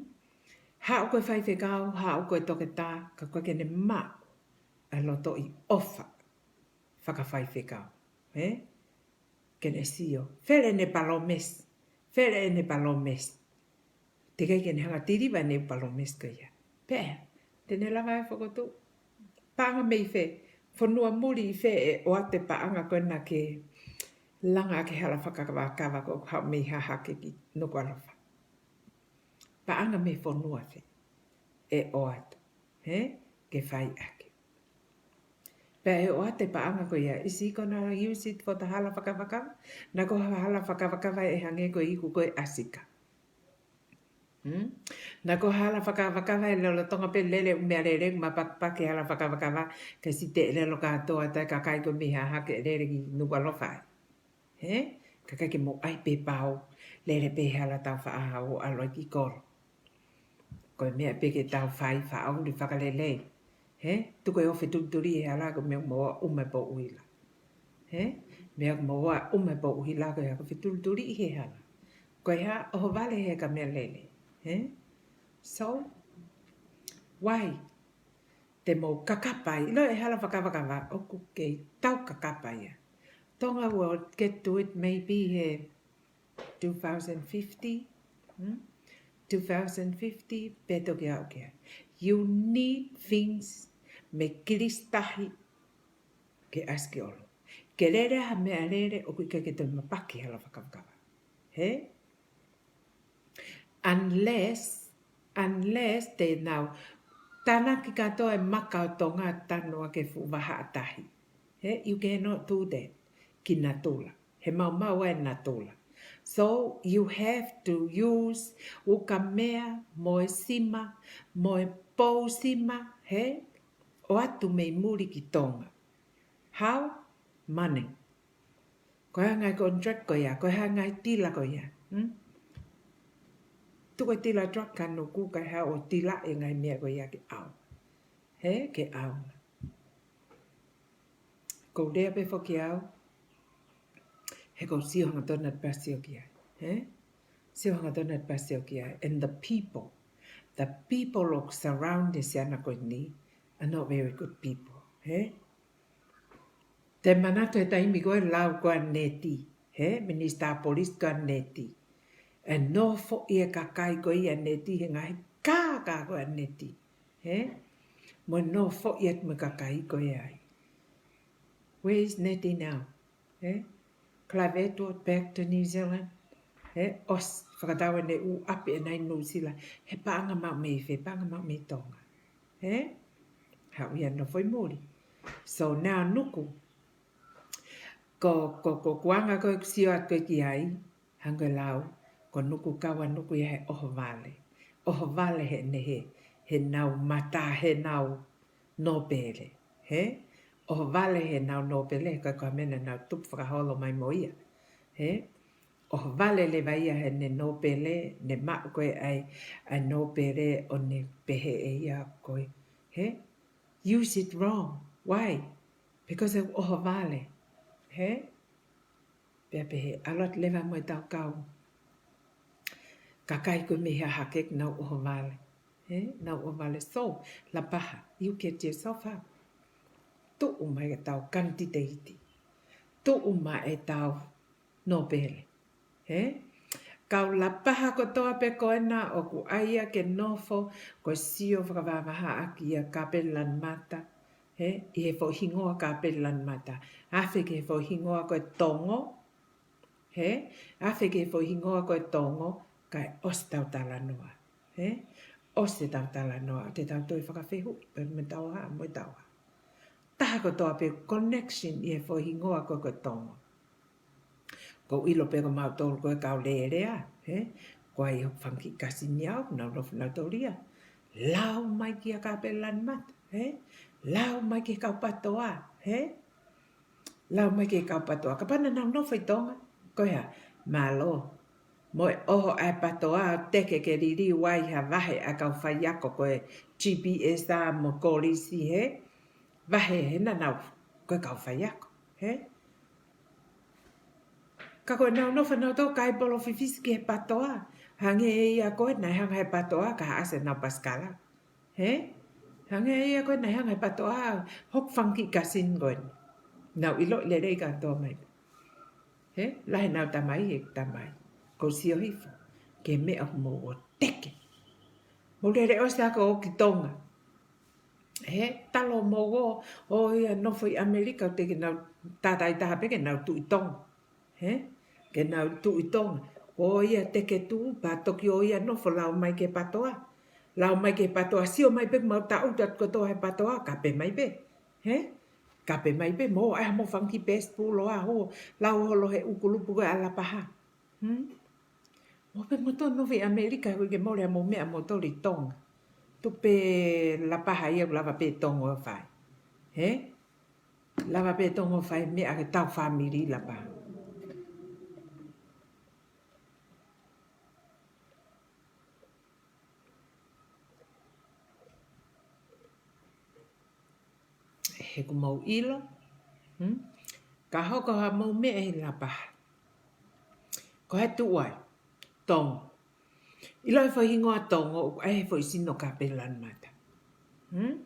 Haʻu ko e faifekau, haʻu ko e toketā, ka ko e ke ne maʻu ʻa e lotoʻi ʻofa fakafaifekau. He? Ke ne sio. Fele ʻene palōmesi. Fele ʻene palōmesi. Teʻeki ai ke ne hanga ʻo tiliva ʻene palōmesi ko ia. Pea, te ne lava ʻe fokotuʻu. Paʻanga mei fē, fonua muli ʻi fē ʻe ʻoatu e paʻanga ko ena ke langa ʻaki e hala fakakavakava ko ē ʻoku haʻu mei Hahake ki Nukuʻalofa. Paʻanga mei fonua fē ʻe ʻoatu, he, ke fai ʻaki. Pea ʻe ʻoatu e paʻanga ko ia, is he gonna use it for the hala fakakavakava? Naʻa ko ha hala fakakavakava ʻe hangē ko e iku ko ē ʻa Sika. Hmm? Naʻa ko ha hala fakakavakava ʻe lolotonga pē lele ʻū meʻalele, mapakipaki hala fakakavakava, ke site lelo kātoa ʻa e kakai ko ē mei Hahake lele ki Nukuʻalofa ai. He? Kae ʻikai ke mou ʻai pē pau, lele pē he hala tau faʻa hau ʻo ʻalu ai ki kolo. Ko e meʻa pē ke tau fai, faʻa uli fakalelei. He? Tuku e ʻofa fetulituli he hala ko e meʻa ʻoku mou ʻoua ʻume poʻuhila. He? Meʻa ʻoku mou ʻoua ʻume poʻuhila ko e hā? Ko e fetulituli ʻi he hala. Ko e hā? ʻOhovale he ka meʻalele. He? So, why? Te mou kakapa ai, ʻilo e hala fakakavakava, ʻoku kei tau kakapa ia. Tonga will get to it maybe he two thousand fifty, hmm? Two thousand fifty, pea toki aʻu ki ai. You need things mei Kilisitahi ke ʻasi ki ʻolunga. Ke lele ha meʻalele ʻoku ʻikai ke toe mapaki hala fakakavakava. He? Unless, unless te nau tānaki kātoa e maka ʻo Tonga tanu ʻaki e fuʻu vahaʻa tahi. He, you cannot do that. Ki natula. He maumau ʻa e natula. So you have to use ukamea, mo e sima, mo e pou sima, he, ʻoatu mei muli ki Tonga. How? Money. Ko e hā e ngaahi contract ko ia, ko e hā e ngaahi tila ko ia. Hmm? Tuku e tila truck ka nuku kae haʻu ʻo tila e ngaahi meʻa ko ia ke ʻaonga. He, ke ʻaonga. Ko u lea pē foki au, he ko u sio hangatonu atu pea sio ki ai. He? Sio hangatonu atu pea sio ki ai. And the people, the people ʻoku surround e siana ko eni are not very good people. He? Te manatu he taimi ko e lau ko ē ʻa Neti, he, Minisitā Polisi ko ē ʻa Neti. ʻE nofoʻi e kakai ko ia ʻa Neti, he ngaahi kākā ko ē ʻa Neti, he? Mo e nofoʻi atu mo e kakai ko ia ai. Where is Neti now? He? Clive Edward back to New Zealand. He? ʻOsi fakatau ʻene ʻū ʻapi ʻe nai Nuʻusila. He paʻanga maʻu mei fē, paʻanga maʻu mei Tonga. He? Haʻu ia ʻo nofo ʻi muli. So now Nuku. Ko, ko, ko e anga ko ē ʻeku sio atu ko ē ki ai, hangē ko e lau, ko Nuku, kau ʻa Nuku ia he ʻohovale. ʻOhovale he ʻene he, he nau mata, he nau nōpele. He? ʻOhovale he nau nōpele, he ko e ko e meʻa naʻa nau tupu fakaholo mai mo ia. He? ʻOhovale leva ia he ʻene nōpele, ne maʻu ko ē ʻa e, ʻa e nōpele ʻo ne pehē ʻe ia ko e, he? Use it wrong. Why? Because of ʻohovale. He? Pea pehē, ʻalu atu leva mo e tau kau kakai ko ē mei Hahake nau ʻohovale. He? Nau ʻohovale. So, Lapaha, you get yourself up. Tuʻu mai e tau kanititeiti. Tuʻu mai e tau nōpele. He? Kau Lapaha kotoa pē ko ena ʻoku ʻai ia ke nofo, ko e sio fakavahavahaʻaki ia Kapeni Lanumata. He? ʻI he foʻi hingoa Kapeni Lanumata. Afe ki he foʻi hingoa ko e Tongo. He? Afe ki he foʻi hingoa ko e Tongo, kae ʻosi ʻetau talanoa. He? ʻOsi ʻetau talanoa, ʻoua te tau toe fakafehuʻi, pea mo e tau hā, mo e tau hā. Taha kotoa pē connection ʻi he foʻi hingoa ko e, ko e Tongo. ʻOku ou ʻilo pē ko mautolu ko e kau Lelea, he? Ko ai hoku fanga kiʻi kasini au, nau nofo nautolu ia. Lau mai kia Kapelani Mata, he? Lau mai ki he kau PTOA, he? Lau mai ki he kau PTOA. Kapau naʻa nau nofo ʻi Tonga, ko e hā? Mālō. Mo e ʻoho ʻa e PTOA ʻo teke ke liliu ai ha vahe ʻa e kau faiako ko e G P S mo e kolisi, he? Vahe he naʻa nau ko e kau faiako, he? Ka ko ʻenau nofo nautolu ʻo kai polo fifisi ki he PTOA. Hangē ia ko ē naʻe hanga ʻe he PTOA ke ʻasi ʻenau pasikala. He? Hangē ia ko ē naʻe hanga ʻe he PTOA, hoku fanga kiʻi kasini ko ē. Nau ʻiloʻi lelei kātoa mai. He? Lahi ʻenau tamai, he tamai. ʻOku ou sio hifo ki he meʻa ʻoku mou ō ʻo teke. Mou lele ʻosi ʻa ko ē ki Tonga. He? Talu mou ō, ʻo ia nofo ʻi ʻAmelika, ʻoku teʻeki ke nau tātāitaha pē ke nau tuʻu ʻi Tonga. He? Ke nau tuʻu ʻi Tonga. ʻO ia teke tuʻu, pea toki ō ia nofo lau mai ki he PTOA. Lau mai ki he PTOA, sio mai pē mau taʻu atu kotoa he PTOA, kape mai pē. He? Kape mai pē, mou ʻai haʻamou fanga kiʻi pēsi pūlō ʻa hū, lau holo he ʻū kulupu ko e ʻa Lapaha. Hmm? Mou pē moutolu nofo ʻi ʻAmelika, ʻoku ʻikai ke mole haʻamou meʻa moutolu ʻi Tonga. Tuku pē Lapaha ia ʻoku lava pē Tongo ʻo fai. He? Lava pē Tongo ʻo fai meʻa ke tau fāmili Lapaha. He ʻoku mou ʻilo, hmm? Ka hoko haʻamou meʻa ʻi Lapaha, ko hai tuʻu ai? Tongo. ʻIlo e foʻi hingoa Tongo, ʻoku ʻai he foʻi sino Kapelani Mata. Hmm?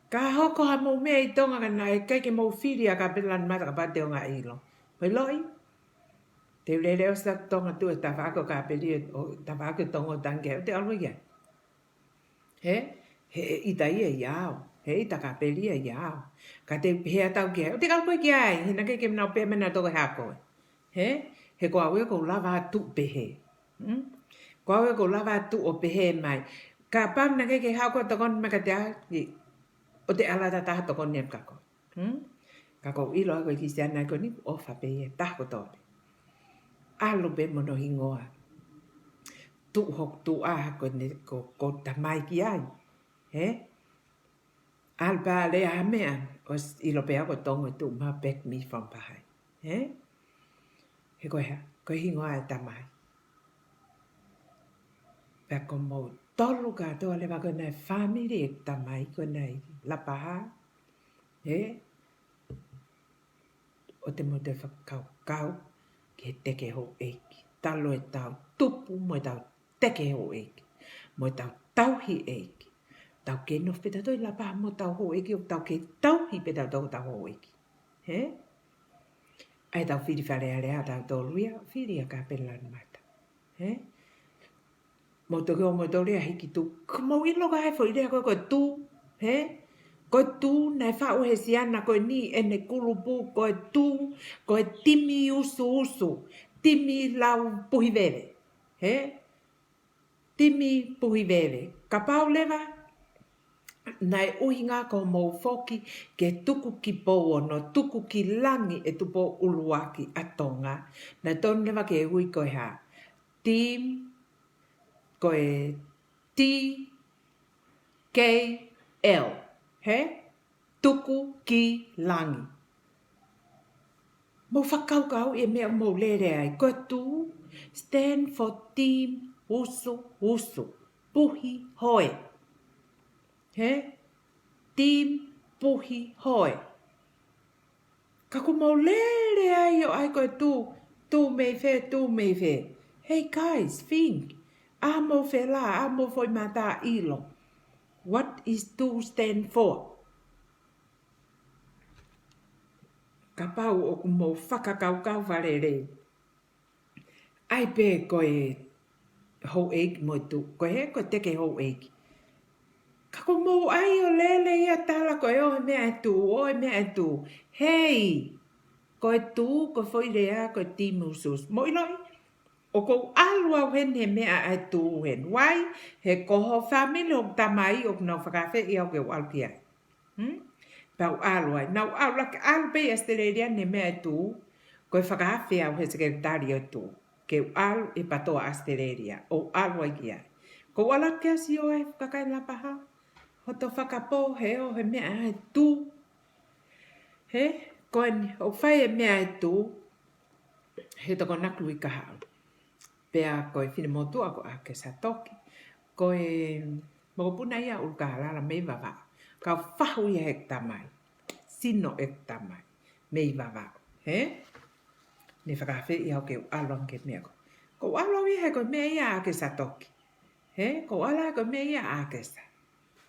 Ka hoko haʻamou meʻa ʻi Tonga ka naʻe ʻikai ke mou fili ʻa Kapelani Mata kapau te u ngaahi ʻilo. Mou ʻiloʻi? Te u lele ʻosi ʻa Tonga tuʻu he tafaʻaki ʻo Kapeli, ʻo tafaʻaki ʻo Tongo tangi, ʻoua te u ʻalu ki ai. He? He ʻita ia ʻia au. He ʻita Kapeli ia ʻia au. Ka te u pehē atu au ki ai, ʻoua te u ʻalu koe ki ai. He naʻe ʻikai ke nau pehē mai naʻa toko hako. He? He ko au ia ʻoku ou lava atu pehē. Hmm? Ko au ia ʻoku ou lava atu ʻo pehē mai. Kapau naʻe ʻikai ke haʻu koe ʻo tokoni mai kiate au, ʻoua te u ʻalu atu ʻo tokoni atu kia koe. Hmm? Ka ʻoku ou ʻilo ʻa e kiʻi siana ko eni, ʻofa pē ia he taha kotoa pē. ʻAlu pē mo hono hingoa. Tuʻu hoku tuʻa ko eni ko, ko e tamai ki ai. He? ʻAlu pē ʻo lea ha meʻa, ʻosi ʻilo pē au ko Tongo ʻe tuʻu mai, back me from behind. He? He ko e hā, ko e hingoa ʻa e tamai. Pea ko moutolu kātoa leva ko ena e fāmili ʻeku tamai ko ena ʻi Lapaha. He? ʻOua te mou toe fakakaukau ki he teke houʻeiki. Talu ʻetau tupu mo ʻetau teke houʻeiki. Mo ʻetau tauhi ʻeiki. Tau kei nofo pē tautolu ʻi Lapaha mo ʻetau houʻeiki, ʻo tau kei tauhi pē tautolu ʻetau houʻeiki. He? ʻAi ʻetau fili Fale Alea ʻa tautolu ia, fili ʻa Kapelani Mata. He? Mou toki ō moutolu ia ʻo hiki tuʻu. Ka mou ʻilo ko e hā e foʻi lea ko e, ko e tuʻu. He? Ko e tuʻu, naʻe faʻu he siana ko eni ʻene kulupu, ko e tuʻu, ko e timi usuusu, timi lau puhi veve. He? Timi puhi veve. Kapau leva, naʻe ʻuhinga ko hoʻomou foki ke tuku ki Pouono, tuku ki langi ʻe Tupou ʻUluaki ʻa Tonga. Naʻe tonu leva ke ui ko e hā? Team, ko e T K L. He? Tuku ki langi. Mou fakakaukau e meʻa ʻoku mou lele ai. Ko e tuʻu, stand for team, usu, usu. Puhi, hoe. He? Team, puhi, hoe. Ka ʻoku mou lele ai ʻo ʻai ko e tuʻu, tuʻu mei fē, tuʻu mei fē. Hey guys, think. ʻA mou felā, ʻa mou foʻi mata ʻilo. What is tuʻu stand for? Kapau ʻoku mou fakakaukau fakalelei. ʻAi pē ko e houʻeiki mo e tuʻu, ko e hē, ko e teke houʻeiki. Ka ʻoku mou ʻai ʻo lele ia ʻo tala ko e ʻo e meʻa e tuʻu, ʻo e meʻa e tuʻu. Hei! Ko e tū, ko e foʻi lea, ko e timi ʻusuʻusu. Mou ʻiloʻi, ʻoku ou ʻalu au heni he meʻa ʻa e tū heni. Why? He ko ho family ʻoku tamai ʻoku nau fakaafeʻi au ke u ʻalu ki ai. Hmm? Pea u ʻalu ai. Nau ʻalu laka ʻalu pē ʻi ʻAositelēlia he meʻa ʻa e tū. Ko e fakaafe au he sekelitali ʻo e tū. Ke u ʻalu ʻi he PATOA ʻAositelēlia. ʻO ʻalu ai ki ai. Ko u ʻalu ki ai ʻo sio ai kakai Lapaha. Hoto fakapō he ʻo he meʻa ʻa e tū. He, ko eni, ʻo fai e meʻa ʻa e tū, he toko naku i kahaʻu. Pea ko e finemotuʻa ko ʻAkesa Toki. Ko e mokopuna ia ʻUlukālala mei Vavaʻu. Kau fahu ia he tamai. Sino e tamai. Mei Vavaʻu. He? Ne fakaafeʻi au ke u ʻalu ange ki he meʻa ko. Ko u ʻalu au ia he ko e meʻa ia ʻa ʻAkesa Toki. He? Ko u ʻalu au he ko e meʻa ia ʻa ʻAkesa.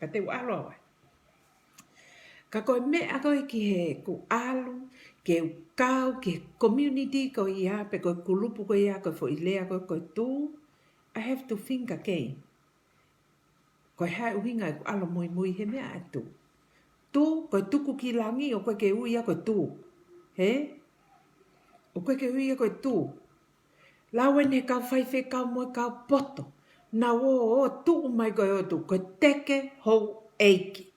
Ka te u ʻalu au ai. Ka ko e meʻa ko ē ki he ku ʻalu, ke u kau, ki he community ko ia, pe ko e kulupu ko ia, ko e foʻi lea ko ē, ko e tū, I have to think again. Ko e hā e ʻuhinga ʻeku ʻalu muimui he meʻa ʻa e tū. Tū, ko e tuku ki langi, ʻoku ʻikai ke ui ia ko e tū. He? ʻOku ʻikai ke ui ia ko e tū. Lau eni he kau faifekau mo e kau poto. Nau ō, ō, tuʻu mai ko e ʻOtu, ko e teke houʻeiki.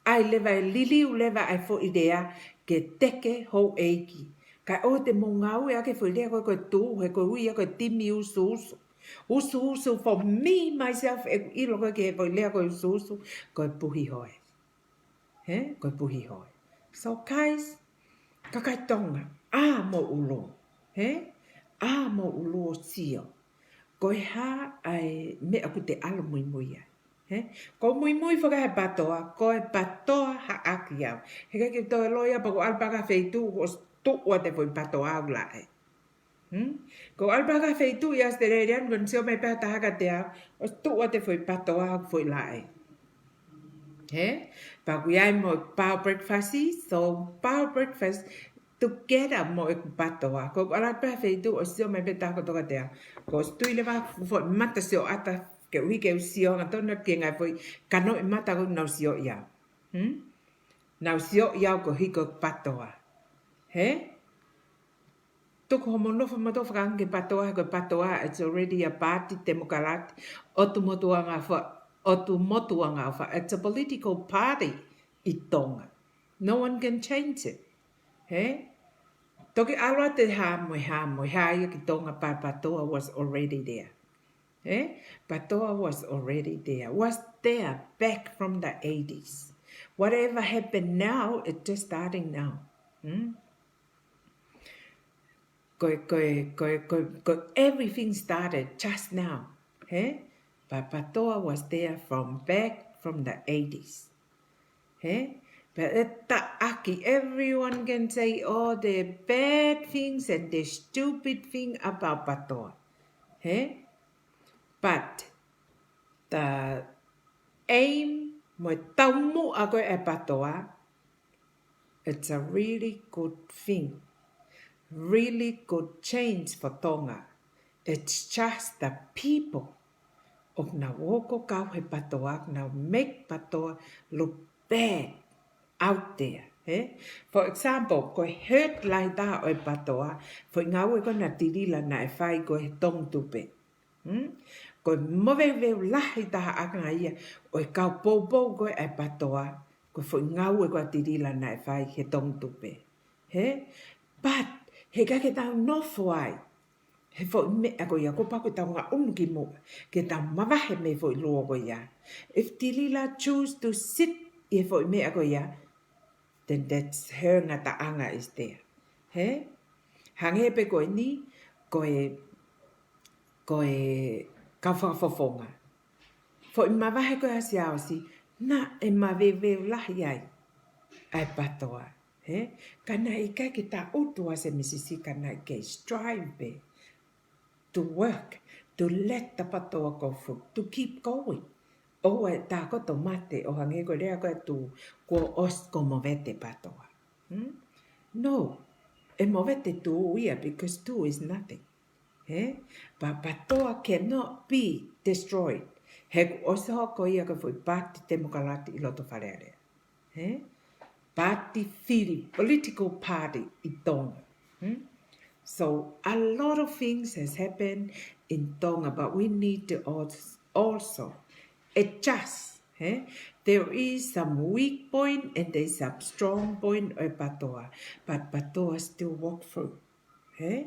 ʻAi leva e liliu leva ʻa e foʻi lea ke teke houʻeiki. Kae ʻoua te mou ngāueʻaki e foʻi lea ko ē ko e tū, he ko e ui ia ko e timi ʻusuʻusu. ʻUsuʻusu for me, myself, ʻeku ʻilo ko ē ki he foʻi lea ko e ʻusuʻusu, ko e puhi hoe. He? Ko e puhi hoe. So, guys, kakai Tonga, ʻā mou ʻulu. He? ʻĀ mou ʻulu ʻo sio. Ko e hā ʻa e meʻa ʻoku te ʻalu muimui ai. He? Ko muimui faka he PATOA, ko e PATOA haʻaki au. He ʻikai ke toe ʻilo ia pe ko u ʻalu pē ki ha feituʻu, ʻosi tuʻu ʻa e foʻi PATOA ʻoku laʻe. Hmm? Ko u ʻalu pē ki ha feituʻu ʻi ʻAositelēlia, ko eni sio mai pē ha taha kiate au, ʻosi tuʻu ʻa e foʻi PATOA ʻoku foʻi laʻe. He? Pea ʻoku ʻi ai mo e power breakfast, so power breakfast together mo e PATOA. Ko u ʻalu pē ki ha feituʻu ʻosi sio mai pē ha taha kotoa kiate au. Ko ʻosi tui leva foʻi mata sioʻata ke u hiki ʻeku sio angatonu ki he ngaahi foʻi kanoʻi mata ʻoku nau sioʻi au. Hmm? Nau sioʻi au koeʻuhi ko e PATOA. He? Tuku hoʻomou nofo moutolu ʻo fakaange ki he PATOA, he ko e PATOA, it's already a party, Temokalati, ʻOtu Motu Anga ʻOfa, ʻOtu Motu Anga ʻOfa. It's a political party ʻi Tonga. No one can change it. He? Toki ʻalu atu e hā mo e hā mo e hā ia ki Tonga, but PATOA was already there. He? PATOA was already there. Was there back from the eighties. Whatever happened now, it's just starting now. Hmm? Ko e, ko e, ko e, ko e, ko e, everything started just now. He? But PATOA was there from back from the eighties. He? But ʻe taʻaki, everyone can say all the bad things and the stupid thing about PATOA. He? But the aim mo e taumuʻa ko ē ʻa e PATOA, it's a really good thing. Really good change for Tonga. It's just the people ʻoku nau ō ʻo kau he PATOA, ʻoku nau make PATOA look bad out there. He? For example, ko e hurt lahi taha ʻo e PATOA, foʻi ngāue ko ē naʻe tilila naʻe fai ko ē he Tonga Tupe. Hmm? Ko e moveuveu lahi taha ʻaʻana ia ʻo e kau poupou ko ē ʻa e PATOA, ko e foʻi ngāue ko ē tilila naʻe fai he Tonga Tupe. He? But, he ʻikai ke tau nofo ai he foʻi meʻa ko ia, kuo pau ke tau ngaʻunu ki muʻa, ke tau mavahe mei he foʻi luo ko ia. If tilila choose to sit ʻi he foʻi meʻa ko ia, then that's her ngataʻanga is there. He? Hangē pē ko eni, ko e, ko e kau fakafofonga. Foʻi mavahe ko ē ʻa Siaosi, naʻe maveuveu lahi ai ʻa e PATOA. He? Ka naʻe ʻikai ke taʻutu ʻa Sēmisi Sika, naʻe kei strive pē to work, to let the PATOA go through, to keep going. ʻOua ʻe tākoto mate ʻo hangē ko e lea ko ē ʻa Tū, kuo ʻosi, kuo movete PATOA. Hmm? No, ʻe movete Tū ia because Tū is nothing. He? But PATOA cannot be destroyed. He kuo ʻosi hoko ia ko e foʻi paati temokalati ʻi loto Fale Alea. He? Paati fili, political party ʻi Tonga. Hmm? So a lot of things has happened in Tonga, but we need to als- also adjust. Eh? There is some weak point and there is some strong point ʻo e PTOA, but PTOA still walk through. Eh?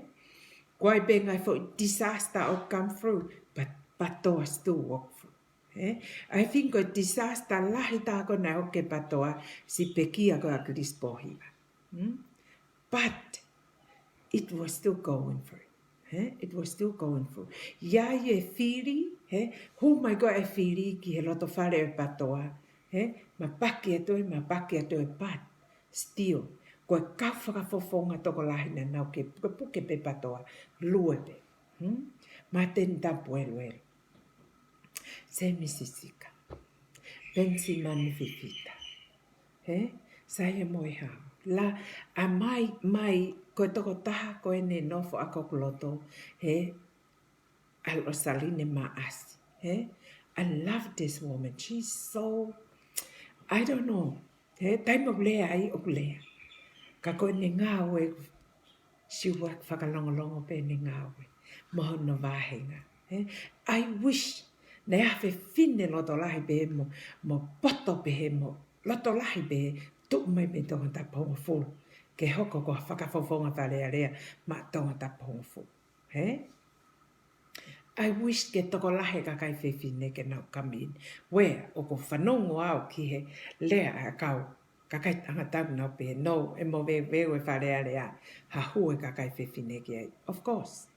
Ko e hā pē ngaahi foʻi disaster ʻoku come through, but PTOA still walk through. Eh? I think ko e disaster lahi taha ko ē naʻe hoko ki he PTOA, siʻi pekia ko ē ʻa Kilisi Pōhiva. Hmm? But it was still going through. Eh? It was still going through. ʻI ai e fili, eh? Hū mai ko ē e fili ki he loto fale ʻo e PTOA, eh? Mapaki atu ē, mapaki atu ē, but still, ko e kau fakafofonga tokolahi naʻa nau kei pukepuke pē PTOA, lue pē. Hmm? Māteni Tapu Eluelu, Sēmisi Sika, Penisimani Fifita, he? Saia Moehau. La, ʻa mai, mai, ko e tokotaha ko ē naʻe nofo ʻa koku loto, he? ʻA Losaline Maʻasi, he? I love this woman. She's so, I don't know. He, taimi ʻoku lea ai, ʻoku lea. Ka ko ʻene ngāue, she work fakalongolongo pē ʻene ngāue mo hono vāhenga. He? I wish naʻe ʻi ai ha fefine loto lahi pehē mo, mo poto pehē mo loto lahi pehē, tuʻu mai mei Tongatapu hongofulu ke hoko ko ha fakafofonga Fale Alea maʻa Tongatapu hongofulu. He? I wish ke tokolahi e kakai fefine ke nau come in. Where, ʻoku ou fanongo au ki he lea ʻa e kau kakai tangata ʻoku nau pehē, no, ʻe moveuveu e Fale Alea, ha hū e kakai fefine ki ai. Of course.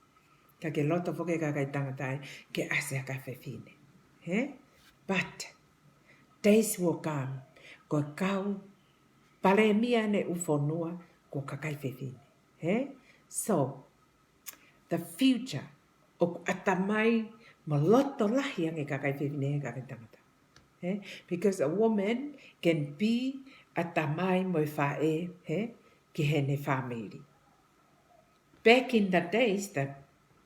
Ka ke loto foki e kakai tangata ia ke ʻasi ha kakai fefine. He? But days will come, ko e kau palēmia ʻaneufonua ko e kakai fefine. He? So, the future, ʻoku ʻatamai mo loto lahi ange e kakai fefine he kakai tangata. He? Because a woman can be ʻatamai mo e faʻē, he? Ki heʻene family. Back in the days, the,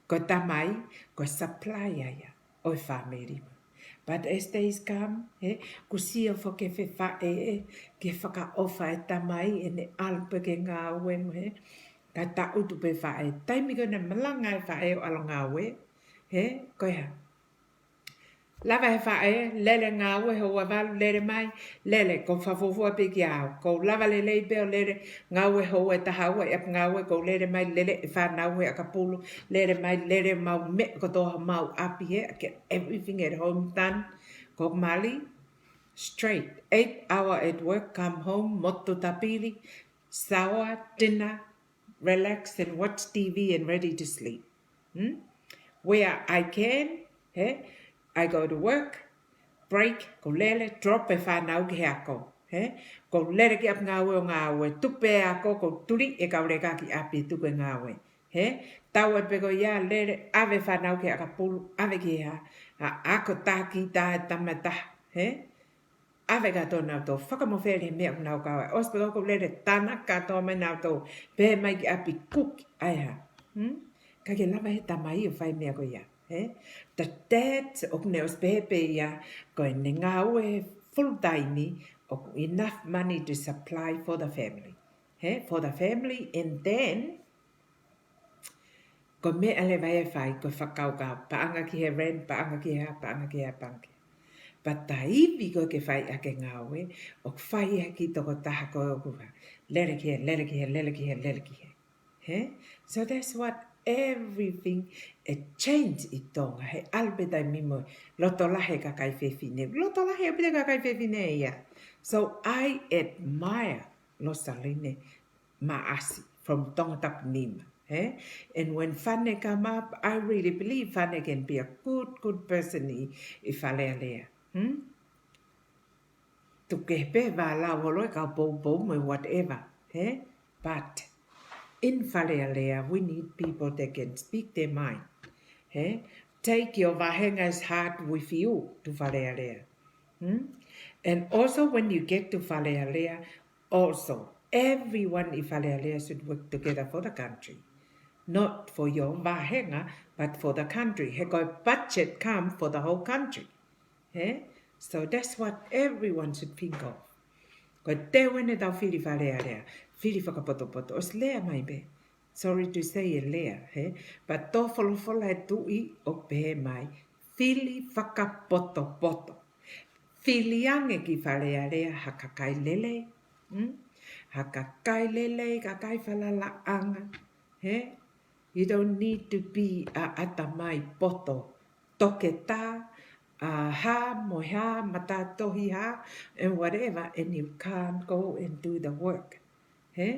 ko e tamai, ko e supplier ia ʻo e family. But as days come, he? Kuo sio foki e faʻē ki he fakaʻofa e tamai, ʻene ʻalu pē ki he ngāue mo, he? Ka taʻutu pē faʻē. Taimi ko ē naʻe malanga e faʻē ʻo ʻalu ngāue, he? Ko e hā? Lava he faʻē, lele ngāue houa valu, lele mai, lele, ʻoku ou fakafuofua pē kiate au. ʻOku ou lava lelei pē ʻo lele ngāue houa ʻe taha ua ʻi ʻapi ngāue, ʻoku ou lele mai, lele e fānau he ʻakapulu, lele mai, lele mau meʻa kotoa homau ʻapi he, I get everything at home done. Ko e mali, straight. Eight hour at work, come home, motu tapili, shower, dinner, relax and watch T V and ready to sleep. Hmm? Where I can, he, I go to work, break, ʻoku ou lele, drop e fānau ki he ako. He? ʻOku ou lele ki ʻapi ngāue ʻo ngāue, tupu e ako, ʻoku ou tuli e kau leka ki ʻapi tuku e ngāue. He? Tau ai pē ko ia, lele, ʻave fānau ki he ʻakapulu, ʻave ki he hā, ʻa, ako taki tā e tama ʻe taha. He? ʻAve kātoa nautolu, fakamofele he meʻa ʻoku nau kau ai. ʻOsi pē ʻoku ou lele, tana kātoa mai nautolu, pehē mai ki ʻapi kuki, ʻai hā. Hmm? Ka ke lava he tamai ʻo fai meʻa ko ia. He? The dad, ʻoku ne ʻosi pehē pē ia, ko ʻene ngāue full time, ʻoku enough money to supply for the family. He? For the family, and then, ko e meʻa leva ʻe fai, ko e fakakaukau, paʻanga ki he rent, paʻanga ki he hā, paʻanga ki he hā, paʻanga ki he hā. But taimi ko ē ke fai ʻaki e ngāue, ʻoku fai ʻaki e tokotaha ko ē ʻoku hā. Lele ki he, lele ki he, lele ki he, lele ki he. He? So that's what everything, e change ʻi Tonga. He ʻalu pē taimi mo e loto lahi e kakai fefine. Loto lahi ʻaupito e kakai fefine ia. So I admire Losaline Maʻasi from Tongatapu nima, eh? And when Fane come up, I really believe Fane can be a good, good person ʻi, ʻi Fale Alea. Hmm? Tuku kehe pē vālau holo e kau poupou mo e whatever, eh? But in Fale Alea, we need people that can speak their mind, eh? Take your vāhenga as hard with you to Fale Alea. Hmm? And also when you get to Fale Alea, also, everyone ʻi Fale Alea should work together for the country. Not for your vāhenga, but for the country. He ko e budget come for the whole country. Eh? So that's what everyone should think of. Ko e teu eni ʻetau fili Fale Alea, fili fakapotopoto, ʻosi lea mai pē. Sorry to say e lea, hē? But tō folofola e tuʻi ʻo pehē mai, fili fakapotopoto. Fili ange ki Fale Alea ha kakai lelei. Hmm? Ha kakai lelei, kakai falalaʻanga. Hē? You don't need to be a ʻatamai poto. Toketā, a hā, mo hā, matātohi hā, and whatever, and you can't go and do the work. Hē?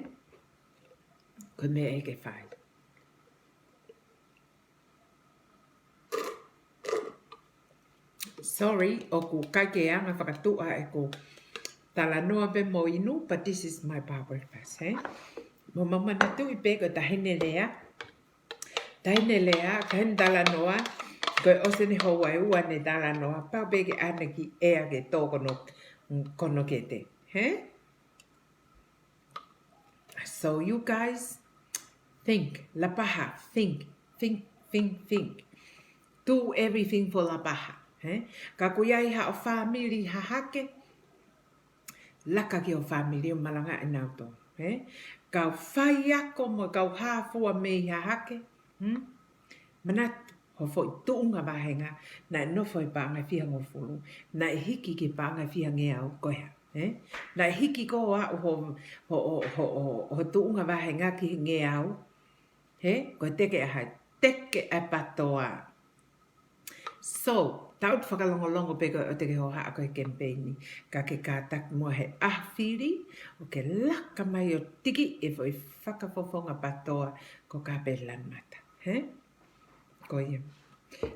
Ko e meʻa ʻe ke fai. Sorry, ʻoku ʻikai ke anga fakatuʻa ʻeku talanoa pē mo inu, but this is my bar breakfast, hē? Mo mau manatuʻi pē ko e taʻahine lea. Taʻahine lea, taʻahine talanoa, ko e ʻosi ʻene houa ʻe ua ʻene talanoa, pau pē ke ʻalu ki ʻea ke tō ko hono, ko hono kete, hē? So you guys, think, Lapaha, think, think, think, think. Do everything for Lapaha, hē? Ka ʻoku ʻi ai haʻo fāmili hahake, laka ki hoʻo fāmili ʻo malangaʻi kinautolu, hē? Kau faiako mo kau hā fua mei hahake, hmm? Manatu, hoʻo foʻi tuʻunga vāhenga, naʻe nofo he paʻanga ʻe fihangofulu, naʻe hiki ki he paʻanga ʻe fihangeau, ko e hā, hē? Naʻe hiki koe ʻo aʻu ho, ho, ho, ho, ho, ho tuʻunga vāhenga ki he ngeau, hē? Ko e teke ʻa hai, teke ʻa e PTOA. So, tau fakalongolongo pē ko e ʻoua te ke hohaʻa ko e kemipeini, ka ke kātaki muʻa he ʻaho fili, ʻo ke laka mai ʻo tiki e foʻi fakafofonga PTOA ko Kāpelani Mata, hē? Ko ia.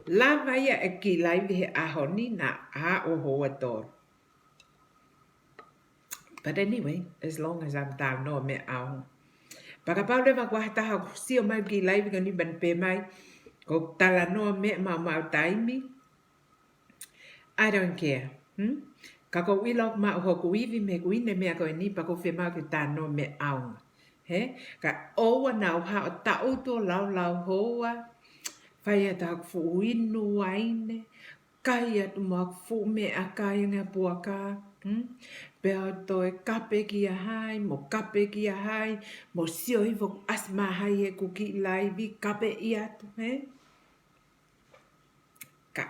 Lava ia e kiʻi laivi he ʻaho ni naʻa ʻo houa tolu. But anyway, as long as I'm talanoa meʻa ʻaonga. Pea kapau leva ko ha taha ʻoku sio mai ki he laivi ko eni pea ne pehē mai, ko e talanoa meʻa maumau taimi, I don't care. Hmm? Ka ʻoku ou ʻilo maʻu hoku ivi mei heʻeku inu e meʻa ko eni pea ʻoku ou fiemaʻu ke talanoa meʻa ʻaonga. Hē? Ka ʻoua naʻa haʻu ʻo taʻutu ʻo laulau houa, fai atu haku fuʻu inu uaine, kai atu mo haku fuʻu meʻakai ange ʻa puaka, hmm? Pea ʻo toe kape kia hai, mo kape kia hai, mo sio hifo ʻoku ʻasi mai hai heʻeku kiʻi laivi, kapeʻi atu, hē? Ka,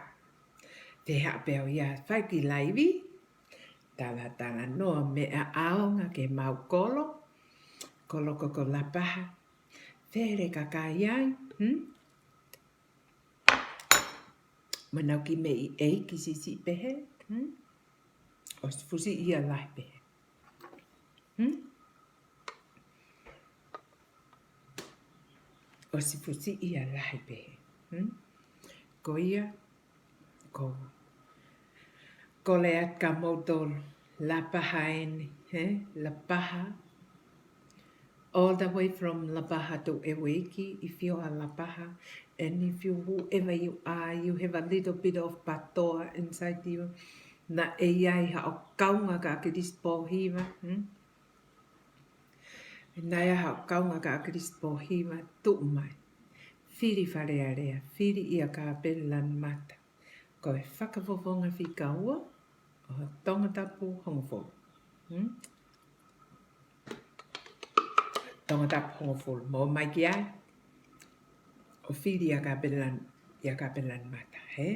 te haʻu pē au ia fai kiʻi laivi, talatalanoa meʻa ʻaonga ki he mau kolo, kolo ko ko Lapaha, fele kakai ai, hmm? Mo ʻenau kiʻi meʻi ʻeiki siʻisiʻi pehē, hmm? ʻOsi fusi ia lahi pehē. Hmm? ʻOsi fusi ia lahi pehē. Hmm? Ko ia, ko, kole atu kia moutolu, Lapaha eni, hē? Lapaha. All the way from Lapaha to ʻEueiki, if you are Lapaha, and if you, whoever you are, you have a little bit of PTOA inside you. Naʻe ʻi ai haʻo kaungā kia ʻAkilisi Pōhiva, hmm? Naʻe ʻi ai haʻo kaungā kia ʻAkilisi Pōhiva, tuʻu mai. Fili Fale Alea, fili ʻia Kāpelani Mata. Ko e fakafofonga fika ua ʻo Tongatapu hongofulu. Hmm? Tongatapu hongofulu. Mou ō mai ki ai. ʻO fili ʻia Kāpelani, ʻia Kāpelani Mata, hē?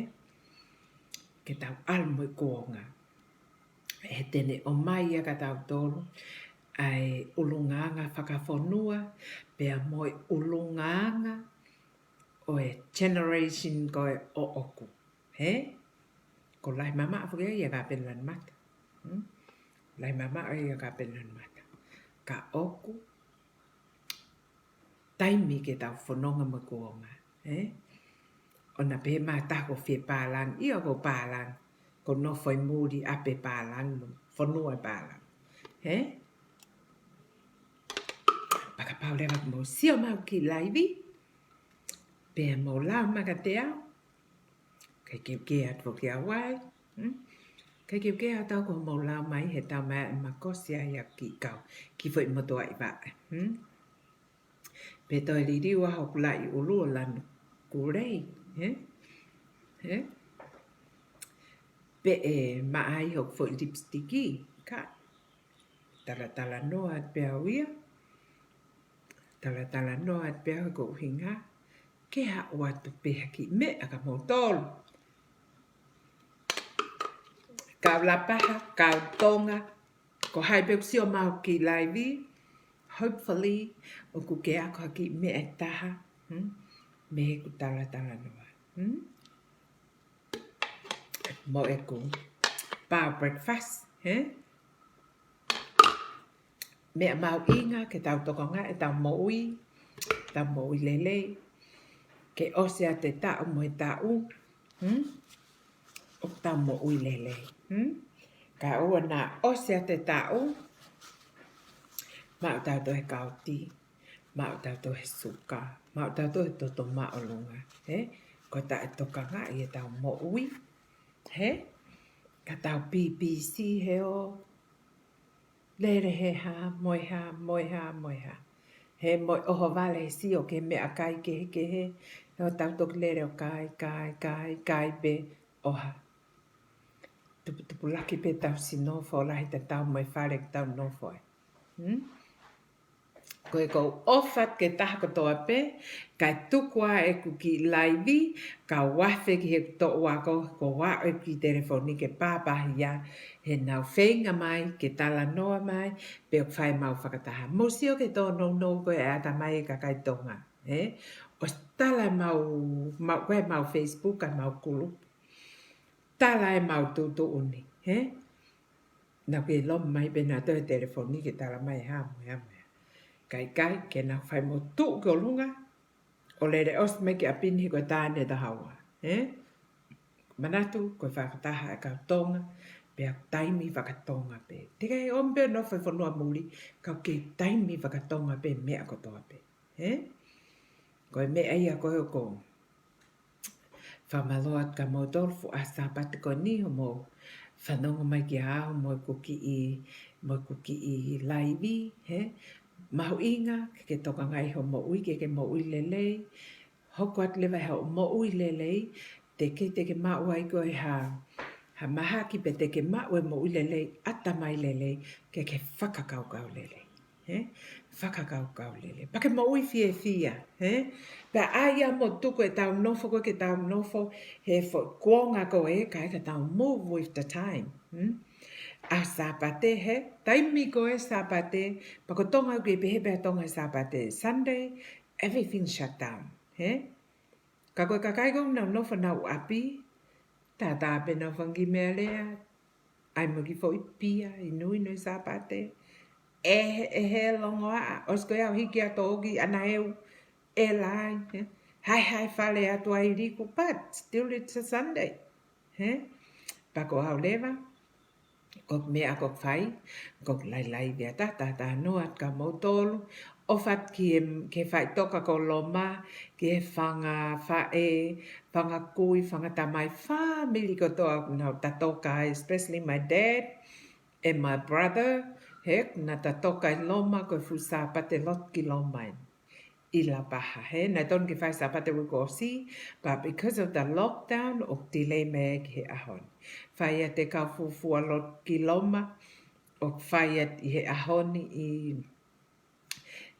Ke tau ʻalu mo e kuonga. He te ne ʻomai ia kia tautolu ʻa e ʻulungaanga fakafonua, pea mo e ʻulungaanga ʻo e generation ko ē ʻoʻoku. Hē? Ko e lahi mamaʻo foki ia ʻia Kāpelani Mata. Hmm? Lahi mamaʻo ia ʻia Kāpelani Mata. Ka ʻoku taimi ke tau fononga mo e kuonga, hē? ʻOua naʻa pehē mai ha taha ʻoku fie pālangi, ʻio ʻoku ou pālangi, ʻoku ou nofo ʻi muli ʻapi pālangi, mo fonua pālangi, hē? Pea kapau leva ʻoku mou sio mai ki he laivi, pea mou lau mai kiate au, kae keukeu atu foki au ai, hmm? Kae keukeu atu au ko hoʻomou lau mai he tau mai ʻe makosi ai ʻa e kiʻi kau, kiʻi foʻi motuʻa ʻi vaʻe, hmm? Pe toe liliu ʻa hoku laʻi ʻulu ʻo lanu kulei, hē? Hē? Pe ʻe maʻa ai hoku foʻi lipsitiki, ka talatalanoa pē au ia. talatalanoa atu pē au he ko e ʻuhinga ke haʻu atu pē ha kiʻi meʻa kia moutolu. Kau Lapaha, kau Tonga, ko hai pē ʻoku sio mai ki he laivi, hopefully ʻoku ke ako ha kiʻi meʻa ʻe taha, hmm? Mei heʻeku talatalanoa. Hmm? Mo ʻeku power breakfast, hē? Meʻa mahuʻinga ke tau tokangaʻi ʻetau moʻui, tau moʻui lelei, ke ʻosi atu e taʻu mo e taʻu, hmm? ʻOku tau moʻui lelei, hmm? Ka ʻoua naʻa ʻosi atu e taʻu, maʻu tautolu he kaoti, maʻu tautolu he suka, maʻu tautolu he toto māʻolunga, hē? Ko e taʻetokangaʻi ʻetau moʻui, hē? Ka tau pipisi he ʻo lele he hā, mo e hā, mo e hā, mo e hā. Hē, mo e ʻohovale he sio ki he meʻakai kehekehe, he ʻo tau toki lele ʻo kai, kai, kai, kai pē ʻo hā. Tuputupu laki pē tau sinofo lahi tatau mo e fale ʻoku tau nofo ai. Hmm? Ko e ʻoku ou ʻofa atu ki he taha kotoa pē, kae tuku ā ʻeku kiʻi laivi, kau afe ki he toʻu ako, ko ʻeku kiʻi telefoni ke pāpahia, he nau feinga mai, ke talanoa mai, pe ʻoku fai ʻemau fakataha. Mou sio ki he tōnounou ko ē ʻa e ʻatamai e kakai Tonga, hē? ʻOsi tala ʻemau, mau, ko ʻemau Facebook, ʻemau kulupu. Tala ʻemau tuʻutuʻuni, hē? Naʻa ke loma mai pē nautolu he telefoni ke tala mai hā mo e hā mo e hā. Kae ʻikai ke nau fai mo tuʻu ki ʻolunga, ʻo lele ʻosi mai ki ʻapi ni he ko e tā ne tahaua, hē? Manatu, ko e fakataha ʻa e kau Tonga, pea taimi fakatonga pē. Teʻeki ai ʻomi pē ʻo nofo he fonua muli, ka ʻoku kei taimi fakatonga pē meʻa kotoa pē, hē? Ko e meʻa ia ko ē ʻoku ou fakamālō atu kia moutolu he fuʻu ʻaho Sāpate ko eni hoʻomou fanongo mai kia au mo ʻeku kiʻi, mo ʻeku kiʻi laivi, hē? Mahuʻinga ke ke tokangaʻi hoʻo moʻui, ke ke moʻui lelei. Hoko atu leva hoʻo moʻui lelei, teʻeki te ke maʻu ai koe ha, ha mahaki pe te ke maʻu e moʻui lelei, ʻatamai lelei, ke ke fakakaukau lelei. Hē? Fakakaukau lelei. Pea ke moʻui fiefia, hē? Pea ʻai ā mo tuku ʻetau nofo ko ē ke tau nofo he foʻi kuonga ko ē, kae ʻikai ke tau move with the time. Hmm? ʻA Sāpate, hē? Taimi ko ē Sāpate, pea ko Tonga ʻoku kei pehē pē ʻa Tonga he Sāpate, Sunday, everything shut down, hē? Ka ko e kakai ko ē ʻoku nau nofo ʻenau ʻapi, tātā pē ʻenau fanga kiʻi meʻalea, ʻai mo e kiʻi foʻi pia, inuinu he Sāpate. ʻE, ʻe he longoaʻa, ʻosi ko ia ʻo hiki atu ʻo ʻoki ʻanaheu, ʻe laine, hē? Haehae fale atu ʻai liku, but still it's a Sunday, hē? Pea ko au leva, ko e meʻa ʻoku ou fai, ko e lailai via ta, ta, talanoa atu kia moutolu, ʻofa atu ki he, ki he faʻitoka ko Loma, ki he fanga faʻē, fanga kui, fanga tamai, fāmili kotoa ʻoku nau tatoka, especially my dad and my brother, hē, naʻa tatoka ʻi Loma, ko e fuʻu Sāpate lotu ki Loma eni ʻi Lapaha, hē, naʻe totonu ke fai Sāpate uike kuo ʻosi, but because of the lockdown, ʻoku delay mai ki he ʻaho ni. Fai atu e kau fuofua lotu ki Loma, ʻoku fai atu ʻi he ʻaho ni ʻi,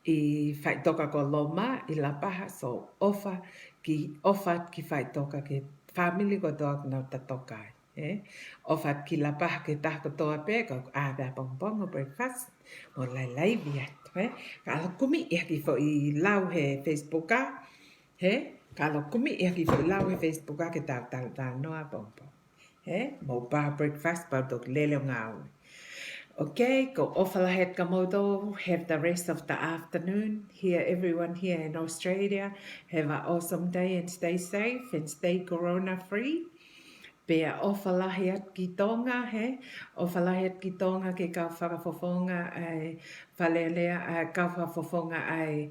ʻi faʻitoka ko Loma, ʻi Lapaha, so ʻofa ki, ʻofa ki faʻitoka ki he fāmili kotoa ʻoku nau tatoka ai. Hē? ʻOfa ki Lapaha ki he taha kotoa pē, ka ʻoku ʻā pē ʻapongipongi ʻo breakfast, mo lailai via atu, hē? Ka ʻalu ʻo kumi ia ki he foʻi lau he Facebook, ā? Hē? Ka ʻalu ʻo kumi ia ki he foʻi lau he Facebook, ā, ke tau talatalanoa ʻapongipongi. Hē? Mo pā breakfast, pau toki lele ʻo ngāue. Okay, ko e ʻofa lahi atu kia moutolu, have the rest of the afternoon. Here, everyone here in Australia, have an awesome day and stay safe and stay corona free. Pea ʻofa lahi atu ki Tonga, hē? ʻOfa lahi atu ki Tonga ki he kau fakafofonga ʻa e Fale Alea, ʻa e kau fakafofonga ʻa e,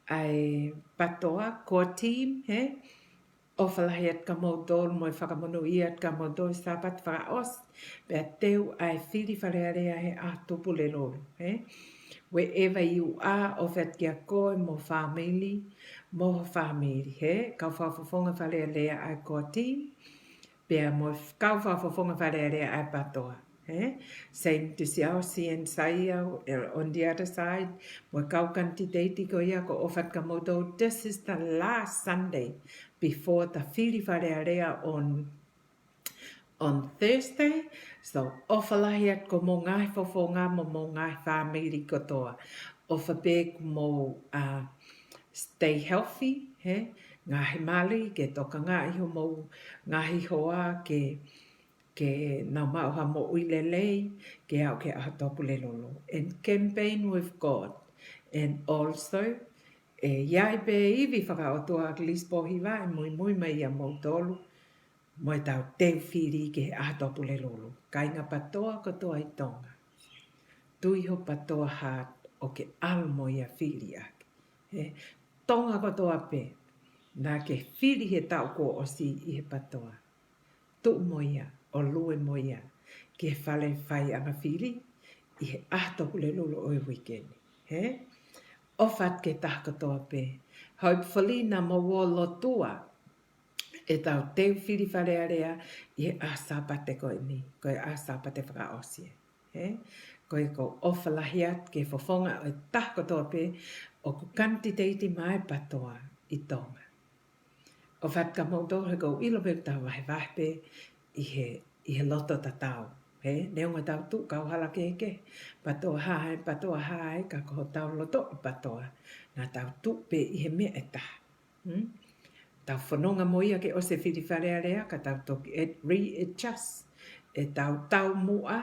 ʻa e PATOA, core team, hē? ʻOfa lahi atu kia moutolu mo e fakamonūʻia atu kia moutolu he Sāpate fakaʻosi. Pea teu ʻa e fili Fale Alea he ʻaho Tupulelulu, hē? Wherever you are, ʻofa atu kia koe mo e fāmili, mo ho fāmili, hē? Kau fakafofonga Fale Alea ʻa e core team, pea mo e kau fakafofonga Fale Alea ʻa e PATOA. He? Same to Siaosi and Saiau, eh, on the other side. Mo e kau kanititeiti ko ia, ʻoku ou ʻofa atu kia moutolu, this is the last Sunday before the Fili Fale Alea on, on Thursday. So, ʻofa lahi atu ki homou ngaahi fofonga mo homou ngaahi fāmili kotoa. ʻOfa pē ke mou, uh, stay healthy, he? Ngaahi mali, ke tokangaʻi homou ngaahi hoa, ke ke nau maʻu ha moʻui lelei, ke aʻu ki he ʻaho Tuʻapulelulu. And campaign with God. And also, ʻe ʻi ai pē ivi fakaʻotua ʻa Kilisi Pōhiva ʻe muimui mai ʻia moutolu, mo ʻetau teu fili ki he ʻaho Tuʻapulelulu. Kāinga PATOA kotoa ʻi Tonga. Tui ho PATOA heart ʻoku ke ʻalu mo ia fili ʻaki. He, Tonga kotoa pē, naʻa ke fili he taʻu kuo ʻosi ʻi he PATOA. Tuʻu mo ia, ʻo lue mo ia ki he fale faiʻanga fili ʻi he ʻaho Tuʻapulelulu ʻo e uike ni. He? ʻOfa atu ki he taha kotoa pē. Hopefully naʻa mou ō lotua ʻetau teu fili Fale Alea ʻi he ʻaho Sāpate ko eni, ko e ʻaho Sāpate fakaʻosi. He? Ko ia ʻoku ou ʻofa lahi atu ki he fofonga ʻo e taha kotoa pē ʻoku kanititeiti maʻa e PATOA ʻi Tonga. ʻOfa atu kia moutolu, he ʻoku ou ʻilo pē ʻoku tau vahevahe pē ʻi he, ʻi he loto tatau. He? Neongo ʻetau tuʻu kauhala kehekehe. PATOA hā ē, PATOA hā ē, ka ko hotau loto ʻi PATOA. Naʻa tau tuʻu pē ʻi he meʻa ʻe taha. Hmm? Tau fononga mo ia ke ʻosi e fili Fale Alea, ka tau toki e-, readjust ʻetau taumuʻa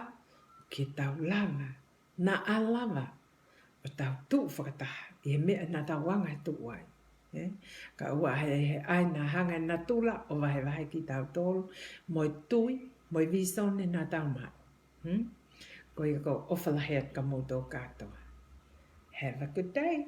ke tau lava, naʻa lava ʻo tau tuʻu fakataha ʻi he meʻa naʻa tau anga he tuʻu ai. He? Kae ʻoua ʻe, he ʻai naʻa hanga ʻe natula ʻo vahevahe kitautolu, mo e tui, mo e vīsone naʻa tau maʻu. Hmm? Ko ia ʻoku ou ʻofa lahi atu kia moutolu kātoa. Have a good day.